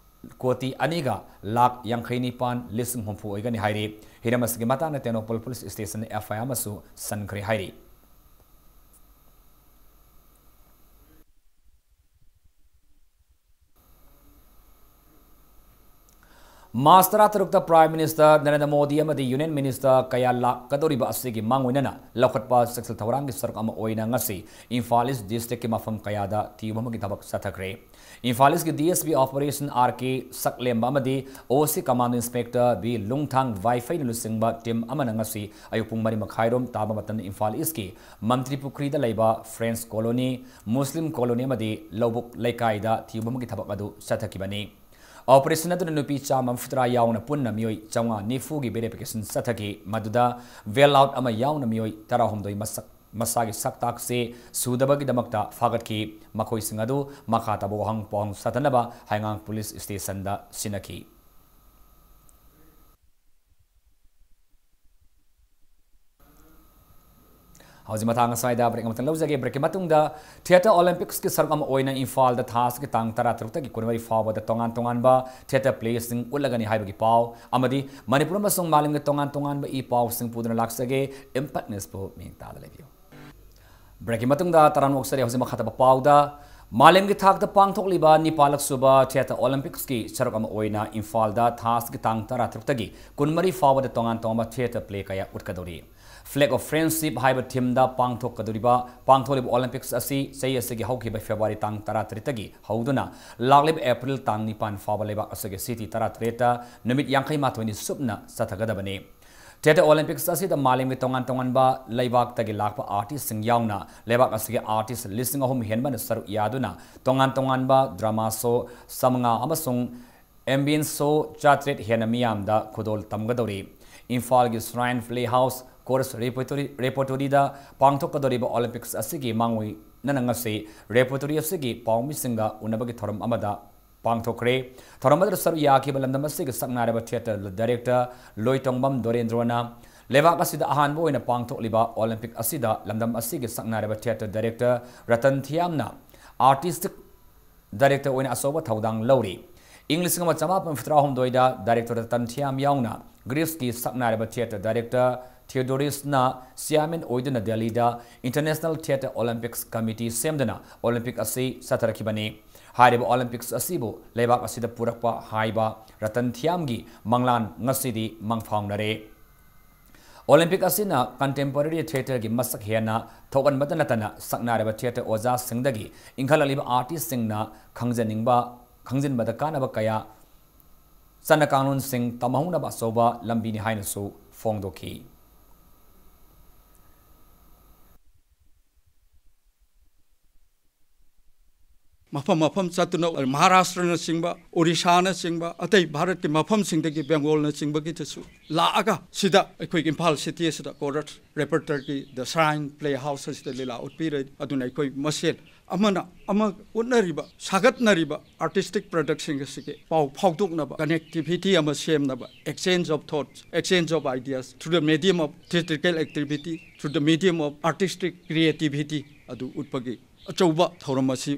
ꯀꯣꯇꯤ ꯑꯅꯤꯒ ꯂꯥꯈ ꯌꯥꯡꯈꯩ ꯅꯤꯄꯥꯟ ꯂꯤꯁꯤꯡ ꯍꯨꯝꯐꯨ ꯑꯣꯏꯒꯅꯤ ꯍꯥꯏꯔꯤ꯫ ꯍꯤꯔꯝ ꯑꯁꯤꯒꯤ ꯃꯇꯥꯡꯗ Tengnoupal Police Stationꯗ F I R ꯑꯃꯁꯨ ꯆꯟꯈ꯭ꯔꯦ ꯍꯥꯏꯔꯤ꯫ ꯃꯥꯔꯆ ꯇꯔꯥꯇꯔꯨꯛꯇ Prime Minister ꯅꯔꯦꯟꯗ꯭ꯔ ꯃꯣꯗꯤ ꯑꯃꯗꯤ Union Minister ꯀꯌꯥ ꯂꯥꯛꯀꯗꯧꯔꯤꯕ ꯑꯁꯤꯒꯤ ꯃꯥꯡꯑꯣꯏꯅꯅ ꯂꯧꯈꯠꯄ ꯆꯦꯛꯁꯤꯜ ꯊꯧꯔꯥꯡꯒꯤ ꯁꯔꯨꯛ ꯑꯃ ꯑꯣꯏꯅ ꯉꯁꯤ ꯏꯝꯐꯥꯜ East Districtꯀꯤ ꯃꯐꯝ ꯀꯌꯥꯗ ꯊꯤꯕ ꯑꯃꯒꯤ ꯊꯕꯛ ꯆꯠꯊꯈ꯭ꯔꯦ꯫ Imphal Eastꯀꯤ D S P Operation R K ꯁꯛꯂꯦꯝꯕ ꯑꯃꯗꯤ O C Commando Inspector B ꯂꯨꯡꯊꯥꯡ ꯋꯥꯏꯐꯩꯅ ꯂꯨꯆꯤꯡꯕ team ꯑꯃꯅ ꯉꯁꯤ ꯑꯌꯨꯛ ꯄꯨꯡ ꯃꯔꯤ ꯃꯈꯥꯏꯔꯣꯝ ꯇꯥꯕ ꯃꯇꯝꯗ ꯏꯝꯐꯥꯜ Eastꯀꯤ ꯃꯟꯇ꯭ꯔꯤ ꯄꯨꯈ꯭ꯔꯤꯗ ꯂꯩꯕ French Colony, Muslim Colony ꯑꯃꯗꯤ ꯂꯧꯕꯨꯛ ꯂꯩꯀꯥꯏꯗ ꯊꯤꯕ ꯑꯃꯒꯤ ꯊꯕꯛ ꯑꯗꯨ ꯆꯠꯊꯈꯤꯕꯅꯤ꯫ Operation ꯑꯗꯨꯅ ꯅꯨꯄꯤ ꯆꯥꯝꯃ ꯃꯔꯤꯐꯨꯇꯔꯥ ꯌꯥꯎꯅ ꯄꯨꯟꯅ ꯃꯤꯑꯣꯏ ꯆꯥꯝꯃꯉꯥ ꯅꯤꯐꯨꯒꯤ verification ꯆꯠꯊꯈꯤ꯫ ꯃꯗꯨꯗ bail out ꯑꯃ ꯌꯥꯎꯅ ꯃꯤꯑꯣꯏ ꯇꯔꯥꯍꯨꯝꯗꯣꯏ ꯃꯁꯛ, ꯃꯁꯥꯒꯤ ꯁꯛ ꯇꯥꯛꯁꯦ ꯁꯨꯗꯕꯒꯤꯗꯃꯛꯇ ꯐꯥꯒꯠꯈꯤ꯫ ꯃꯈꯣꯏꯁꯤꯡ ꯑꯗꯨ ꯃꯈꯥ ꯇꯥꯕ ꯋꯥꯍꯪ ꯄꯥꯎꯍꯪ ꯆꯠꯊꯅꯕ ꯍꯩꯉꯥꯡ Police Stationꯗ ꯁꯤꯟꯅꯈꯤ꯫ ꯍꯧꯖꯤꯛ ꯃꯇꯥꯡ ꯑꯁ꯭ꯋꯥꯏꯗ break ꯑꯃꯇꯪ ꯂꯧꯖꯒꯦ꯫ Breakꯀꯤ ꯃꯇꯨꯡꯗ Theatre Olympicsꯀꯤ ꯁꯔꯨꯛ ꯑꯃ ꯑꯣꯏꯅ ꯏꯝꯐꯥꯜꯗ ꯊꯥ ꯑꯁꯤꯒꯤ ꯇꯥꯡ ꯇꯔꯥꯇꯔꯨꯛꯇꯒꯤ ꯀꯨꯟꯃꯔꯤ ꯐꯥꯎꯕꯗ ꯇꯣꯉꯥꯟ ꯇꯣꯉꯥꯟꯕ theatre playꯁꯤꯡ ꯎꯠꯂꯒꯅꯤ ꯍꯥꯏꯕꯒꯤ ꯄꯥꯎ ꯑꯃꯗꯤ ꯃꯅꯤꯄꯨꯔ ꯑꯃꯁꯨꯡ ꯃꯥꯂꯦꯝꯒꯤ ꯇꯣꯉꯥꯟ ꯇꯣꯉꯥꯟꯕ ꯏ ꯄꯥꯎꯁꯤꯡ ꯄꯨꯗꯨꯅ ꯂꯥꯛꯆꯒꯦ꯫ Impact Newsꯄꯨ ꯃꯤꯠꯌꯦꯡ ꯇꯥꯗ ꯂꯩꯕꯤꯌꯨ꯫ Breakꯀꯤ ꯃꯇꯨꯡꯗ ꯇꯔꯥꯝꯅ ꯑꯣꯛꯆꯔꯤ꯫ ꯍꯧꯖꯤꯛ ꯃꯈꯥ ꯇꯥꯕ ꯄꯥꯎꯗ ꯃꯥꯂꯦꯝꯒꯤ ꯊꯥꯛꯇ ꯄꯥꯡꯊꯣꯛꯂꯤꯕ ꯅꯤꯄꯥꯜꯂꯛ ꯁꯨꯕ Theatre Olympics ꯀꯤ ꯁꯔꯨꯛ ꯑꯃ ꯑꯣꯏꯅ ꯏꯝꯐꯥꯜꯗ ꯊꯥ ꯑꯁꯤꯒꯤ ꯇꯥꯡ ꯇꯔꯥ ꯇꯔꯨꯛꯇꯒꯤ ꯀꯨꯟꯃꯔꯤ ꯐꯥꯎꯕꯗ ꯇꯣꯉꯥꯟ ꯇꯣꯉꯥꯟꯕ theatre play ꯀꯌꯥ ꯎꯠꯀꯗꯧꯔꯤ꯫ Flag of Friendship ꯍꯥꯏꯕ theme ꯗ ꯄꯥꯡꯊꯣꯛꯀꯗꯧꯔꯤꯕ, ꯄꯥꯡꯊꯣꯛꯂꯤꯕ Olympics ꯑꯁꯤ ꯆꯍꯤ ꯑꯁꯤꯒꯤ ꯍꯧꯈꯤꯕ February ꯇꯥꯡ ꯇꯔꯥ ꯇꯔꯦꯠꯇꯒꯤ ꯍꯧꯗꯨꯅ ꯂꯥꯛꯂꯤꯕ April ꯇꯥꯡ ꯅꯤꯄꯥꯟ ꯐꯥꯎꯕ ꯂꯩꯕꯥꯛ ꯑꯁꯤꯒꯤ city ꯇꯔꯥ ꯇꯔꯦꯠꯇ ꯅꯨꯃꯤꯠ ꯌꯥꯡꯈꯩ ꯃꯥꯊꯣꯏꯅꯤ ꯁꯨꯞꯅ ꯆꯠꯊꯒꯗꯕꯅꯤ꯫ Theatre Olympics ꯑꯁꯤꯗ ꯃꯥꯂꯦꯝꯒꯤ ꯇꯣꯉꯥꯟ ꯇꯣꯉꯥꯟꯕ ꯂꯩꯕꯥꯛꯇꯒꯤ ꯂꯥꯛꯄ artist ꯁꯤꯡ ꯌꯥꯎꯅ ꯂꯩꯕꯥꯛ ꯑꯁꯤꯒꯤ artist ꯂꯤꯁꯤꯡ ꯑꯍꯨꯝ ꯍꯦꯟꯕꯅ ꯁꯔꯨꯛ ꯌꯥꯗꯨꯅ ꯇꯣꯉꯥꯟ ꯇꯣꯉꯥꯟꯕ drama show ꯆꯥꯃꯉꯥ ꯑꯃꯁꯨꯡ ambience show ꯆꯥꯇ꯭ꯔꯦꯠ ꯍꯦꯟꯅ ꯃꯤꯌꯥꯝꯗ ꯈꯨꯗꯣꯜ ꯇꯝꯒꯗꯧꯔꯤ꯫ ꯏꯝꯐꯥꯜꯒꯤ Shrine Playhouse Chorus Repertory, Repertory ꯗ ꯄꯥꯡꯊꯣꯛꯀꯗꯧꯔꯤꯕ Olympics ꯑꯁꯤꯒꯤ ꯃꯥꯡꯑꯣꯏꯅꯅ ꯉꯁꯤ repertory ꯑꯁꯤꯒꯤ ꯄꯥꯎꯃꯤꯁꯤꯡꯒ ꯎꯅꯕꯒꯤ ꯊꯧꯔꯝ ꯑꯃꯗ ꯄꯥꯡꯊꯣꯛꯈ꯭ꯔꯦ꯫ ꯊꯧꯔꯝ ꯑꯗꯨꯗ ꯁꯔꯨꯛ ꯌꯥꯈꯤꯕ ꯂꯝꯗꯝ ꯑꯁꯤꯒꯤ ꯁꯛꯅꯥꯏꯔꯕ theatre director ꯂꯣꯏꯇꯣꯡꯕꯝ ꯗꯣꯔꯦꯟꯗ꯭ꯔꯣꯅ ꯂꯩꯕꯥꯛ ꯑꯁꯤꯗ ꯑꯍꯥꯟꯕ ꯑꯣꯏꯅ ꯄꯥꯡꯊꯣꯛꯂꯤꯕ Olympic ꯑꯁꯤꯗ ꯂꯝꯗꯝ ꯑꯁꯤꯒꯤ ꯁꯛꯅꯥꯏꯔꯕ theatre director Ratan ꯊꯤꯌꯥꯝꯅ artistic director ꯑꯣꯏꯅ ꯑꯆꯧꯕ ꯊꯧꯗꯥꯡ ꯂꯧꯔꯤ꯫ ꯏꯪ ꯂꯤꯁꯤꯡ ꯑꯃ ꯆꯃꯥꯄꯟ ꯍꯨꯝꯐꯨꯇꯔꯥ ꯍꯨꯝꯗꯣꯏꯗ director ꯔꯇꯟ ꯊꯤꯌꯥꯝ ꯌꯥꯎꯅ Greece ꯀꯤ ꯁꯛꯅꯥꯏꯔꯕ theatre director Theodoros ꯅ chairman ꯑꯣꯏꯗꯨꯅ ꯗꯦꯜꯂꯤꯗ International Theatre Olympics Committee ꯁꯦꯝꯗꯨꯅ Olympic ꯑꯁꯤ ꯆꯠꯊꯔꯛꯈꯤꯕꯅꯤ꯫ ꯍꯥꯏꯔꯤꯕ Olympics ꯑꯁꯤꯕꯨ ꯂꯩꯕꯥꯛ ꯑꯁꯤꯗ ꯄꯨꯔꯛꯄ ꯍꯥꯏꯕ ꯔꯇꯟ ꯊꯤꯌꯥꯝꯒꯤ ꯃꯪꯂꯥꯟ ꯉꯁꯤꯗꯤ ꯃꯪꯐꯥꯎꯅꯔꯦ꯫ Olympic ꯑꯁꯤꯅ contemporary theatre ꯒꯤ ꯃꯁꯛ ꯍꯦꯟꯅ ꯊꯣꯛꯍꯟꯕꯇ ꯅꯠꯇꯅ ꯁꯛꯅꯥꯏꯔꯕ theatre ꯑꯣꯖꯥꯁꯤꯡꯗꯒꯤ ꯏꯟꯈꯠꯂꯛꯂꯤꯕ artist ꯁꯤꯡꯅ ꯈꯪꯖꯅꯤꯡꯕ, ꯈꯪꯖꯤꯟꯕꯗ ꯀꯥꯟꯅꯕ ꯀꯌꯥ, ꯆꯠꯅ ꯀꯥꯡꯂꯣꯟꯁꯤꯡ ꯇꯝꯍꯧꯅꯕ ꯑꯆꯧꯕ ꯂꯝꯕꯤꯅꯤ ꯍꯥꯏꯅꯁꯨ ꯐꯣꯡꯗꯣꯛꯈꯤ꯫ ꯃꯐꯝ ꯃꯐꯝ ꯆꯠꯇꯨꯅ ꯃꯍꯥꯔꯥꯁꯇ꯭ꯔꯅꯆꯤꯡꯕ, ꯑꯣꯔꯤꯁꯥꯅꯆꯤꯡꯕ, ꯑꯇꯩ ꯚꯥꯔꯠꯀꯤ ꯃꯐꯝꯁꯤꯡꯗꯒꯤ, ꯕꯦꯡꯒꯣꯜꯅꯆꯤꯡꯕꯒꯤꯗꯁꯨ ꯂꯥꯛꯑꯒ ꯁꯤꯗ ꯑꯩꯈꯣꯏꯒꯤ ꯏꯝꯐꯥꯜ city ꯑꯁꯤꯗ Chorus Repertory ꯒꯤ The Shrine Playhouse ꯑꯁꯤꯗ ꯂꯤꯂꯥ ꯎꯠꯄꯤꯔꯦ꯫ ꯑꯗꯨꯅ ꯑꯩꯈꯣꯏ ꯃꯁꯦꯜ ꯑꯃꯅ ꯑꯃ ꯎꯠꯅꯔꯤꯕ, ꯁꯥꯒꯠꯅꯔꯤꯕ artistic product ꯁꯤꯡ ꯑꯁꯤꯒꯤ ꯄꯥꯎ ꯐꯥꯎꯗꯣꯛꯅꯕ, connectivity ꯑꯃ ꯁꯦꯝꯅꯕ, exchange of thoughts, exchange of ideas through the medium of theatrical activity, through the medium of artistic creativity ꯑꯗꯨ ꯎꯠꯄꯒꯤ ꯑꯆꯧꯕ ꯊꯧꯔꯝ ꯑꯁꯤ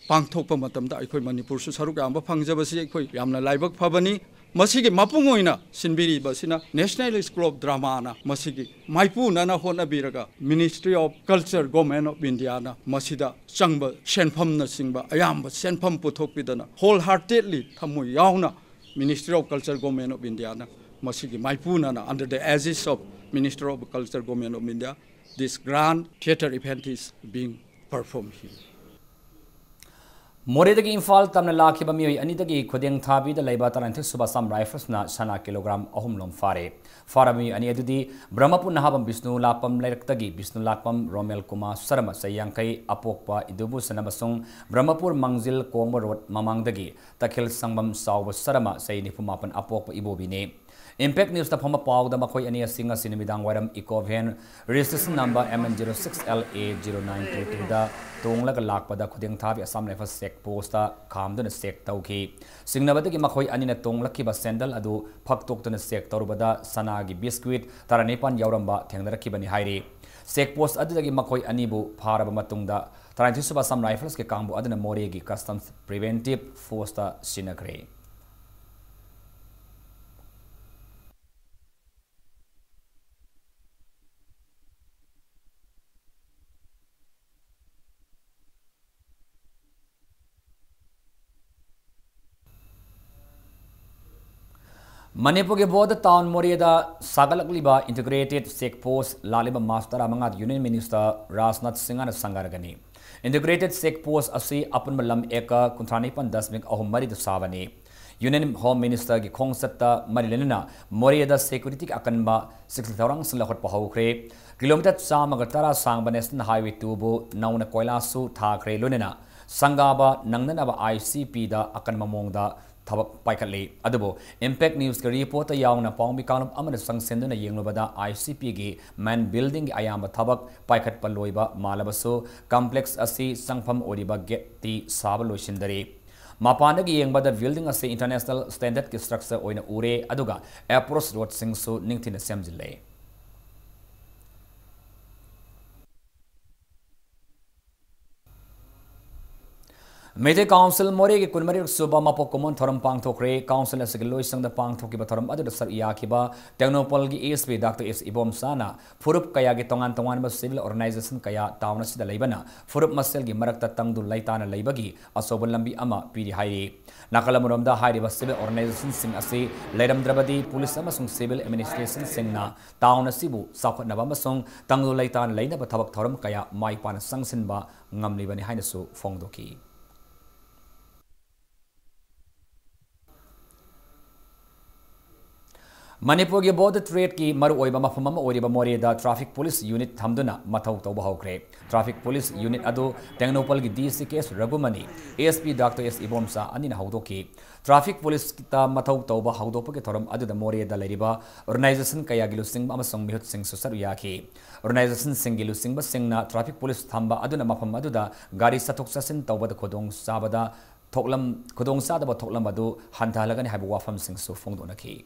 ꯄꯥꯡꯊꯣꯛꯄ ꯃꯇꯝꯗ ꯑꯩꯈꯣꯏ ꯃꯅꯤꯄꯨꯔꯁꯨ ꯁꯔꯨꯛ ꯌꯥꯝꯕ ꯐꯪꯖꯕꯁꯤ ꯑꯩꯈꯣꯏ ꯌꯥꯝꯅ ꯂꯥꯏꯕꯛ ꯐꯕꯅꯤ꯫ ꯃꯁꯤꯒꯤ ꯃꯄꯨꯡ ꯑꯣꯏꯅ ꯁꯤꯟꯕꯤꯔꯤꯕꯁꯤꯅ National School of Dramaꯅ ꯃꯁꯤꯒꯤ ꯃꯥꯏꯄꯨꯅꯅ ꯍꯣꯠꯅꯕꯤꯔꯒ Ministry of Culture, Government of Indiaꯅ ꯃꯁꯤꯗ ꯆꯪꯕ ꯁꯦꯟꯐꯝꯅꯆꯤꯡꯕ ꯑꯌꯥꯝꯕ ꯁꯦꯟꯐꯝ ꯄꯨꯊꯣꯛꯄꯤꯗꯅ whole heartedly, ꯊꯃꯣꯏ ꯌꯥꯎꯅ, Ministry of Culture, Government of Indiaꯅ ꯃꯁꯤꯒꯤ ꯃꯥꯏꯄꯨꯅꯅ, under the aegis of Ministry of Culture, Government of India, this grand theatre event is being performed here. ꯃꯣꯔꯦꯗꯒꯤ ꯏꯝꯐꯥꯜ ꯇꯝꯅ ꯂꯥꯛꯈꯤꯕ ꯃꯤꯑꯣꯏ ꯑꯅꯤꯗꯒꯤ ꯈꯨꯗꯦꯡ ꯊꯥꯕꯤꯗ ꯂꯩꯕ ꯇꯔꯥꯅꯤꯊꯣꯏ ꯁꯨꯕ Assam Riflesꯅ ꯁꯅꯥ ꯀꯤꯂꯣꯒ꯭ꯔꯥꯝ ꯑꯍꯨꯝ ꯂꯣꯝ ꯐꯥꯔꯦ꯫ ꯐꯥꯔꯕ ꯃꯤꯑꯣꯏ ꯑꯅꯤ ꯑꯗꯨꯗꯤ ꯕ꯭ꯔꯍꯃꯄꯨꯔ ꯅꯍꯥꯕꯝ ꯕꯤꯁꯅꯨ ꯂꯥꯛꯄꯝ ꯂꯩꯔꯛꯇꯒꯤ ꯕꯤꯁꯅꯨ ꯂꯥꯛꯄꯝ ꯔꯣꯃꯦꯜ ꯀꯨꯃꯥꯔ ꯁꯔꯃ, ꯆꯍꯤ ꯌꯥꯡꯈꯩ, ꯑꯄꯣꯛꯄ ꯏꯗꯨꯕꯨꯁꯟ ꯑꯃꯁꯨꯡ ꯕ꯭ꯔꯍꯃꯄꯨꯔ ꯃꯥꯡꯖꯤꯜ ꯀꯣꯡꯕ ꯔꯣꯗ ꯃꯃꯥꯡꯗꯒꯤ ꯇꯈꯦꯜ ꯁꯪꯕꯝ ꯆꯥꯎꯕ ꯁꯔꯃ, ꯆꯍꯤ ꯅꯤꯐꯨ ꯃꯥꯄꯟ, ꯑꯄꯣꯛꯄ ꯏꯕꯣꯕꯤꯅꯤ꯫ Impact Newsꯇ ꯐꯪꯕ ꯄꯥꯎꯗ ꯃꯈꯣꯏ ꯑꯅꯤ ꯑꯁꯤ ꯉꯁꯤ ꯅꯨꯃꯤꯗꯥꯡ ꯋꯥꯏꯔꯝ Eco Van, registration number M N zero six L A zero nine two twoꯗ ꯇꯣꯡꯂꯒ ꯂꯥꯛꯄꯗ ꯈꯨꯗꯦꯡ ꯊꯥꯕꯤ Assam Rifles check postꯇ ꯈꯥꯝꯗꯨꯅ check ꯇꯧꯈꯤ꯫ ꯆꯤꯡꯅꯕꯗꯒꯤ ꯃꯈꯣꯏ ꯑꯅꯤꯅ ꯇꯣꯡꯂꯛꯈꯤꯕ sandal ꯑꯗꯨ ꯐꯛꯇꯣꯛꯇꯨꯅ check ꯇꯧꯔꯨꯕꯗ ꯁꯅꯥꯒꯤ biscuit ꯇꯔꯥꯅꯤꯄꯥꯟ ꯌꯥꯎꯔꯝꯕ ꯊꯦꯡꯅꯔꯛꯈꯤꯕꯅꯤ ꯍꯥꯏꯔꯤ꯫ Check post ꯑꯗꯨꯗꯒꯤ ꯃꯈꯣꯏ ꯑꯅꯤꯕꯨ ꯐꯥꯔꯕ ꯃꯇꯨꯡꯗ ꯇꯔꯥꯅꯤꯊꯣꯏ ꯁꯨꯕ Assam Riflesꯀꯤ ꯀꯥꯡꯕꯨ ꯑꯗꯨꯅ ꯃꯣꯔꯦꯒꯤ Customs Preventive Forceꯇ ꯁꯤꯟꯅꯈ꯭ꯔꯦ꯫ ꯃꯅꯤꯄꯨꯔꯒꯤ ꯕꯣꯗ ꯇꯥꯎꯟ ꯃꯣꯔꯦꯗ ꯁꯥꯒꯠꯂꯛꯂꯤꯕ Integrated Check Post ꯂꯥꯛꯂꯤꯕ ꯃꯥꯔꯆ ꯇꯔꯥꯃꯉꯥꯗ Union Minister ꯔꯥꯖꯅꯥꯊ ꯁꯤꯡꯍꯅ ꯁꯪꯒꯥꯔꯒꯅꯤ꯫ Integrated Check Post ꯑꯁꯤ ꯑꯄꯨꯟꯕ ꯂꯝ acre ꯀꯨꯟꯊ꯭ꯔꯥ ꯅꯤꯄꯥꯟ ꯗꯁꯃꯤꯛ ꯑꯍꯨꯝ ꯃꯔꯤꯗ ꯁꯥꯕꯅꯤ꯫ Union Home Ministerꯒꯤ ꯈꯣꯡꯆꯠꯇ ꯃꯔꯤ ꯂꯩꯅꯅ ꯃꯣꯔꯦꯗ securityꯒꯤ ꯑꯀꯟꯕ ꯆꯦꯛꯁꯤꯟ ꯊꯧꯔꯥꯡꯁꯤꯡ ꯂꯧꯈꯠꯄ ꯍꯧꯈ꯭ꯔꯦ꯫ Kilometre ꯆꯥꯝꯃꯒ ꯇꯔꯥ ꯁꯥꯡꯕ National Highway twoꯕꯨ ꯅꯧꯅ ꯀꯣꯏꯂꯥꯁꯁꯨ ꯊꯥꯈ꯭ꯔꯦ, ꯂꯣꯏꯅꯅ ꯁꯪꯒꯥꯕ ꯅꯪꯅꯅꯕ ICPꯗ ꯑꯀꯟꯕ ꯃꯑꯣꯡꯗ ꯊꯕꯛ ꯄꯥꯏꯈꯠꯂꯤ꯫ ꯑꯗꯨꯕꯨ Impact Newsꯀꯤ reportꯇ ꯌꯥꯎꯅ ꯄꯥꯎꯃꯤ ꯀꯥꯡꯂꯨꯞ ꯑꯃꯅ ꯆꯪꯁꯤꯟꯗꯨꯅ ꯌꯦꯡꯂꯨꯕꯗ ICPꯒꯤ main buildingꯒꯤ ꯑꯌꯥꯝꯕ ꯊꯕꯛ ꯄꯥꯏꯈꯠꯄ ꯂꯣꯏꯕ ꯃꯥꯜꯂꯕꯁꯨ complex ꯑꯁꯤ ꯆꯪꯐꯝ ꯑꯣꯏꯔꯤꯕ gateꯇꯤ ꯁꯥꯕ ꯂꯣꯏꯁꯤꯟꯗꯔꯤ꯫ ꯃꯄꯥꯟꯗꯒꯤ ꯌꯦꯡꯕꯗ building ꯑꯁꯤ international standardꯀꯤ structure ꯑꯣꯏꯅ ꯎꯔꯦ, ꯑꯗꯨꯒ approach roadꯁꯤꯡꯁꯨ ꯅꯤꯡꯊꯤꯅ ꯁꯦꯝꯖꯤꯜꯂꯦ꯫ ꯃꯩꯇꯩ ꯀꯥꯎꯟꯁꯤꯜ ꯃꯣꯔꯦꯒꯤ ꯀꯨꯟꯃꯔꯤꯔꯛ ꯁꯨꯕ ꯃꯄꯣꯛ ꯀꯨꯝꯑꯣꯟ ꯊꯧꯔꯝ ꯄꯥꯡꯊꯣꯛꯈ꯭ꯔꯦ꯫ ꯀꯥꯎꯟꯁꯤꯜ ꯑꯁꯤꯒꯤ ꯂꯣꯏꯁꯪꯗ ꯄꯥꯡꯊꯣꯛꯈꯤꯕ ꯊꯧꯔꯝ ꯑꯗꯨꯗ ꯁꯔꯨꯛ ꯌꯥꯈꯤꯕ ꯇꯦꯡꯅꯧꯄꯜꯒꯤ ꯑꯦ ꯑꯦꯁ ꯄꯤ ꯗꯥꯛꯇꯔ ꯑꯦꯁ ꯏꯕꯣꯝꯆꯥꯅ ꯐꯨꯔꯨꯞ ꯀꯌꯥꯒꯤ ꯇꯣꯉꯥꯟ ꯇꯣꯉꯥꯟꯕ ꯁꯤꯚꯤꯜ ꯑꯣꯔꯒꯅꯥꯏꯖꯦꯁꯟ ꯀꯌꯥ ꯇꯥꯎꯟ ꯑꯁꯤꯗ ꯂꯩꯕꯅ ꯐꯨꯔꯨꯞ ꯃꯁꯦꯜꯒꯤ ꯃꯔꯛꯇ ꯇꯪꯗꯨ ꯂꯩꯇꯥꯅ ꯂꯩꯕꯒꯤ ꯑꯆꯧꯕ ꯂꯝꯕꯤ ꯑꯃ ꯄꯤꯔꯤ ꯍꯥꯏꯔꯤ꯫ ꯅꯥꯀꯜ ꯑꯃꯔꯣꯝꯗ ꯍꯥꯏꯔꯤꯕ ꯁꯤꯚꯤꯜ ꯑꯣꯔꯒꯅꯥꯏꯖꯦꯁꯟꯁꯤꯡ ꯑꯁꯤ ꯂꯩꯔꯝꯗ꯭ꯔꯕꯗꯤ ꯄꯨꯂꯤꯁ ꯑꯃꯁꯨꯡ ꯁꯤꯚꯤꯜ ꯑꯦꯗꯃꯤꯅꯤꯁꯇ꯭ꯔꯦꯁꯟꯁꯤꯡꯅ ꯇꯥꯎꯟ ꯑꯁꯤꯕꯨ ꯆꯥꯎꯈꯠꯅꯕ ꯑꯃꯁꯨꯡ ꯇꯪꯗꯨ ꯂꯩꯇꯥꯅ ꯂꯩꯅꯕ ꯊꯕꯛ ꯊꯧꯔꯝ ꯀꯌꯥ ꯃꯥꯏ ꯄꯥꯛꯅ ꯆꯪꯁꯤꯟꯕ ꯉꯝꯂꯤꯕꯅꯤ ꯍꯥꯏꯅꯁꯨ ꯐꯣꯡꯗꯣꯛꯈꯤ꯫ ꯃꯅꯤꯄꯨꯔꯒꯤ ꯕꯣꯗ ꯇ꯭ꯔꯦꯗꯀꯤ ꯃꯔꯨꯑꯣꯏꯕ ꯃꯐꯝ ꯑꯃ ꯑꯣꯏꯔꯤꯕ ꯃꯣꯔꯦꯗ ꯇ꯭ꯔꯥꯐꯤꯛ ꯄꯨꯂꯤꯁ ꯌꯨꯅꯤꯠ ꯊꯝꯗꯨꯅ ꯃꯊꯧ ꯇꯧꯕ ꯍꯧꯈ꯭ꯔꯦ꯫ ꯇ꯭ꯔꯥꯐꯤꯛ ꯄꯨꯂꯤꯁ ꯌꯨꯅꯤꯠ ꯑꯗꯨ ꯇꯦꯡꯅꯧꯄꯜꯒꯤ ꯗꯤ ꯁꯤ ꯀꯦ ꯑꯦꯁ ꯔꯘꯨꯃꯅꯤ, ꯑꯦ ꯑꯦꯁ ꯄꯤ ꯗꯥꯛꯇꯔ ꯑꯦꯁ ꯏꯕꯣꯝꯆꯥ ꯑꯅꯤꯅ ꯍꯧꯗꯣꯛꯈꯤ꯫ ꯇ꯭ꯔꯥꯐꯤꯛ ꯄꯨꯂꯤꯁꯇ ꯃꯊꯧ ꯇꯧꯕ ꯍꯧꯗꯣꯛꯄꯒꯤ ꯊꯧꯔꯝ ꯑꯗꯨꯗ ꯃꯣꯔꯦꯗ ꯂꯩꯔꯤꯕ ꯑꯣꯔꯒꯅꯥꯏꯖꯦꯁꯟ ꯀꯌꯥꯒꯤ ꯂꯨꯆꯤꯡꯕ ꯑꯃꯁꯨꯡ ꯃꯤꯍꯨꯠꯁꯤꯡꯁꯨ ꯁꯔꯨꯛ ꯌꯥꯈꯤ꯫ ꯑꯣꯔꯒꯅꯥꯏꯖꯦꯁꯟꯁꯤꯡꯒꯤ ꯂꯨꯆꯤꯡꯕꯁꯤꯡꯅ ꯇ꯭ꯔꯥꯐꯤꯛ ꯄꯨꯂꯤꯁ ꯊꯝꯕ ꯑꯗꯨꯅ ꯃꯐꯝ ꯑꯗꯨꯗ ꯒꯥꯔꯤ ꯆꯠꯊꯣꯛ ꯆꯠꯁꯤꯟ ꯇꯧꯕꯗ ꯈꯨꯗꯣꯡ ꯆꯥꯕꯗ ꯊꯣꯛꯂꯝ, ꯈꯨꯗꯣꯡ ꯆꯥꯗꯕ ꯊꯣꯛꯂꯝ ꯑꯗꯨ ꯍꯟꯊꯍꯜꯂꯒꯅꯤ ꯍꯥꯏꯕ ꯋꯥꯐꯝꯁꯤꯡꯁꯨ ꯐꯣꯡꯗꯣꯛꯅꯈꯤ꯫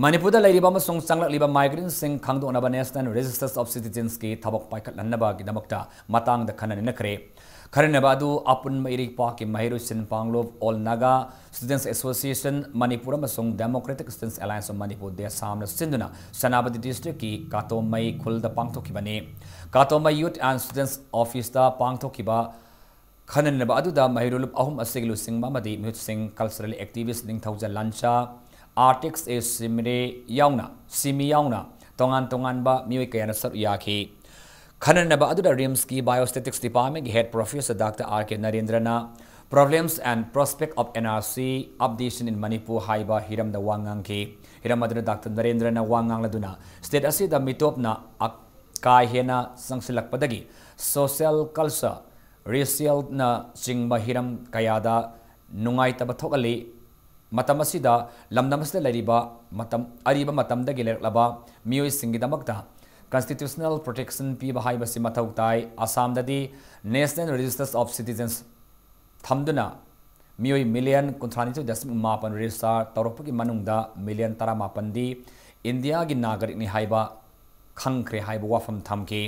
ꯃꯅꯤꯄꯨꯔꯗ ꯂꯩꯔꯤꯕ ꯑꯃꯁꯨꯡ ꯆꯪꯂꯛꯂꯤꯕ ꯃꯥꯏꯒ꯭ꯔꯦꯟꯁꯤꯡ ꯈꯪꯗꯣꯛꯅꯕ National Registers of Citizensꯀꯤ ꯊꯕꯛ ꯄꯥꯏꯈꯠꯍꯟꯅꯕꯒꯤꯗꯃꯛꯇ ꯃꯇꯥꯡꯗ ꯈꯟꯅ ꯅꯩꯅꯈ꯭ꯔꯦ꯫ ꯈꯟꯅꯅꯕ ꯑꯗꯨ ꯑꯄꯨꯟꯕ ꯏꯔꯩꯄꯥꯛꯀꯤ ꯃꯍꯩꯔꯣꯏꯁꯤꯡ ꯄꯥꯡꯂꯨꯞ, All Naga Students Association Manipur ꯑꯃꯁꯨꯡ Democratic Students Alliance of Manipur, ꯗꯦꯁꯥꯝꯅ ꯁꯤꯟꯗꯨꯅ ꯁꯦꯅꯥꯄꯇꯤ ꯗꯤꯁꯇ꯭ꯔꯤꯛꯀꯤ ꯀꯥꯇꯣꯃꯩ ꯈꯨꯜꯗ ꯄꯥꯡꯊꯣꯛꯈꯤꯕꯅꯤ꯫ ꯀꯥꯇꯣꯃꯩ Youth and Students Officeꯇ ꯄꯥꯡꯊꯣꯛꯈꯤꯕ ꯈꯟꯅꯅꯕ ꯑꯗꯨꯗ ꯃꯍꯩꯔꯣꯏ ꯂꯨꯞ ꯑꯍꯨꯝ ꯑꯁꯤꯒꯤ ꯂꯨꯆꯤꯡꯕ ꯑꯃꯗꯤ ꯃꯤꯍꯨꯠꯁꯤꯡ, cultural activist ꯅꯤꯡꯊꯧꯖ ꯂꯥꯟꯆꯥ, artist ꯑꯦ ꯁꯤꯃꯤꯔꯦ ꯌꯥꯎꯅ, ꯁꯤꯃꯤ ꯌꯥꯎꯅ ꯇꯣꯉꯥꯟ ꯇꯣꯉꯥꯟꯕ ꯃꯤꯑꯣꯏ ꯀꯌꯥꯅ ꯁꯔꯨꯛ ꯌꯥꯈꯤ꯫ ꯈꯟꯅꯅꯕ ꯑꯗꯨꯗ RIMSꯀꯤ Biostatics Departmentꯀꯤ Head Professor Doctor R K ꯅꯔꯦꯟꯗ꯭ꯔꯅ Problems and Prospect of N R C Updation in Manipur ꯍꯥꯏꯕ ꯍꯤꯔꯝꯗ ꯋꯥ ꯉꯥꯡꯈꯤ꯫ ꯍꯤꯔꯝ ꯑꯗꯨꯗ ꯗꯥꯛꯇꯔ ꯅꯔꯦꯟꯗ꯭ꯔꯅ ꯋꯥ ꯉꯥꯡꯂꯗꯨꯅ state ꯑꯁꯤꯗ ꯃꯤꯇꯣꯞꯅ ꯑꯛ-, ꯀꯥ ꯍꯦꯟꯅ ꯆꯪꯁꯤꯜꯂꯛꯄꯗꯒꯤ social, culture, racialꯅ ꯆꯤꯡꯕ ꯍꯤꯔꯝ ꯀꯌꯥꯗ ꯅꯨꯡꯉꯥꯏꯇꯕ ꯊꯣꯛꯍꯜꯂꯤ꯫ ꯃꯇꯝ ꯑꯁꯤꯗ ꯂꯝꯗꯝ ꯑꯁꯤꯗ ꯂꯩꯔꯤꯕ ꯃꯇꯝ, ꯑꯔꯤꯕ ꯃꯇꯝꯗꯒꯤ ꯂꯩꯔꯛꯂꯕ ꯃꯤꯑꯣꯏꯁꯤꯡꯒꯤꯗꯃꯛꯇ constitutional protection ꯄꯤꯕ ꯍꯥꯏꯕꯁꯤ ꯃꯊꯧ ꯇꯥꯏ꯫ ꯑꯁꯥꯝꯗꯗꯤ National Registers of Citizens ꯊꯝꯗꯨꯅ ꯃꯤꯑꯣꯏ million ꯀꯨꯟꯊ꯭ꯔꯥꯅꯤꯊꯣꯏ ꯗꯁꯃꯤꯛ ꯃꯥꯄꯟ register ꯇꯧꯔꯛꯄꯒꯤ ꯃꯅꯨꯡꯗ million ꯇꯔꯥꯃꯥꯄꯟꯗꯤ ꯏꯟꯗꯤꯌꯥꯒꯤ ꯅꯥꯒꯔꯤꯛꯅꯤ ꯍꯥꯏꯕ ꯈꯪꯈ꯭ꯔꯦ ꯍꯥꯏꯕ ꯋꯥꯐꯝ ꯊꯝꯈꯤ꯫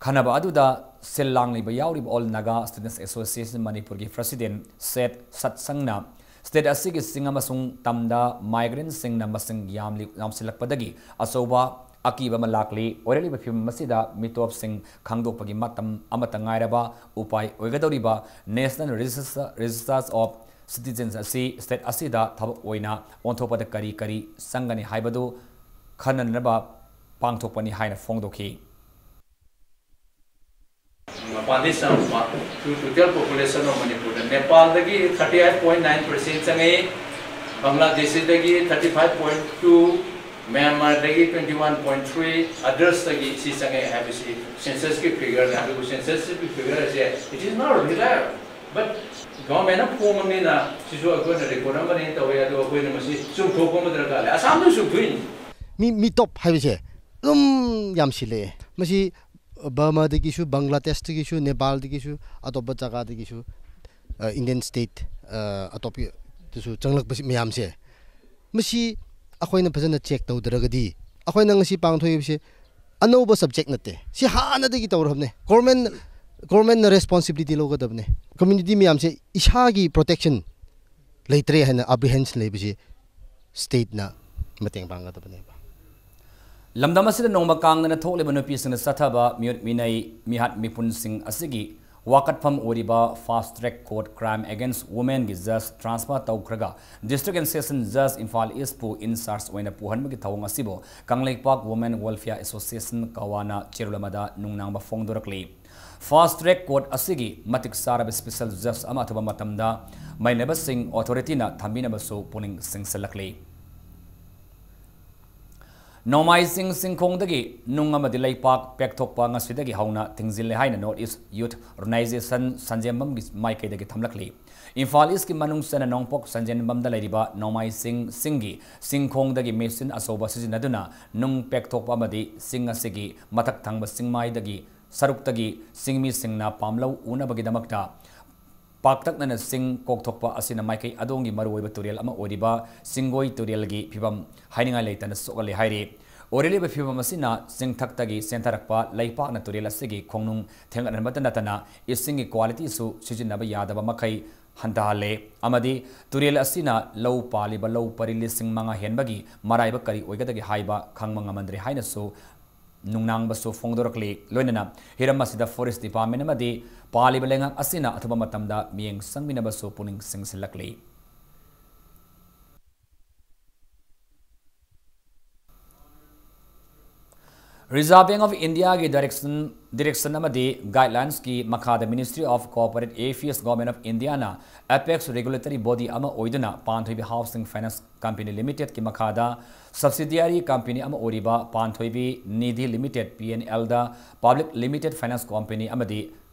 ꯈꯟꯅꯕ ꯑꯗꯨꯗ ꯁꯤꯜ ꯂꯥꯡꯂꯤꯕ ꯌꯥꯎꯔꯤꯕ All Naga Students Association Manipurꯒꯤ president ꯁꯦꯠ ꯁꯠꯁꯪꯅ state ꯑꯁꯤꯒꯤ ꯆꯤꯡ ꯑꯃꯁꯨꯡ ꯇꯝꯗ migrantꯁꯤꯡꯅ ꯃꯁꯤꯡ ꯌꯥꯝꯂꯤ-, ꯌꯥꯝꯁꯤꯜꯂꯛꯄꯗꯒꯤ ꯑꯆꯧꯕ ꯑꯀꯤꯕ ꯑꯃ ꯂꯥꯛꯂꯤ꯫ ꯑꯣꯏꯔꯛꯂꯤꯕ ꯐꯤꯕꯝ ꯑꯁꯤꯗ ꯃꯤꯇꯣꯞꯁꯤꯡ ꯈꯪꯗꯣꯛꯄꯒꯤ ꯃꯇꯝ ꯑꯃꯠꯇ ꯉꯥꯏꯔꯕ ꯎꯄꯥꯏ ꯑꯣꯏꯒꯗꯧꯔꯤꯕ National Register, Registers of Citizens ꯑꯁꯤ state ꯑꯁꯤꯗ ꯊꯕꯛ ꯑꯣꯏꯅ ꯑꯣꯟꯊꯣꯛꯄꯗ ꯀꯔꯤ ꯀꯔꯤ ꯆꯪꯒꯅꯤ ꯍꯥꯏꯕꯗꯨ ꯈꯟꯅꯅꯕ ꯄꯥꯡꯊꯣꯛꯄꯅꯤ ꯍꯥꯏꯅ ꯐꯣꯡꯗꯣꯛꯈꯤ꯫ ꯃꯄꯥꯟꯗꯒꯤ ꯆꯪꯉꯛꯄ to total population of ꯃꯅꯤꯄꯨꯔꯗ ꯅꯦꯄꯥꯜꯗꯒꯤ thirty eight point nine percent ꯆꯪꯉꯛꯏ, ꯕꯪꯒ꯭ꯂꯥꯗꯦꯁꯤꯗꯒꯤ thirty five point two, ꯃ꯭ꯌꯥꯟꯃꯥꯔꯗꯒꯤ twenty one point three, othersꯇꯒꯤ ꯁꯤ ꯆꯪꯉꯛꯑꯦ ꯍꯥꯏꯕꯁꯤ censusꯀꯤ figureꯅꯤ꯫ ꯑꯗꯨꯕꯨ censusꯀꯤ figure ꯑꯁꯦ it is not reliable, but governmentꯅ ꯐꯣꯡꯕꯅꯤꯅ ꯁꯤꯁꯨ ꯑꯩꯈꯣꯏꯅ record ꯑꯃꯅꯦꯅ ꯇꯧꯋꯦ꯫ ꯑꯗꯨ ꯑꯩꯈꯣꯏꯅ ꯃꯁꯤ ꯆꯨꯝꯊꯣꯛꯄ ꯑꯃ ꯗꯔꯀꯥꯔ ꯂꯩ꯫ ꯑꯁꯥꯝꯗꯁꯨ ꯊꯣꯛꯏꯅꯤ꯫ ꯃꯤ, ꯃꯤꯇꯣꯞ ꯍꯥꯏꯕꯁꯦ ꯑꯗꯨꯝ ꯌꯥꯝꯁꯤꯜꯂꯛꯑꯦ꯫ ꯃꯁꯤ ꯕꯔꯃꯥꯗꯒꯤꯁꯨ, ꯕꯪꯒ꯭ꯂꯥꯗꯦꯁꯇꯒꯤꯁꯨ, ꯅꯦꯄꯥꯜꯗꯒꯤꯁꯨ, ꯑꯇꯣꯞꯄ ꯖꯒꯥꯗꯒꯤꯁꯨ, ꯑ, Indian state, ꯑ, ꯑꯇꯣꯞꯄꯗꯁꯨ ꯆꯪꯂꯛꯄꯁꯤ ꯃꯌꯥꯝꯁꯦ, ꯃꯁꯤ ꯑꯩꯈꯣꯏꯅ ꯐꯖꯅ check ꯇꯧꯗ꯭ꯔꯒꯗꯤ, ꯑꯩꯈꯣꯏꯅ ꯉꯁꯤ ꯄꯥꯡꯊꯣꯛꯏꯕꯁꯦ ꯑꯅꯧꯕ subject ꯅꯠꯇꯦ, ꯁꯤ ꯍꯥꯟꯅꯗꯒꯤ ꯇꯧꯔꯕꯅꯦ꯫ Government, governmentꯅ responsibility ꯂꯧꯒꯗꯕꯅꯦ꯫ Community ꯃꯌꯥꯝꯁꯦ ꯏꯁꯥꯒꯤ protection ꯂꯩꯇ꯭ꯔꯦ ꯍꯥꯏꯅ apprehension ꯂꯩꯕꯁꯤ stateꯅ ꯃꯇꯦꯡ ꯄꯥꯡꯒꯗꯕꯅꯦꯕ꯫ ꯂꯝꯗꯝ ꯑꯁꯤꯗ ꯅꯣꯡꯃ ꯀꯥꯡꯗꯅ ꯊꯣꯛꯂꯤꯕ ꯅꯨꯄꯤꯁꯤꯡꯅ ꯆꯠꯊꯕ ꯃꯤꯑꯣꯠ ꯃꯤꯅꯩ, ꯃꯤꯍꯥꯠ ꯃꯤꯄꯨꯟꯁꯤꯡ ꯑꯁꯤꯒꯤ ꯋꯥꯀꯠꯐꯝ ꯑꯣꯏꯔꯤꯕ Fast Track Court Crime Against Womenꯒꯤ judge transfer ꯇꯧꯈ꯭ꯔꯒ District and Session Judge Imphal Eastꯄꯨ in charge ꯑꯣꯏꯅ ꯄꯨꯍꯟꯕꯒꯤ ꯊꯧꯑꯣꯡ ꯑꯁꯤꯕꯨ ꯀꯪꯂꯩꯄꯥꯛ Women Welfare Association ꯀꯋꯥꯅ ꯆꯦꯔꯣꯜ ꯑꯃꯗ ꯅꯨꯡꯅꯥꯡꯕ ꯐꯣꯡꯗꯣꯔꯛꯂꯤ꯫ Fast Track Court ꯑꯁꯤꯒꯤ ꯃꯇꯤꯛ ꯆꯥꯔꯕ special judge ꯑꯃ ꯑꯊꯨꯕ ꯃꯇꯝꯗ ꯃꯩꯅꯕꯁꯤꯡ authorityꯅ ꯊꯝꯕꯤꯅꯕꯁꯨ ꯄꯨꯛꯅꯤꯡ ꯆꯤꯡꯁꯤꯜꯂꯛꯂꯤ꯫ ꯅꯣꯡꯃꯥꯏꯖꯤꯡ ꯆꯤꯡꯈꯣꯡꯗꯒꯤ ꯅꯨꯡ ꯑꯃꯗꯤ ꯂꯩꯄꯥꯛ ꯄꯦꯛꯊꯣꯛꯄ ꯉꯁꯤꯗꯒꯤ ꯍꯧꯅ ꯊꯤꯡꯖꯤꯜꯂꯦ ꯍꯥꯏꯅ North East Youth Organization ꯁꯟꯖꯦꯟꯕꯝꯒꯤ ꯃꯥꯏꯀꯩꯗꯒꯤ ꯊꯝꯂꯛꯂꯤ꯫ ꯏꯝꯐꯥꯜ Eastꯀꯤ ꯃꯅꯨꯡ ꯆꯟꯅ ꯅꯣꯡꯄꯣꯛ ꯁꯟꯖꯦꯟꯕꯝꯗ ꯂꯩꯔꯤꯕ ꯅꯣꯡꯃꯥꯏꯖꯤꯡ ꯆꯤꯡꯒꯤ ꯆꯤꯡꯈꯣꯡꯗꯒꯤ machine ꯑꯆꯧꯕ ꯁꯤꯖꯤꯟꯅꯗꯨꯅ ꯅꯨꯡ ꯄꯦꯛꯊꯣꯛꯄ ꯑꯃꯗꯤ ꯆꯤꯡ ꯑꯁꯤꯒꯤ ꯃꯊꯛ ꯊꯪꯕ ꯆꯤꯡꯃꯥꯏꯗꯒꯤ ꯁꯔꯨꯛꯇꯒꯤ ꯆꯤꯡꯃꯤꯁꯤꯡꯅ ꯄꯥꯝꯂꯧ ꯎꯅꯕꯒꯤꯗꯃꯛꯇ ꯄꯥꯛꯇꯛꯅꯅ ꯆꯤꯡ ꯀꯣꯛꯊꯣꯛꯄ ꯑꯁꯤꯅ ꯃꯥꯏꯀꯩ ꯑꯗꯣꯝꯒꯤ ꯃꯔꯨꯑꯣꯏꯕ ꯇꯨꯔꯦꯜ ꯑꯃ ꯑꯣꯏꯔꯤꯕ ꯆꯤꯡꯒꯣꯏ ꯇꯨꯔꯦꯜꯒꯤ ꯐꯤꯕꯝ ꯍꯥꯏꯅꯤꯡꯉꯥꯏ ꯂꯩꯇꯅ ꯁꯣꯛꯍꯜꯂꯦ ꯍꯥꯏꯔꯤ꯫ ꯑꯣꯏꯔꯛꯂꯤꯕ ꯐꯤꯕꯝ ꯑꯁꯤꯅ ꯆꯤꯡꯊꯛꯇꯒꯤ ꯆꯦꯟꯊꯔꯛꯄ ꯂꯩꯄꯥꯛꯅ ꯇꯨꯔꯦꯜ ꯑꯁꯤꯒꯤ ꯈꯣꯡꯅꯨꯡ ꯊꯦꯡꯒꯠꯍꯟꯕꯇ ꯅꯠꯇꯅ ꯏꯁꯤꯡꯒꯤ qualityꯁꯨ ꯁꯤꯖꯤꯟꯅꯕ ꯌꯥꯗꯕ ꯃꯈꯩ ꯍꯟꯊꯍꯜꯂꯦ ꯑꯃꯗꯤ ꯇꯨꯔꯦꯜ ꯑꯁꯤꯅ ꯂꯧ ꯄꯥꯜꯂꯤꯕ ꯂꯧ ꯄꯔꯤ ꯂꯤꯁꯤꯡ ꯃꯉꯥ ꯍꯦꯟꯕꯒꯤ ꯃꯔꯥꯏꯕꯛ ꯀꯔꯤ ꯑꯣꯏꯒꯗꯒꯦ ꯍꯥꯏꯕ ꯈꯪꯕ ꯉꯝꯃꯟꯗ꯭ꯔꯦ ꯍꯥꯏꯅꯁꯨ ꯅꯨꯡꯅꯥꯡꯕꯁꯨ ꯐꯣꯡꯗꯣꯔꯛꯂꯤ꯫ ꯂꯣꯏꯅꯅ ꯍꯤꯔꯝ ꯑꯁꯤꯗ Forest Department ꯑꯃꯗꯤ ꯄꯥꯜꯂꯤꯕ ꯂꯩꯉꯥꯛ ꯑꯁꯤꯅ ꯑꯊꯨꯕ ꯃꯇꯝꯗ ꯃꯤꯠꯌꯦꯡ ꯆꯪꯃꯤꯟꯅꯕꯁꯨ ꯄꯨꯛꯅꯤꯡ ꯆꯤꯡꯁꯤꯜꯂꯛꯂꯤ꯫ Reserve Bank of Indiaꯒꯤ direction, direction ꯑꯃꯗꯤ guidelinesꯀꯤ ꯃꯈꯥꯗ Ministry of Corporate Affairs, Government of Indiaꯅ apex regulatory body ꯑꯃ ꯑꯣꯏꯗꯨꯅ ꯄꯥꯟꯊꯣꯏꯕꯤ Housing Finance Company Limitedꯀꯤ ꯃꯈꯥꯗ subsidiary company ꯑꯃ ꯑꯣꯏꯔꯤꯕ ꯄꯥꯟꯊꯣꯏꯕꯤ Nidhi Limited, PNLꯗ Public Limited Finance Company ꯑꯃꯗꯤ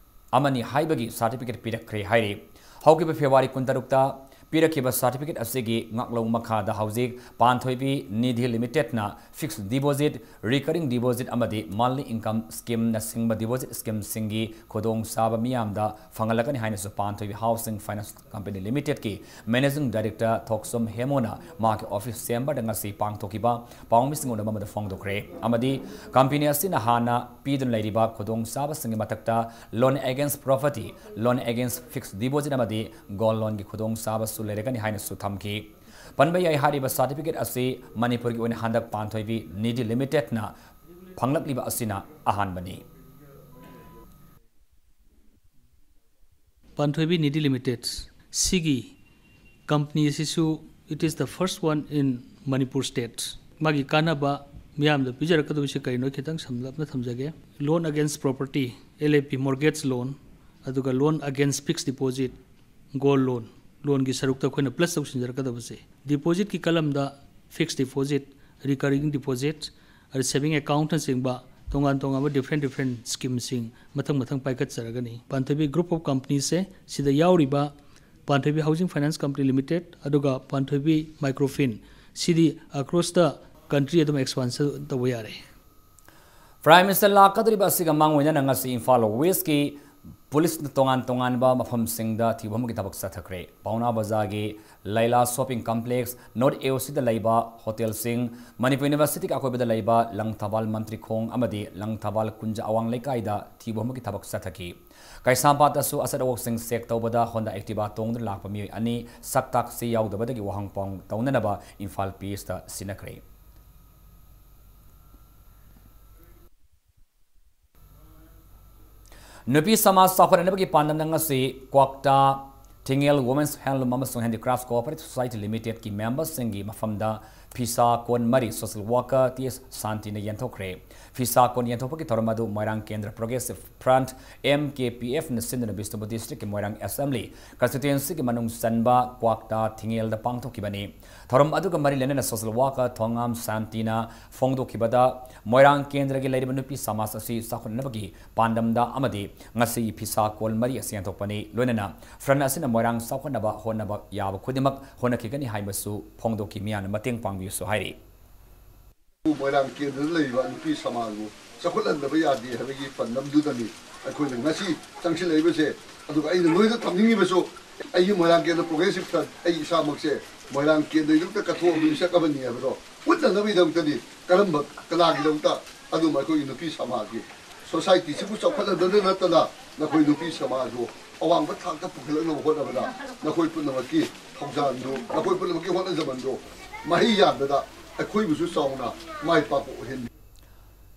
ꯑꯃꯅꯤ ꯍꯥꯏꯕꯒꯤ certificate ꯄꯤꯔꯛꯈ꯭ꯔꯦ ꯍꯥꯏꯔꯤ꯫ ꯍꯧꯈꯤꯕ February ꯀꯨꯟꯇꯔꯨꯛꯇ ꯄꯤꯔꯛꯈꯤꯕ certificate ꯑꯁꯤꯒꯤ ꯉꯥꯛꯂꯧ ꯃꯈꯥꯗ ꯍꯧꯖꯤꯛ ꯄꯥꯟꯊꯣꯏꯕꯤ Nidhi Limitedꯅ fixed deposit, recurring deposit ꯑꯃꯗꯤ monthly income schemeꯅꯆꯤꯡꯕ deposit schemeꯁꯤꯡꯒꯤ ꯈꯨꯗꯣꯡꯆꯥꯕ ꯃꯤꯌꯥꯝꯗ ꯐꯪꯍꯜꯂꯒꯅꯤ ꯍꯥꯏꯅꯁꯨ ꯄꯥꯟꯊꯣꯏꯕꯤ Housing Finance Company Limitedꯀꯤ Managing Director ꯊꯣꯛꯆꯣꯝ ꯍꯦꯃꯣꯅ ꯃꯍꯥꯛꯀꯤ office chamberꯗ ꯉꯁꯤ ꯄꯥꯡꯊꯣꯛꯈꯤꯕ ꯄꯥꯎꯃꯤꯁꯤꯡ ꯎꯅꯕ ꯑꯃꯗ ꯐꯣꯡꯗꯣꯛꯈ꯭ꯔꯦ꯫ ꯑꯃꯗꯤ company ꯑꯁꯤꯅ ꯍꯥꯟꯅ ꯄꯤꯗꯨꯅ ꯂꯩꯔꯤꯕ ꯈꯨꯗꯣꯡꯆꯥꯕꯁꯤꯡꯒꯤ ꯃꯊꯛꯇ loan against property, loan against fixed deposit ꯑꯃꯗꯤ gold loanꯒꯤ ꯈꯨꯗꯣꯡꯆꯥꯕꯁꯨ ꯂꯩꯔꯒꯅꯤ ꯍꯥꯏꯅꯁꯨ ꯊꯝꯈꯤ꯫ ꯄꯟꯕ ꯌꯥꯏ, ꯍꯥꯏꯔꯤꯕ certificate ꯑꯁꯤ ꯃꯅꯤꯄꯨꯔꯒꯤ ꯑꯣꯏꯅ ꯍꯟꯗꯛ ꯄꯥꯟꯊꯣꯏꯕꯤ ꯅꯤꯙꯤ Limitedꯅ ꯐꯪꯂꯛꯂꯤꯕ ꯑꯁꯤꯅ ꯑꯍꯥꯟꯕꯅꯤ꯫ ꯄꯥꯟꯊꯣꯏꯕꯤ ꯅꯤꯙꯤ Limited ꯁꯤꯒꯤ company ꯑꯁꯤꯁꯨ it is the first one in Manipur state꯫ ꯃꯥꯒꯤ ꯀꯥꯟꯅꯕ ꯃꯤꯌꯥꯝꯗ ꯄꯤꯖꯔꯛꯀꯗꯧꯔꯤꯁꯦ ꯀꯔꯤꯅꯣ ꯈꯤꯇꯪ ꯁꯝꯂꯞꯅ ꯊꯝꯖꯒꯦ꯫ Loan against property, LAP, mortgage loan, ꯑꯗꯨꯒ loan against fixed deposit, gold loan, loanꯒꯤ ꯁꯔꯨꯛꯇ ꯑꯩꯈꯣꯏꯅ plus ꯇꯧꯁꯤꯟꯖꯔꯛꯀꯗꯕꯁꯦ, depositꯀꯤ ꯀꯂꯝꯗ fixed deposit, recurring deposit, ꯑꯗ saving accountꯅꯆꯤꯡꯕ ꯇꯣꯉꯥꯟ ꯇꯣꯉꯥꯟꯕ different different schemeꯁꯤꯡ ꯃꯊꯪ ꯃꯊꯪ ꯄꯥꯏꯈꯠꯆꯔꯒꯅꯤ꯫ ꯄꯥꯟꯊꯣꯏꯕꯤ group of companiesꯁꯦ ꯁꯤꯗ ꯌꯥꯎꯔꯤꯕ ꯄꯥꯟꯊꯣꯏꯕꯤ Housing Finance Company Limited ꯑꯗꯨꯒ ꯄꯥꯟꯊꯣꯏꯕꯤ Microfin CD across the country ꯑꯗꯨꯝ expansion ꯇꯧꯕ ꯌꯥꯔꯦ꯫ Prime Minister ꯂꯥꯛꯀꯗꯧꯔꯤꯕ ꯑꯁꯤꯒ ꯃꯥꯡꯑꯣꯏꯅꯅ ꯉꯁꯤ ꯏꯝꯐꯥꯜ Westꯀꯤ ꯄꯨꯂꯤꯁꯅ ꯇꯣꯉꯥꯟ ꯇꯣꯉꯥꯟꯕ ꯃꯐꯝꯁꯤꯡꯗ ꯊꯤꯕ ꯍꯨꯝꯕꯒꯤ ꯊꯕꯛ ꯆꯠꯊꯈ꯭ꯔꯦ꯫ ꯄꯥꯎꯅꯥ ꯕꯖꯥꯔꯒꯤ ꯂꯩꯂꯥ ꯁꯣꯄꯤꯡ ꯀꯝꯄ꯭ꯂꯦꯛꯁ, ꯅꯣꯔꯠ ꯑꯦ ꯑꯣ ꯁꯤꯗ ꯂꯩꯕ ꯍꯣꯇꯦꯜꯁꯤꯡ, ꯃꯅꯤꯄꯨꯔ ꯌꯨꯅꯤꯚꯔꯁꯤꯇꯤꯒꯤ ꯑꯀꯣꯏꯕꯗ ꯂꯩꯕ ꯂꯪꯊꯕꯥꯜ ꯃꯟꯇ꯭ꯔꯤꯈꯣꯡ ꯑꯃꯗꯤ ꯂꯪꯊꯕꯥꯜ ꯀꯨꯟꯖ ꯑꯋꯥꯡ ꯂꯩꯀꯥꯏꯗ ꯊꯤꯕ ꯍꯨꯝꯕꯒꯤ ꯊꯕꯛ ꯆꯠꯊꯈꯤ꯫ ꯀꯩꯁꯥꯝꯄꯥꯠꯇꯁꯨ ꯑꯆꯠ ꯑꯋꯣꯛꯁꯤꯡ ꯆꯦꯛ ꯇꯧꯕꯗ ꯍꯣꯟꯗꯥ ꯑꯦꯛꯇꯤꯚꯥ ꯇꯣꯡꯗꯨꯅ ꯂꯥꯛꯄ ꯃꯤꯑꯣꯏ ꯑꯅꯤ ꯁꯛ ꯇꯥꯛꯁꯤ ꯌꯥꯎꯗꯕꯗꯒꯤ ꯋꯥꯍꯪ ꯄꯥꯎ ꯇꯧꯅꯅꯕ ꯏꯝꯐꯥꯜ ꯄꯤ ꯑꯦꯁꯇ ꯁꯤꯟꯅꯈ꯭ꯔꯦ꯫ ꯅꯨꯄꯤ ꯁꯃꯥꯖ ꯆꯥꯎꯈꯠꯅꯅꯕꯒꯤ ꯄꯥꯟꯗꯝꯗ ꯉꯁꯤ ꯀ꯭ꯋꯥꯛꯇꯥ ꯊꯤꯡꯉꯦꯜ Women's Handloom ꯑꯃꯁꯨꯡ Handicrafts Cooperative Society Limitedꯀꯤ ꯃꯦꯝꯕꯔꯁꯤꯡꯒꯤ ꯃꯐꯝꯗ ꯐꯤꯁꯥ ꯀꯣꯟ ꯃꯔꯤ social worker ꯇꯤ ꯑꯦꯁ ꯁꯥꯟꯇꯤꯅ ꯌꯦꯟꯊꯣꯛꯈ꯭ꯔꯦ꯫ ꯐꯤꯁꯥ ꯀꯣꯟ ꯌꯦꯟꯊꯣꯛꯄꯒꯤ ꯊꯧꯔꯝ ꯑꯗꯨ ꯃꯣꯏꯔꯥꯡ ꯀꯦꯟꯗ꯭ꯔ Progressive Front, M K P F, ꯅ ꯁꯤꯟꯗꯨꯅ ꯕꯤꯁꯅꯨꯄꯨꯔ districtꯀꯤ ꯃꯣꯏꯔꯥꯡ assembly constituencyꯒꯤ ꯃꯅꯨꯡ ꯆꯟꯕ ꯀ꯭ꯋꯥꯛꯇꯥ ꯊꯤꯡꯉꯦꯜꯗ ꯄꯥꯡꯊꯣꯛꯈꯤꯕꯅꯤ꯫ ꯊꯧꯔꯝ ꯑꯗꯨꯒ ꯃꯔꯤ ꯂꯩꯅꯅ social worker ꯊꯣꯉꯥꯝ ꯁꯥꯟꯇꯤꯅ ꯐꯣꯡꯗꯣꯛꯈꯤꯕꯗ, ꯃꯣꯏꯔꯥꯡ ꯀꯦꯟꯗ꯭ꯔꯒꯤ ꯂꯩꯔꯤꯕ ꯅꯨꯄꯤ ꯁꯃꯥꯖ ꯑꯁꯤ ꯆꯥꯎꯈꯠꯅꯕꯒꯤ ꯄꯥꯟꯗꯝꯗ ꯑꯃꯗꯤ ꯉꯁꯤꯒꯤ ꯐꯤꯁꯥ ꯀꯣꯜ ꯃꯔꯤ ꯑꯁꯤ ꯌꯦꯟꯊꯣꯛꯄꯅꯤ꯫ ꯂꯣꯏꯅꯅ front ꯑꯁꯤꯅ ꯃꯣꯏꯔꯥꯡ ꯆꯥꯎꯈꯠꯅꯕ ꯍꯣꯠꯅꯕ ꯌꯥꯕ ꯈꯨꯗꯤꯡꯃꯛ ꯍꯣꯠꯅꯈꯤꯒꯅꯤ ꯍꯥꯏꯕꯁꯨ ꯐꯣꯡꯗꯣꯛꯈꯤ꯫ ꯃꯤꯌꯥꯝꯅ ꯃꯇꯦꯡ ꯄꯥꯡꯕꯤꯌꯨꯁꯨ ꯍꯥꯏꯔꯤ꯫ ꯃꯣꯏꯔꯥꯡ ꯀꯦꯟꯗ꯭ꯔꯗ ꯂꯩꯔꯤꯕ ꯅꯨꯄꯤ ꯁꯃꯥꯖꯕꯨ ꯆꯥꯎꯈꯠꯍꯟꯗꯕ ꯌꯥꯗꯦ ꯍꯥꯏꯕꯒꯤ ꯄꯥꯟꯗꯝꯗꯨꯗꯅꯤ ꯑꯩꯈꯣꯏꯅ ꯉꯁꯤ ꯆꯪꯁꯤꯜꯂꯛꯏꯕꯁꯦ꯫ ꯑꯗꯨꯒ ꯑꯩꯅ ꯅꯣꯏꯗ ꯊꯝꯅꯤꯡꯉꯤꯕꯁꯨ, ꯑꯩꯒꯤ ꯃꯣꯏꯔꯥꯡ ꯀꯦꯟꯗ꯭ꯔ Progressive Front, ꯑꯩ ꯏꯁꯥꯃꯛꯁꯦ ꯃꯣꯏꯔꯥꯡ ꯀꯦꯟꯗ꯭ꯔꯒꯤꯗꯃꯛꯇ ꯀꯠꯊꯣꯛꯑꯕ ꯃꯤꯁꯛ ꯑꯃꯅꯤ ꯍꯥꯏꯕꯗꯣ ꯎꯠꯅꯅꯕꯒꯤꯗꯃꯛꯇꯅꯤ꯫ ꯀꯔꯝꯕ, ꯀꯅꯥꯒꯤꯗꯃꯛꯇ? ꯑꯗꯨꯝ ꯑꯩꯈꯣꯏꯒꯤ ꯅꯨꯄꯤ ꯁꯃꯥꯖꯒꯤ, societyꯁꯤꯕꯨ ꯆꯥꯎꯈꯠꯍꯟꯕꯗ ꯅꯠꯇꯅ ꯅꯈꯣꯏ ꯅꯨꯄꯤ ꯁꯃꯥꯖꯕꯨ ꯑꯋꯥꯡꯕ ꯊꯥꯛꯇ ꯄꯨꯈꯠꯂꯛꯅꯕ ꯍꯣꯠꯅꯕꯗ ꯅꯈꯣꯏ ꯄꯨꯝꯅꯃꯛꯀꯤ ꯊꯧꯖꯥꯜꯗꯨ, ꯅꯈꯣꯏ ꯄꯨꯝꯅꯃꯛꯀꯤ ꯍꯣꯠꯅꯖꯃꯟꯗꯨ ꯃꯍꯩ ꯌꯥꯟꯕꯗ ꯑꯩꯈꯣꯏꯕꯨꯁꯨ ꯆꯥꯎꯅ ꯃꯥꯏ ꯄꯥꯛꯄ ꯑꯣꯏꯍꯟꯕꯤ꯫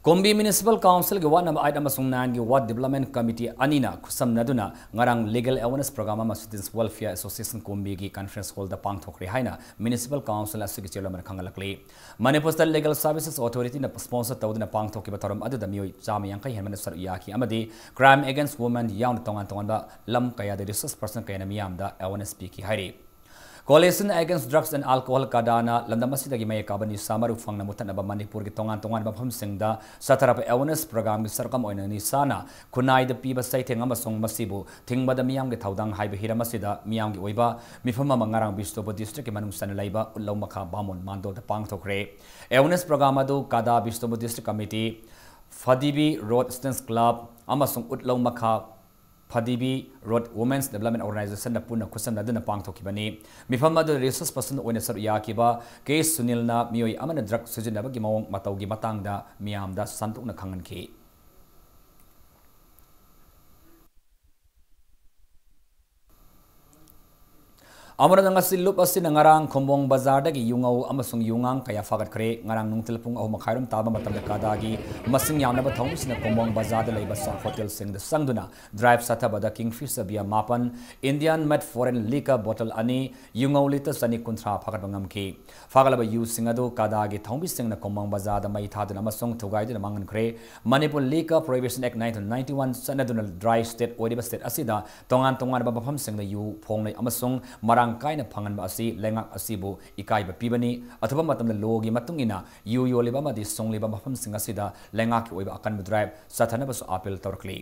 ꯀꯨꯝꯕꯤ Municipal Councilꯒꯤ Ward number eight ꯑꯃꯁꯨꯡ nineꯒꯤ Ward Development Committee ꯑꯅꯤꯅ ꯈꯨꯠꯁꯝꯅꯗꯨꯅ ꯉꯔꯥꯡ Legal Awareness Program ꯑꯃ Citizens Welfare Association ꯀꯨꯝꯕꯤꯒꯤ conference hallꯗ ꯄꯥꯡꯊꯣꯛꯈ꯭ꯔꯦ ꯍꯥꯏꯅ Municipal Council ꯑꯁꯤꯒꯤ chairman ꯑꯃꯅ ꯈꯪꯍꯜꯂꯛꯂꯤ꯫ ꯃꯅꯤꯄꯨꯔꯗ Legal Services Authorityꯅ sponsor ꯇꯧꯗꯨꯅ ꯄꯥꯡꯊꯣꯛꯈꯤꯕ ꯊꯧꯔꯝ ꯑꯗꯨꯗ ꯃꯤꯑꯣꯏ ꯆꯥꯝꯃ ꯌꯥꯡꯈꯩ ꯍꯦꯟꯕꯅ ꯁꯔꯨꯛ ꯌꯥꯈꯤ ꯑꯃꯗꯤ Crime Against Women ꯌꯥꯎꯅ ꯇꯣꯉꯥꯟ ꯇꯣꯉꯥꯟꯕ ꯂꯝ ꯀꯌꯥꯗ resource person ꯀꯌꯥꯅ ꯃꯤꯌꯥꯝꯗ awareness ꯄꯤꯈꯤ ꯍꯥꯏꯔꯤ꯫ Coalition Against Drugs and Alcohol, ꯀꯗꯥꯅ ꯂꯝꯗꯝ ꯑꯁꯤꯗꯒꯤ ꯃꯌꯦꯛ ꯀꯥꯕ ꯅꯤꯁꯥ ꯃꯔꯨ ꯐꯪꯅ ꯃꯨꯊꯠꯅꯕ ꯃꯅꯤꯄꯨꯔꯒꯤ ꯇꯣꯉꯥꯟ ꯇꯣꯉꯥꯟꯕ ꯃꯐꯝꯁꯤꯡꯗ ꯆꯠꯊꯔꯛꯄ awareness programꯒꯤ ꯁꯔꯨꯛ ꯑꯃ ꯑꯣꯏꯅ ꯅꯤꯁꯥꯅ ꯈꯨꯟꯅꯥꯏꯗ ꯄꯤꯕ ꯆꯩꯊꯦꯡ ꯑꯃꯁꯨꯡ ꯃꯁꯤꯕꯨ ꯊꯤꯡꯕꯗ ꯃꯤꯌꯥꯝꯒꯤ ꯊꯧꯗꯥꯡ ꯍꯥꯏꯕ ꯍꯤꯔꯝ ꯑꯁꯤꯗ ꯃꯤꯌꯥꯝꯒꯤ ꯑꯣꯏꯕ ꯃꯤꯐꯝ ꯑꯃ ꯉꯔꯥꯡ ꯕꯤꯁꯅꯨꯄꯨꯔ districtꯀꯤ ꯃꯅꯨꯡ ꯆꯟꯅ ꯂꯩꯕ ꯎꯠꯂꯧ ꯃꯈꯥ ꯕꯥꯃꯣꯟ ꯃꯥꯟꯗꯣꯜꯗ ꯄꯥꯡꯊꯣꯛꯈ꯭ꯔꯦ꯫ Awareness program ꯑꯗꯨ ꯀꯗꯥ Bishnupur district committee, ꯐꯗꯤꯕꯤ Road Students Club ꯑꯃꯁꯨꯡ ꯎꯠꯂꯧ ꯃꯈꯥ ꯐꯗꯤꯕꯤ ꯔꯣꯗ ꯋꯨꯃꯦꯟꯁ ꯗꯦꯕꯂꯞꯃꯦꯟ ꯑꯣꯔꯒꯅꯥꯏꯖꯦꯁꯟꯅ ꯄꯨꯟꯅ ꯈꯨꯠꯁꯝꯅꯗꯨꯅ ꯄꯥꯡꯊꯣꯛꯈꯤꯕꯅꯤ꯫ ꯃꯤꯐꯝ ꯑꯗꯨꯗ ꯔꯤꯁꯣꯔꯁ ꯄꯔꯁꯟ ꯑꯣꯏꯅ ꯁꯔꯨꯛ ꯌꯥꯈꯤꯕ ꯀꯦ ꯁꯨꯅꯤꯜꯅ ꯃꯤꯑꯣꯏ ꯑꯃꯅ ꯗ꯭ꯔꯒ ꯁꯤꯖꯤꯟꯅꯕꯒꯤ ꯃꯑꯣꯡ ꯃꯇꯧꯒꯤ ꯃꯇꯥꯡꯗ ꯃꯤꯌꯥꯝꯗ ꯁꯟꯗꯣꯛꯅ ꯈꯪꯍꯟꯈꯤ꯫ ꯑꯃꯔꯣꯝꯗ, ꯉꯁꯤ ꯂꯨꯞ ꯑꯁꯤꯅ ꯉꯔꯥꯡ ꯈꯨꯝꯕꯣꯡ ꯕꯖꯥꯔꯗꯒꯤ ꯌꯨꯉꯧ ꯑꯃꯁꯨꯡ ꯌꯨꯉꯥꯡ ꯀꯌꯥ ꯐꯥꯒꯠꯈ꯭ꯔꯦ꯫ ꯉꯔꯥꯡ ꯅꯨꯡꯊꯤꯜ ꯄꯨꯡ ꯑꯍꯨꯝ ꯃꯈꯥꯏꯔꯣꯝ ꯇꯥꯕ ꯃꯇꯝꯗ ꯀꯥꯗꯥꯒꯤ ꯃꯁꯤꯡ ꯌꯥꯝꯂꯕ ꯊꯧꯃꯤꯁꯤꯡꯅ ꯈꯨꯝꯕꯣꯡ ꯕꯖꯥꯔꯗ ꯂꯩꯕ ꯁꯥ ꯍꯣꯇꯦꯜꯁꯤꯡꯗ ꯆꯪꯗꯨꯅ ꯗ꯭ꯔꯥꯏꯚ ꯆꯠꯊꯕꯗ ꯀꯤꯡꯐꯤꯁꯔ ꯕꯤꯌꯥ ꯃꯥꯄꯟ, ꯏꯟꯗꯤꯌꯥꯟ ꯃꯦꯗ ꯐꯣꯔꯦꯟ ꯂꯤꯀꯔ ꯕꯣꯇꯜ ꯑꯅꯤ, ꯌꯨꯉꯧ ꯂꯤꯇꯔ ꯆꯅꯤ ꯀꯨꯟꯊ꯭ꯔꯥ ꯐꯥꯒꯠꯄ ꯉꯝꯈꯤ꯫ ꯐꯥꯒꯠꯂꯕ ꯌꯨꯁꯤꯡ ꯑꯗꯨ ꯀꯥꯗꯥꯒꯤ ꯊꯧꯃꯤꯁꯤꯡꯅ ꯈꯨꯝꯕꯣꯡ ꯕꯖꯥꯔꯗ ꯃꯩ ꯊꯥꯗꯨꯅ ꯑꯃꯁꯨꯡ ꯊꯨꯒꯥꯏꯗꯨꯅ ꯃꯥꯡꯍꯟꯈ꯭ꯔꯦ꯫ ꯃꯅꯤꯄꯨꯔ ꯂꯤꯀꯔ ꯄ꯭ꯔꯣꯍꯤꯕꯤꯁꯟ ꯑꯦꯛ ꯅꯥꯏꯟꯇꯤꯟ ꯅꯥꯏꯟꯇꯤ ꯋꯥꯟ ꯆꯠꯅꯗꯨꯅ ꯗ꯭ꯔꯥꯏ ꯁ꯭ꯇꯦꯠ ꯑꯣꯏꯔꯤꯕ ꯁ꯭ꯇꯦꯠ ꯑꯁꯤꯗ ꯇꯣꯉꯥꯟ ꯇꯣꯉꯥꯟꯕ ꯃꯐꯝꯁꯤꯡꯗ ꯌꯨ ꯐꯣꯡꯅꯩ ꯑꯃꯁꯨꯡ ꯃꯔꯥꯡ ꯀꯥꯏꯅ ꯐꯪꯍꯟꯕ ꯑꯁꯤ ꯂꯩꯉꯥꯛ ꯑꯁꯤꯕꯨ ꯏꯀꯥꯏꯕ ꯄꯤꯕꯅꯤ꯫ ꯑꯊꯨꯕ ꯃꯇꯝꯗ ꯂꯣꯒꯤ ꯃꯇꯨꯡ ꯏꯟꯅ ꯌꯨ ꯌꯣꯜꯂꯤꯕ ꯑꯃꯗꯤ ꯁꯨꯡꯂꯤꯕ ꯃꯐꯝꯁꯤꯡ ꯑꯁꯤꯗ ꯂꯩꯉꯥꯛꯀꯤ ꯑꯣꯏꯕ ꯑꯀꯟꯕ ꯗ꯭ꯔꯥꯏꯚ ꯆꯠꯊꯅꯕꯁꯨ ꯑꯥꯄꯤꯜ ꯇꯧꯔꯛꯂꯤ꯫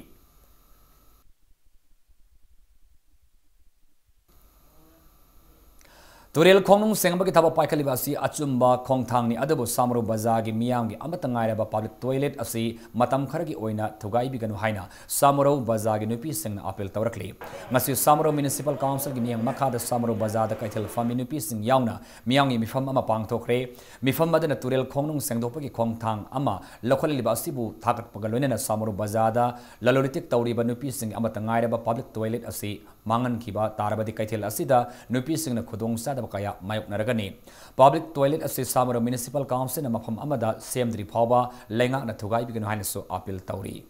ꯇꯨꯔꯦꯜ ꯈꯣꯡꯅꯨꯡ ꯁꯦꯡꯕꯒꯤ ꯊꯕꯛ ꯄꯥꯏꯈꯠꯂꯤꯕ ꯑꯁꯤ ꯑꯆꯨꯝꯕ ꯈꯣꯡꯊꯥꯡꯅꯤ, ꯑꯗꯨꯕꯨ ꯁꯥꯃꯔꯧ ꯕꯖꯥꯔꯒꯤ ꯃꯤꯌꯥꯝꯒꯤ ꯑꯃꯠꯇ ꯉꯥꯏꯔꯕ ꯄꯕ꯭ꯂꯤꯛ ꯇꯣꯏꯂꯦꯠ ꯑꯁꯤ ꯃꯇꯝ ꯈꯔꯒꯤ ꯑꯣꯏꯅ ꯊꯨꯒꯥꯏꯕꯤꯒꯅꯨ ꯍꯥꯏꯅ ꯁꯥꯃꯔꯧ ꯕꯖꯥꯔꯒꯤ ꯅꯨꯄꯤꯁꯤꯡꯅ ꯑꯥꯄꯤꯜ ꯇꯧꯔꯛꯂꯤ꯫ ꯉꯁꯤ ꯁꯥꯃꯔꯧ ꯃ꯭ꯌꯨꯅꯤꯁꯤꯄꯥꯜ ꯀꯥꯎꯟꯁꯤꯜꯒꯤ ꯃꯤꯠꯌꯦꯡ ꯃꯈꯥꯗ ꯁꯥꯃꯔꯧ ꯕꯖꯥꯔꯗ ꯀꯩꯊꯦꯜ ꯐꯝꯃꯤ ꯅꯨꯄꯤꯁꯤꯡ ꯌꯥꯎꯅ ꯃꯤꯌꯥꯝꯒꯤ ꯃꯤꯐꯝ ꯑꯃ ꯄꯥꯡꯊꯣꯛꯈ꯭ꯔꯦ꯫ ꯃꯤꯐꯝ ꯑꯗꯨꯅ ꯇꯨꯔꯦꯜ ꯈꯣꯡꯅꯨꯡ ꯁꯦꯡꯗꯣꯛꯄꯒꯤ ꯈꯣꯡꯊꯥꯡ ꯑꯃ ꯂꯧꯈꯠꯂꯤꯕ ꯑꯁꯤꯕꯨ ꯊꯥꯒꯠꯄꯒ ꯂꯣꯏꯅꯅ ꯁꯥꯃꯔꯧ ꯕꯖꯥꯔꯗ ꯂꯂꯣꯟ ꯏꯇꯤꯛ ꯇꯧꯔꯤꯕ ꯅꯨꯄꯤꯁꯤꯡꯒꯤ ꯑꯃꯠꯇ ꯉꯥꯏꯔꯕ ꯄꯕ꯭ꯂꯤꯛ ꯇꯣꯏꯂꯦꯠ ꯑꯁꯤ ꯃꯥꯡꯍꯟꯈꯤꯕ ꯇꯥꯔꯕꯗꯤ ꯀꯩꯊꯦꯜ ꯑꯁꯤꯗ ꯅꯨꯄꯤꯁꯤꯡꯅ ꯈꯨꯗꯣꯡꯆꯥꯗꯕ ꯀꯌꯥ ꯃꯥꯌꯣꯛꯅꯔꯒꯅꯤ꯫ ꯄꯕ꯭ꯂꯤꯛ ꯇꯣꯏꯂꯦꯠ ꯑꯁꯤ ꯁꯥꯃꯔꯧ ꯃ꯭ꯌꯨꯅꯤꯁꯤꯄꯥꯜ ꯀꯥꯎꯟꯁꯤꯜꯅ ꯃꯐꯝ ꯑꯃꯗ ꯁꯦꯝꯗ꯭ꯔꯤ ꯐꯥꯎꯕ ꯂꯩꯉꯥꯛꯅ ꯊꯨꯒꯥꯏꯕꯤꯒꯅꯨ ꯍꯥꯏꯅꯁꯨ ꯑꯥꯄꯤꯜ ꯇꯧꯔꯤ꯫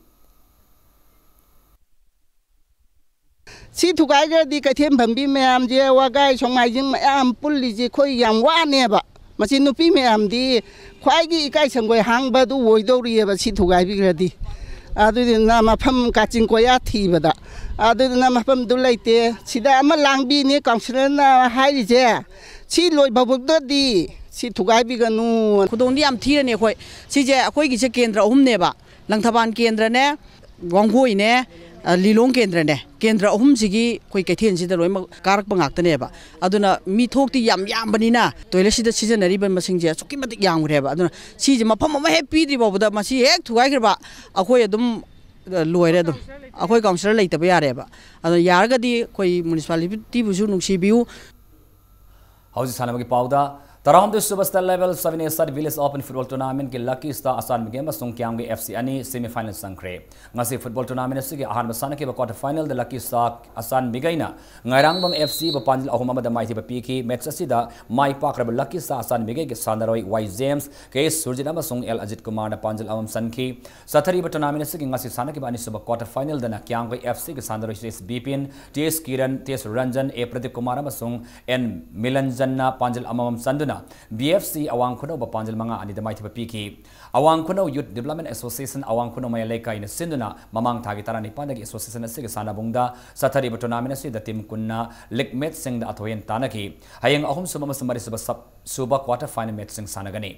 ꯁꯤ ꯊꯨꯒꯥꯏꯈ꯭ꯔꯗꯤ ꯀꯩꯊꯦꯜ ꯐꯝꯕꯤ ꯃꯌꯥꯝꯁꯦ, ꯋꯥꯒꯥꯏ ꯁꯣꯡꯃꯥꯏꯖꯤꯡ ꯃꯌꯥꯝ ꯄꯨꯜꯂꯤꯁꯦ ꯑꯩꯈꯣꯏ ꯌꯥꯝ ꯋꯥꯅꯦꯕ꯫ ꯃꯁꯤ ꯅꯨꯄꯤ ꯃꯌꯥꯝꯗꯤ ꯈ꯭ꯋꯥꯏꯒꯤ ꯏꯀꯥꯏ ꯁꯪꯒꯣꯏ ꯍꯥꯡꯕꯗꯨ ꯑꯣꯏꯗꯧꯔꯤꯑꯕ ꯁꯤ ꯊꯨꯒꯥꯏꯕꯤꯈ꯭ꯔꯗꯤ꯫ ꯑꯗꯨꯗꯨꯅ ꯃꯐꯝ ꯀꯥꯆꯤꯟ ꯀꯣꯌꯥ ꯊꯤꯕꯗ, ꯑꯗꯨꯗꯨꯅ ꯃꯐꯝꯗꯨ ꯂꯩꯇꯦ꯫ ꯁꯤꯗ ꯑꯃ ꯂꯥꯡꯕꯤꯅꯤ ꯀꯥꯎꯟꯁꯤꯂꯔꯅ ꯍꯥꯏꯔꯤꯁꯦ, ꯁꯤ ꯂꯣꯏꯕ ꯐꯥꯎꯗꯗꯤ ꯁꯤ ꯊꯨꯒꯥꯏꯕꯤꯒꯅꯨ꯫ ꯈꯨꯗꯣꯡꯗꯤ ꯌꯥꯝ ꯊꯤꯔꯅꯤ ꯑꯩꯈꯣꯏ꯫ ꯁꯤꯁꯦ ꯑꯩꯈꯣꯏꯒꯤꯁꯦ ꯀꯦꯟꯗ꯭ꯔ ꯑꯍꯨꯝꯅꯦꯕ, ꯂꯪꯊꯕꯥꯜ ꯀꯦꯟꯗ꯭ꯔꯅꯦ, ꯋꯥꯡꯒꯣꯏꯅꯦ, ꯑ, ꯂꯤꯂꯣꯡ ꯀꯦꯟꯗ꯭ꯔꯅꯦ, ꯀꯦꯟꯗ꯭ꯔ ꯑꯍꯨꯝꯁꯤꯒꯤ ꯑꯩꯈꯣꯏ ꯀꯩꯊꯦꯜꯁꯤꯗ ꯂꯣꯏꯅꯃꯛ ꯀꯥꯔꯛꯄ ꯉꯥꯛꯇꯅꯦꯕ꯫ ꯑꯗꯨꯅ ꯃꯤ ꯊꯣꯛꯇꯤ ꯌꯥꯝ ꯌꯥꯝꯕꯅꯤꯅ ꯇꯣꯏꯂꯦꯠꯁꯤꯗ ꯁꯤꯖꯤꯟꯅꯔꯤꯕ ꯃꯁꯤꯡꯁꯦ ꯑꯁꯨꯛꯀꯤ ꯃꯇꯤꯛ ꯌꯥꯝꯈ꯭ꯔꯦꯕ꯫ ꯑꯗꯨꯅ ꯁꯤꯁꯦ ꯃꯐꯝ ꯑꯃ ꯍꯦꯛ ꯄꯤꯗ꯭ꯔꯤ ꯐꯥꯎꯕꯗ ꯃꯁꯤ ꯍꯦꯛ ꯊꯨꯒꯥꯏꯈ꯭ꯔꯕ ꯑꯩꯈꯣꯏ ꯑꯗꯨꯝ ꯂꯣꯏꯔꯦ ꯑꯗꯨꯝ꯫ ꯑꯩꯈꯣꯏ ꯀꯥꯎꯟꯁꯤꯂꯔ ꯂꯩꯇꯕ ꯌꯥꯔꯦꯕ꯫ ꯑꯗꯣ ꯌꯥꯔꯒꯗꯤ ꯑꯩꯈꯣꯏ ꯃ꯭ꯌꯨꯅꯤꯁꯤꯄꯥꯂꯤꯇꯤꯕꯨꯁꯨ ꯅꯨꯡꯁꯤꯕꯤꯌꯨ꯫ ꯍꯧꯖꯤꯛ ꯁꯥꯟꯅꯕꯒꯤ ꯄꯥꯎꯗ, ꯇꯔꯥꯍꯨꯝꯗꯣꯏ ꯁꯨꯕ state level seven A side village open football tournamentꯀꯤ Lucky Star ꯑꯆꯥꯟ ꯃꯤꯒꯩ ꯑꯃꯁꯨꯡ ꯀ꯭ꯌꯥꯝꯒꯩ F C ꯑꯅꯤ semifinal ꯆꯪꯈ꯭ꯔꯦ꯫ ꯉꯁꯤ football tournamentꯁꯤꯒꯤ ꯑꯍꯥꯟꯕ ꯁꯥꯟꯅꯈꯤꯕ quarter finalꯗ Lucky Star ꯑꯆꯥꯟ ꯃꯤꯒꯩꯅ ꯉꯥꯏꯔꯥꯡꯕꯝ F Cꯕꯨ ꯄꯥꯟꯖꯤꯜ ꯑꯍꯨꯝ ꯑꯃꯗ ꯃꯥꯏꯊꯤꯕ ꯄꯤꯈꯤ꯫ Match ꯑꯁꯤꯗ ꯃꯥꯏ ꯄꯥꯛꯈ꯭ꯔꯕ Lucky Star ꯑꯆꯥꯟ ꯃꯤꯒꯩꯒꯤ ꯁꯥꯟꯅꯔꯣꯏ ꯋꯥꯏ ꯖꯦꯝꯁ, ꯀꯦ ꯁꯨꯔꯖꯤꯠ ꯑꯃꯁꯨꯡ ꯑꯦꯜ ꯑꯖꯤꯠ ꯀꯨꯃꯥꯔꯅ ꯄꯥꯟꯖꯤꯜ ꯑꯃꯃꯝ ꯆꯟꯈꯤ꯫ ꯆꯠꯊꯔꯤꯕ tournament ꯑꯁꯤꯒꯤ ꯉꯁꯤ ꯁꯥꯟꯅꯈꯤꯕ ꯑꯅꯤꯁꯨꯕ quarter finalꯗꯅ ꯀ꯭ꯌꯥꯝꯒꯩ F Cꯒꯤ ꯁꯥꯟꯅꯔꯣꯏ ꯇꯤ ꯑꯦꯁ ꯕꯤꯄꯤꯟ, ꯇꯤ ꯑꯦꯁ ꯀꯤꯔꯟ, ꯇꯤ ꯑꯦꯁ ꯔꯟꯖꯟ, ꯑꯦ ꯄ꯭ꯔꯗꯤꯞ ꯀꯨꯃꯥꯔ ꯑꯃꯁꯨꯡ ꯑꯦꯟ ꯃꯤꯂꯟꯖꯟꯅ ꯄꯥꯟꯖꯤꯜ ꯑꯃꯃꯝ ꯆꯟꯗꯨꯅ B F C ꯑꯋꯥꯡ ꯈꯨꯅꯧꯕ ꯄꯥꯟꯖꯤꯜ ꯃꯉꯥ ꯑꯅꯤꯗ ꯃꯥꯏꯊꯤꯕ ꯄꯤꯈꯤ꯫ ꯑꯋꯥꯡ ꯈꯨꯅꯧ Youth Development Association ꯑꯋꯥꯡ ꯈꯨꯅꯧ ꯃꯌꯥꯏ ꯂꯩꯀꯥꯏꯅ ꯁꯤꯟꯗꯨꯅ ꯃꯃꯥꯡ ꯊꯥꯒꯤ ꯇꯔꯥꯅꯤꯄꯥꯟꯗꯒꯤ association ꯑꯁꯤꯒꯤ ꯁꯥꯟꯅꯕꯨꯡꯗ ꯆꯠꯊꯔꯤꯕ tournament ꯑꯁꯤꯗ team ꯀꯨꯟꯅ league matchꯁꯤꯡꯗ ꯑꯊꯣꯏ ꯑꯍꯦꯟ ꯇꯥꯟꯅꯈꯤ꯫ ꯍꯌꯦꯡ ꯑꯍꯨꯝꯁꯨꯕ ꯑꯃꯁꯨꯡ ꯃꯔꯤꯁꯨꯕ sub, ꯁꯨꯕ quarter final matchꯁꯤꯡ ꯁꯥꯟꯅꯒꯅꯤ꯫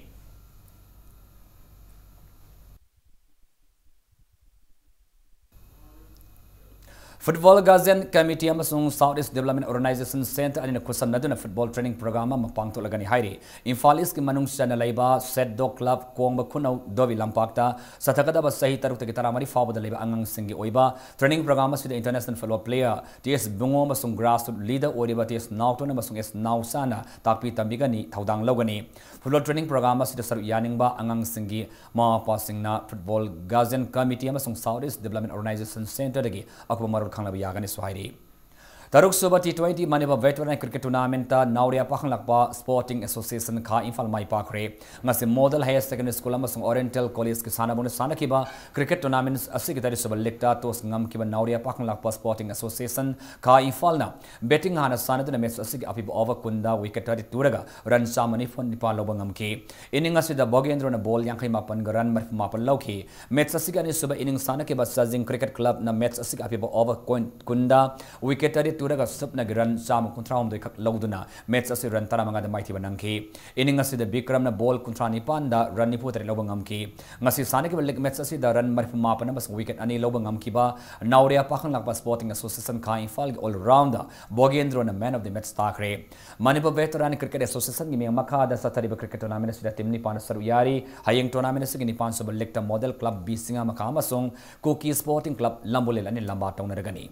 Football Guardian Committee ꯑꯃꯁꯨꯡ South East Development Organization Centre ꯑꯅꯤꯅ ꯈꯨꯠꯁꯝꯅꯗꯨꯅ football training program ꯑꯃ ꯄꯥꯡꯊꯣꯛꯂꯒꯅꯤ ꯍꯥꯏꯔꯤ꯫ ꯏꯝꯐꯥꯜ Eastꯀꯤ ꯃꯅꯨꯡ ꯆꯟꯅ ꯂꯩꯕ ꯁꯦꯠꯗꯣ club ꯀꯣꯡꯕ ꯈꯨꯅꯧ ꯗꯣꯕꯤ ꯂꯝꯄꯥꯛꯇ ꯆꯠꯊꯒꯗꯕ ꯆꯍꯤ ꯇꯔꯨꯛꯇꯒꯤ ꯇꯔꯥꯃꯔꯤ ꯐꯥꯎꯕꯗ ꯂꯩꯕ ꯑꯉꯥꯡꯁꯤꯡꯒꯤ ꯑꯣꯏꯕ training program ꯑꯁꯤꯗ international football player ꯇꯤ ꯑꯦꯁ ꯕꯨꯡꯉꯣ ꯑꯃꯁꯨꯡ grassroot leader ꯑꯣꯏꯔꯤꯕ ꯇꯤ ꯑꯦꯁ ꯅꯥꯎꯇꯣꯟ ꯑꯃꯁꯨꯡ ꯑꯦꯁ ꯅꯥꯎꯆꯥꯅ ꯇꯥꯛꯄꯤ ꯇꯝꯕꯤꯒꯅꯤ, ꯊꯧꯗꯥꯡ ꯂꯧꯒꯅꯤ꯫ Football training program ꯑꯁꯤꯗ ꯁꯔꯨꯛ ꯌꯥꯅꯤꯡꯕ ꯑꯉꯥꯡꯁꯤꯡꯒꯤ ꯃꯃꯥ ꯃꯄꯥꯁꯤꯡꯅ Football Guardian Committee ꯑꯃꯁꯨꯡ South East Development Organization Centreꯗꯒꯤ ꯑꯀꯨꯞꯄ ꯃꯔꯣꯜ ꯈꯪꯅꯕ ꯌꯥꯒꯅꯤꯁꯨ ꯍꯥꯏꯔꯤ꯫ ꯇꯔꯨꯛꯁꯨꯕ T twenty Manipur Veterinary Cricket Tournamentꯇ ꯅꯥꯎꯔꯤꯌꯥ ꯄꯥꯈꯪꯂꯥꯛꯄ Sporting Association ꯈꯥ ꯏꯝꯐꯥꯜ ꯃꯥꯏ ꯄꯥꯛꯈ꯭ꯔꯦ꯫ ꯉꯁꯤ Model Higher Secondary School ꯑꯃꯁꯨꯡ Oriental Collegeꯀꯤ ꯁꯥꯟꯅꯕꯨꯡꯗ ꯁꯥꯟꯅꯈꯤꯕ cricket tournament ꯑꯁꯤꯒꯤ ꯇꯔꯦꯠꯁꯨꯕ leagueꯇ toss ꯉꯝꯈꯤꯕ ꯅꯥꯎꯔꯤꯌꯥ ꯄꯥꯈꯪꯂꯥꯛꯄ Sporting Association ꯈꯥ ꯏꯝꯐꯥꯜꯅ batting ꯍꯥꯟꯅ ꯁꯥꯟꯅꯗꯨꯅ match ꯑꯁꯤꯒꯤ ꯑꯄꯤꯕ over ꯀꯨꯟꯗ wicket ꯇꯔꯥꯇꯔꯦꯠ ꯇꯨꯔꯒ run ꯆꯥꯝꯃ ꯅꯤꯐꯨ ꯅꯤꯄꯥꯜ ꯂꯧꯕ ꯉꯝꯈꯤ꯫ Inning ꯑꯁꯤꯗ ꯚꯣꯒꯦꯟꯗ꯭ꯔꯣꯅ ball ꯌꯥꯡꯈꯩ ꯃꯥꯄꯟꯒ run ꯃꯔꯤꯐꯨ ꯃꯥꯄꯟ ꯂꯧꯈꯤ꯫ Match ꯑꯁꯤꯒꯤ ꯑꯅꯤꯁꯨꯕ inning ꯁꯥꯟꯅꯈꯤꯕ ꯆꯥꯖꯤꯡ Cricket Clubꯅ match ꯑꯁꯤꯒꯤ ꯑꯄꯤꯕ over ꯀꯨꯟꯗ wicket ꯇꯔꯦꯠ ꯇꯨꯔꯒ ꯁꯨꯞꯅꯒꯤ run ꯆꯥꯝꯃ ꯀꯨꯟꯊ꯭ꯔꯥ ꯍꯨꯝꯗꯣꯏ ꯈꯛ ꯂꯧꯗꯨꯅ match ꯑꯁꯤ run ꯇꯔꯥꯃꯉꯥꯗ ꯃꯥꯏꯊꯤꯕ ꯅꯪꯈꯤ꯫ Inning ꯑꯁꯤꯗ ꯕꯤꯀ꯭ꯔꯝꯅ ball ꯀꯨꯟꯊ꯭ꯔꯥ ꯅꯤꯄꯥꯟꯗ run ꯅꯤꯐꯨ ꯇꯔꯦꯠ ꯂꯧꯕ ꯉꯝꯈꯤ꯫ ꯉꯁꯤ ꯁꯥꯟꯅꯈꯤꯕ league match ꯑꯁꯤꯗ run ꯃꯔꯤꯐꯨ ꯃꯥꯄꯟ ꯑꯃꯁꯨꯡ wicket ꯑꯅꯤ ꯂꯧꯕ ꯉꯝꯈꯤꯕ ꯅꯥꯎꯔꯤꯌꯥ ꯄꯥꯈꯪꯂꯥꯛꯄ Sporting Association ꯈꯥ ꯏꯝꯐꯥꯜꯒꯤ all rounder ꯚꯣꯒꯦꯟꯗ꯭ꯔꯣꯅ man of the match ꯇꯥꯈ꯭ꯔꯦ꯫ ꯃꯅꯤꯄꯨꯔ Veteran Cricket Associationꯒꯤ ꯃꯤꯡ ꯃꯈꯥꯗ ꯆꯠꯊꯔꯤꯕ cricket tournament ꯑꯁꯤꯗ team ꯅꯤꯄꯥꯟꯅ ꯁꯔꯨꯛ ꯌꯥꯔꯤ꯫ ꯍꯌꯦꯡ tournament ꯑꯁꯤꯒꯤ ꯅꯤꯄꯥꯟ ꯁꯨꯕ leagueꯇ Model Club ꯕꯤ ꯁꯤꯡꯉꯥꯃꯈꯥ ꯑꯃꯁꯨꯡ ꯀꯨꯀꯤ Sporting Club ꯂꯝꯕꯨꯂꯦꯜ ꯑꯅꯤ ꯂꯝꯕꯥ ꯇꯧꯅꯔꯒꯅꯤ꯫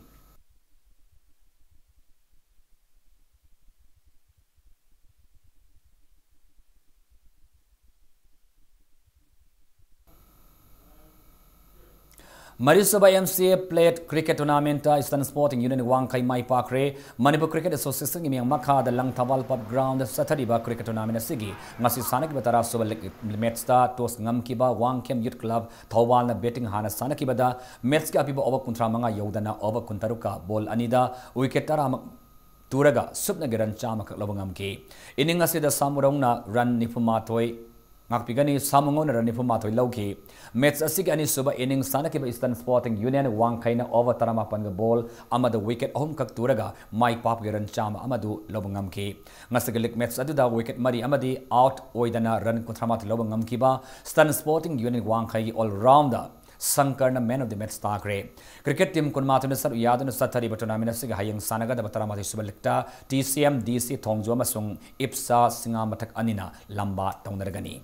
ꯃꯔꯤꯁꯨꯕ M C A Plate Cricket Tournamentꯇ Eastern Sporting Union ꯋꯥꯡꯈꯩ ꯃꯥꯏ ꯄꯥꯛꯈ꯭ꯔꯦ꯫ ꯃꯅꯤꯄꯨꯔ Cricket Associationꯒꯤ ꯃꯤꯌꯥꯝ ꯃꯈꯥꯗ ꯂꯪꯊꯕꯥꯜ Pub Groundꯗ ꯆꯠꯊꯔꯤꯕ cricket tournament ꯑꯁꯤꯒꯤ ꯉꯁꯤ ꯁꯥꯟꯅꯈꯤꯕ ꯇꯔꯥꯁꯨꯕ league matchꯇ toss ꯉꯝꯈꯤꯕ Wangkhem Youth Club ꯊꯧꯕꯥꯜꯅ batting ꯍꯥꯟꯅ ꯁꯥꯟꯅꯈꯤꯕꯗ matchꯀꯤ ꯑꯄꯤꯕ over ꯀꯨꯟꯊ꯭ꯔꯥ ꯃꯉꯥ ꯌꯧꯗꯅ over ꯀꯨꯟꯇꯔꯨꯛꯀ ball ꯑꯅꯤꯗ wicket ꯇꯔꯥꯃꯛ ꯇꯨꯔꯒ ꯁꯨꯞꯅꯒꯤ run ꯆꯥꯝꯃꯈꯛ ꯂꯧꯕ ꯉꯝꯈꯤ꯫ Inning ꯑꯁꯤꯗ ꯁꯥꯃꯨꯔꯧꯅ run ꯅꯤꯐꯨ ꯃꯥꯊꯣꯏ ꯉꯥꯛꯄꯤꯒꯅꯤ, ꯁꯥꯃꯨꯉꯧꯅ run ꯅꯤꯐꯨ ꯃꯥꯊꯣꯏ ꯂꯧꯈꯤ꯫ Match ꯑꯁꯤꯒꯤ ꯑꯅꯤꯁꯨꯕ inning ꯁꯥꯟꯅꯈꯤꯕ Eastern Sporting Union ꯋꯥꯡꯈꯩꯅ over ꯇꯔꯥꯃꯥꯄꯟꯒ ball ꯑꯃꯗ wicket ꯑꯍꯨꯝꯈꯛ ꯇꯨꯔꯒ ꯃꯥꯏ ꯄꯥꯛꯄꯒꯤ run ꯆꯥꯝꯃ ꯑꯃꯗꯨ ꯂꯧꯕ ꯉꯝꯈꯤ꯫ ꯉꯁꯤꯒꯤ league match ꯑꯗꯨꯗ wicket ꯃꯔꯤ ꯑꯃꯗꯤ out ꯑꯣꯏꯗꯅ run ꯀꯨꯟꯊ꯭ꯔꯥ ꯃꯥꯊꯣꯏ ꯂꯧꯕ ꯉꯝꯈꯤꯕ Eastern Sporting Union ꯋꯥꯡꯈꯩꯒꯤ all rounder ꯁꯪꯀꯔꯅ man of the match ꯇꯥꯈ꯭ꯔꯦ꯫ Cricket team ꯀꯨꯟꯃꯥꯊꯣꯏꯅ ꯁꯔꯨꯛ ꯌꯥꯗꯨꯅ ꯆꯠꯊꯔꯤꯕ tournament ꯑꯁꯤꯒꯤ ꯍꯌꯦꯡ ꯁꯥꯟꯅꯒꯗꯕ ꯇꯔꯥꯃꯥꯊꯣꯏ ꯁꯨꯕ leagueꯇ T C M D C ꯊꯣꯡꯖꯨ ꯑꯃꯁꯨꯡ ꯏꯞꯁꯥ ꯁꯤꯡꯉꯥꯃꯊꯛ ꯑꯅꯤꯅ ꯂꯝꯕꯥ ꯇꯧꯅꯔꯒꯅꯤ꯫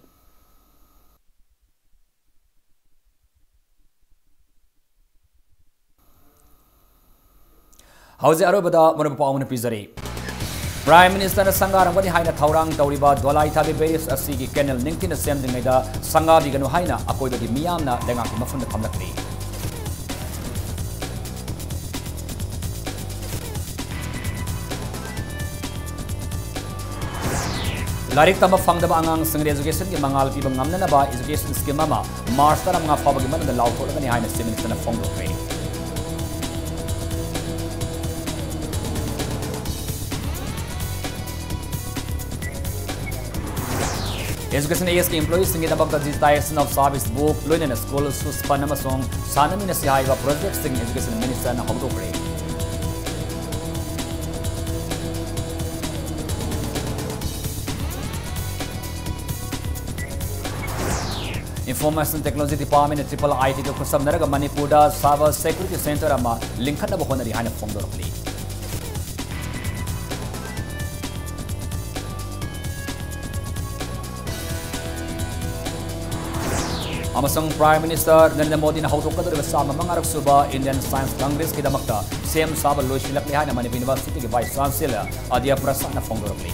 ꯍꯧꯖꯤꯛ ꯑꯔꯣꯏꯕꯗ ꯃꯔꯨꯞ ꯄꯥꯎ ꯑꯃ ꯄꯤꯖꯔꯤ꯫ Prime Ministerꯅ ꯁꯪꯒꯥꯔꯝꯒꯅꯤ ꯍꯥꯏꯅ ꯊꯧꯔꯥꯡ ꯇꯧꯔꯤꯕ ꯗꯣꯂꯥꯏ ꯊꯥꯕꯤ barrage ꯑꯁꯤꯒꯤ canal ꯅꯤꯡꯊꯤꯅ ꯁꯦꯝꯗ꯭ꯔꯤꯉꯩꯗ ꯁꯪꯒꯥꯕꯤꯒꯅꯨ ꯍꯥꯏꯅ ꯑꯀꯣꯏꯕꯒꯤ ꯃꯤꯌꯥꯝꯅ ꯂꯩꯉꯥꯛꯀꯤ ꯃꯐꯝꯗ ꯐꯝꯂꯛꯂꯤ꯫ ꯂꯥꯏꯔꯤꯛ ꯇꯝꯕ ꯐꯪꯗꯕ ꯑꯉꯥꯡꯁꯤꯡꯗ educationꯒꯤ ꯃꯉꯥꯜ ꯄꯤꯕ ꯉꯝꯅꯅꯕ education scheme ꯑꯃ March ꯇꯔꯥꯃꯉꯥ ꯐꯥꯎꯕꯒꯤ ꯃꯅꯨꯡꯗ ꯂꯥꯎꯊꯣꯛꯂꯒꯅꯤ ꯍꯥꯏꯅ Chief Ministerꯅ ꯐꯣꯡꯗꯣꯛꯈ꯭ꯔꯦ꯫ Education ASꯀꯤ employeeꯁꯤꯡꯒꯤꯗꯃꯛꯇ digitization of service book, ꯂꯣꯏꯅꯅ school shoes fund ꯑꯃꯁꯨꯡ ꯁꯥꯟꯅꯃꯤꯟꯅꯁꯤ ꯍꯥꯏꯕ projectꯁꯤꯡ Education Ministerꯅ ꯍꯧꯗꯣꯛꯈ꯭ꯔꯦ꯫ Information Technology Department ꯅ Triple I T ꯒ ꯈꯨꯠꯁꯝꯅꯔꯒ ꯃꯅꯤꯄꯨꯔꯗ Cyber Security Center ꯑꯃ ꯂꯤꯡꯈꯠꯅꯕ ꯍꯣꯠꯅꯔꯤ ꯍꯥꯏꯅ ꯐꯣꯡꯗꯣꯔꯛꯂꯤ꯫ ꯑꯃꯁꯨꯡ Prime Minister ꯅꯔꯦꯟꯗ꯭ꯔ ꯃꯣꯗꯤꯅ ꯍꯧꯗꯣꯛꯀꯗꯧꯔꯤꯕ ꯆꯥꯝꯃ ꯃꯉꯥꯔꯛ ꯁꯨꯕ Indian Science Congress ꯀꯤꯗꯃꯛꯇ ꯁꯦꯝ ꯁꯥꯕ ꯂꯣꯏꯁꯤꯜꯂꯛꯂꯦ ꯍꯥꯏꯅ ꯃꯅꯤꯄꯨꯔ University ꯒꯤ Vice Chancellor ꯑꯗꯤꯌꯥ ꯄ꯭ꯔꯁꯥꯗꯅ ꯐꯣꯡꯗꯣꯔꯛꯂꯤ꯫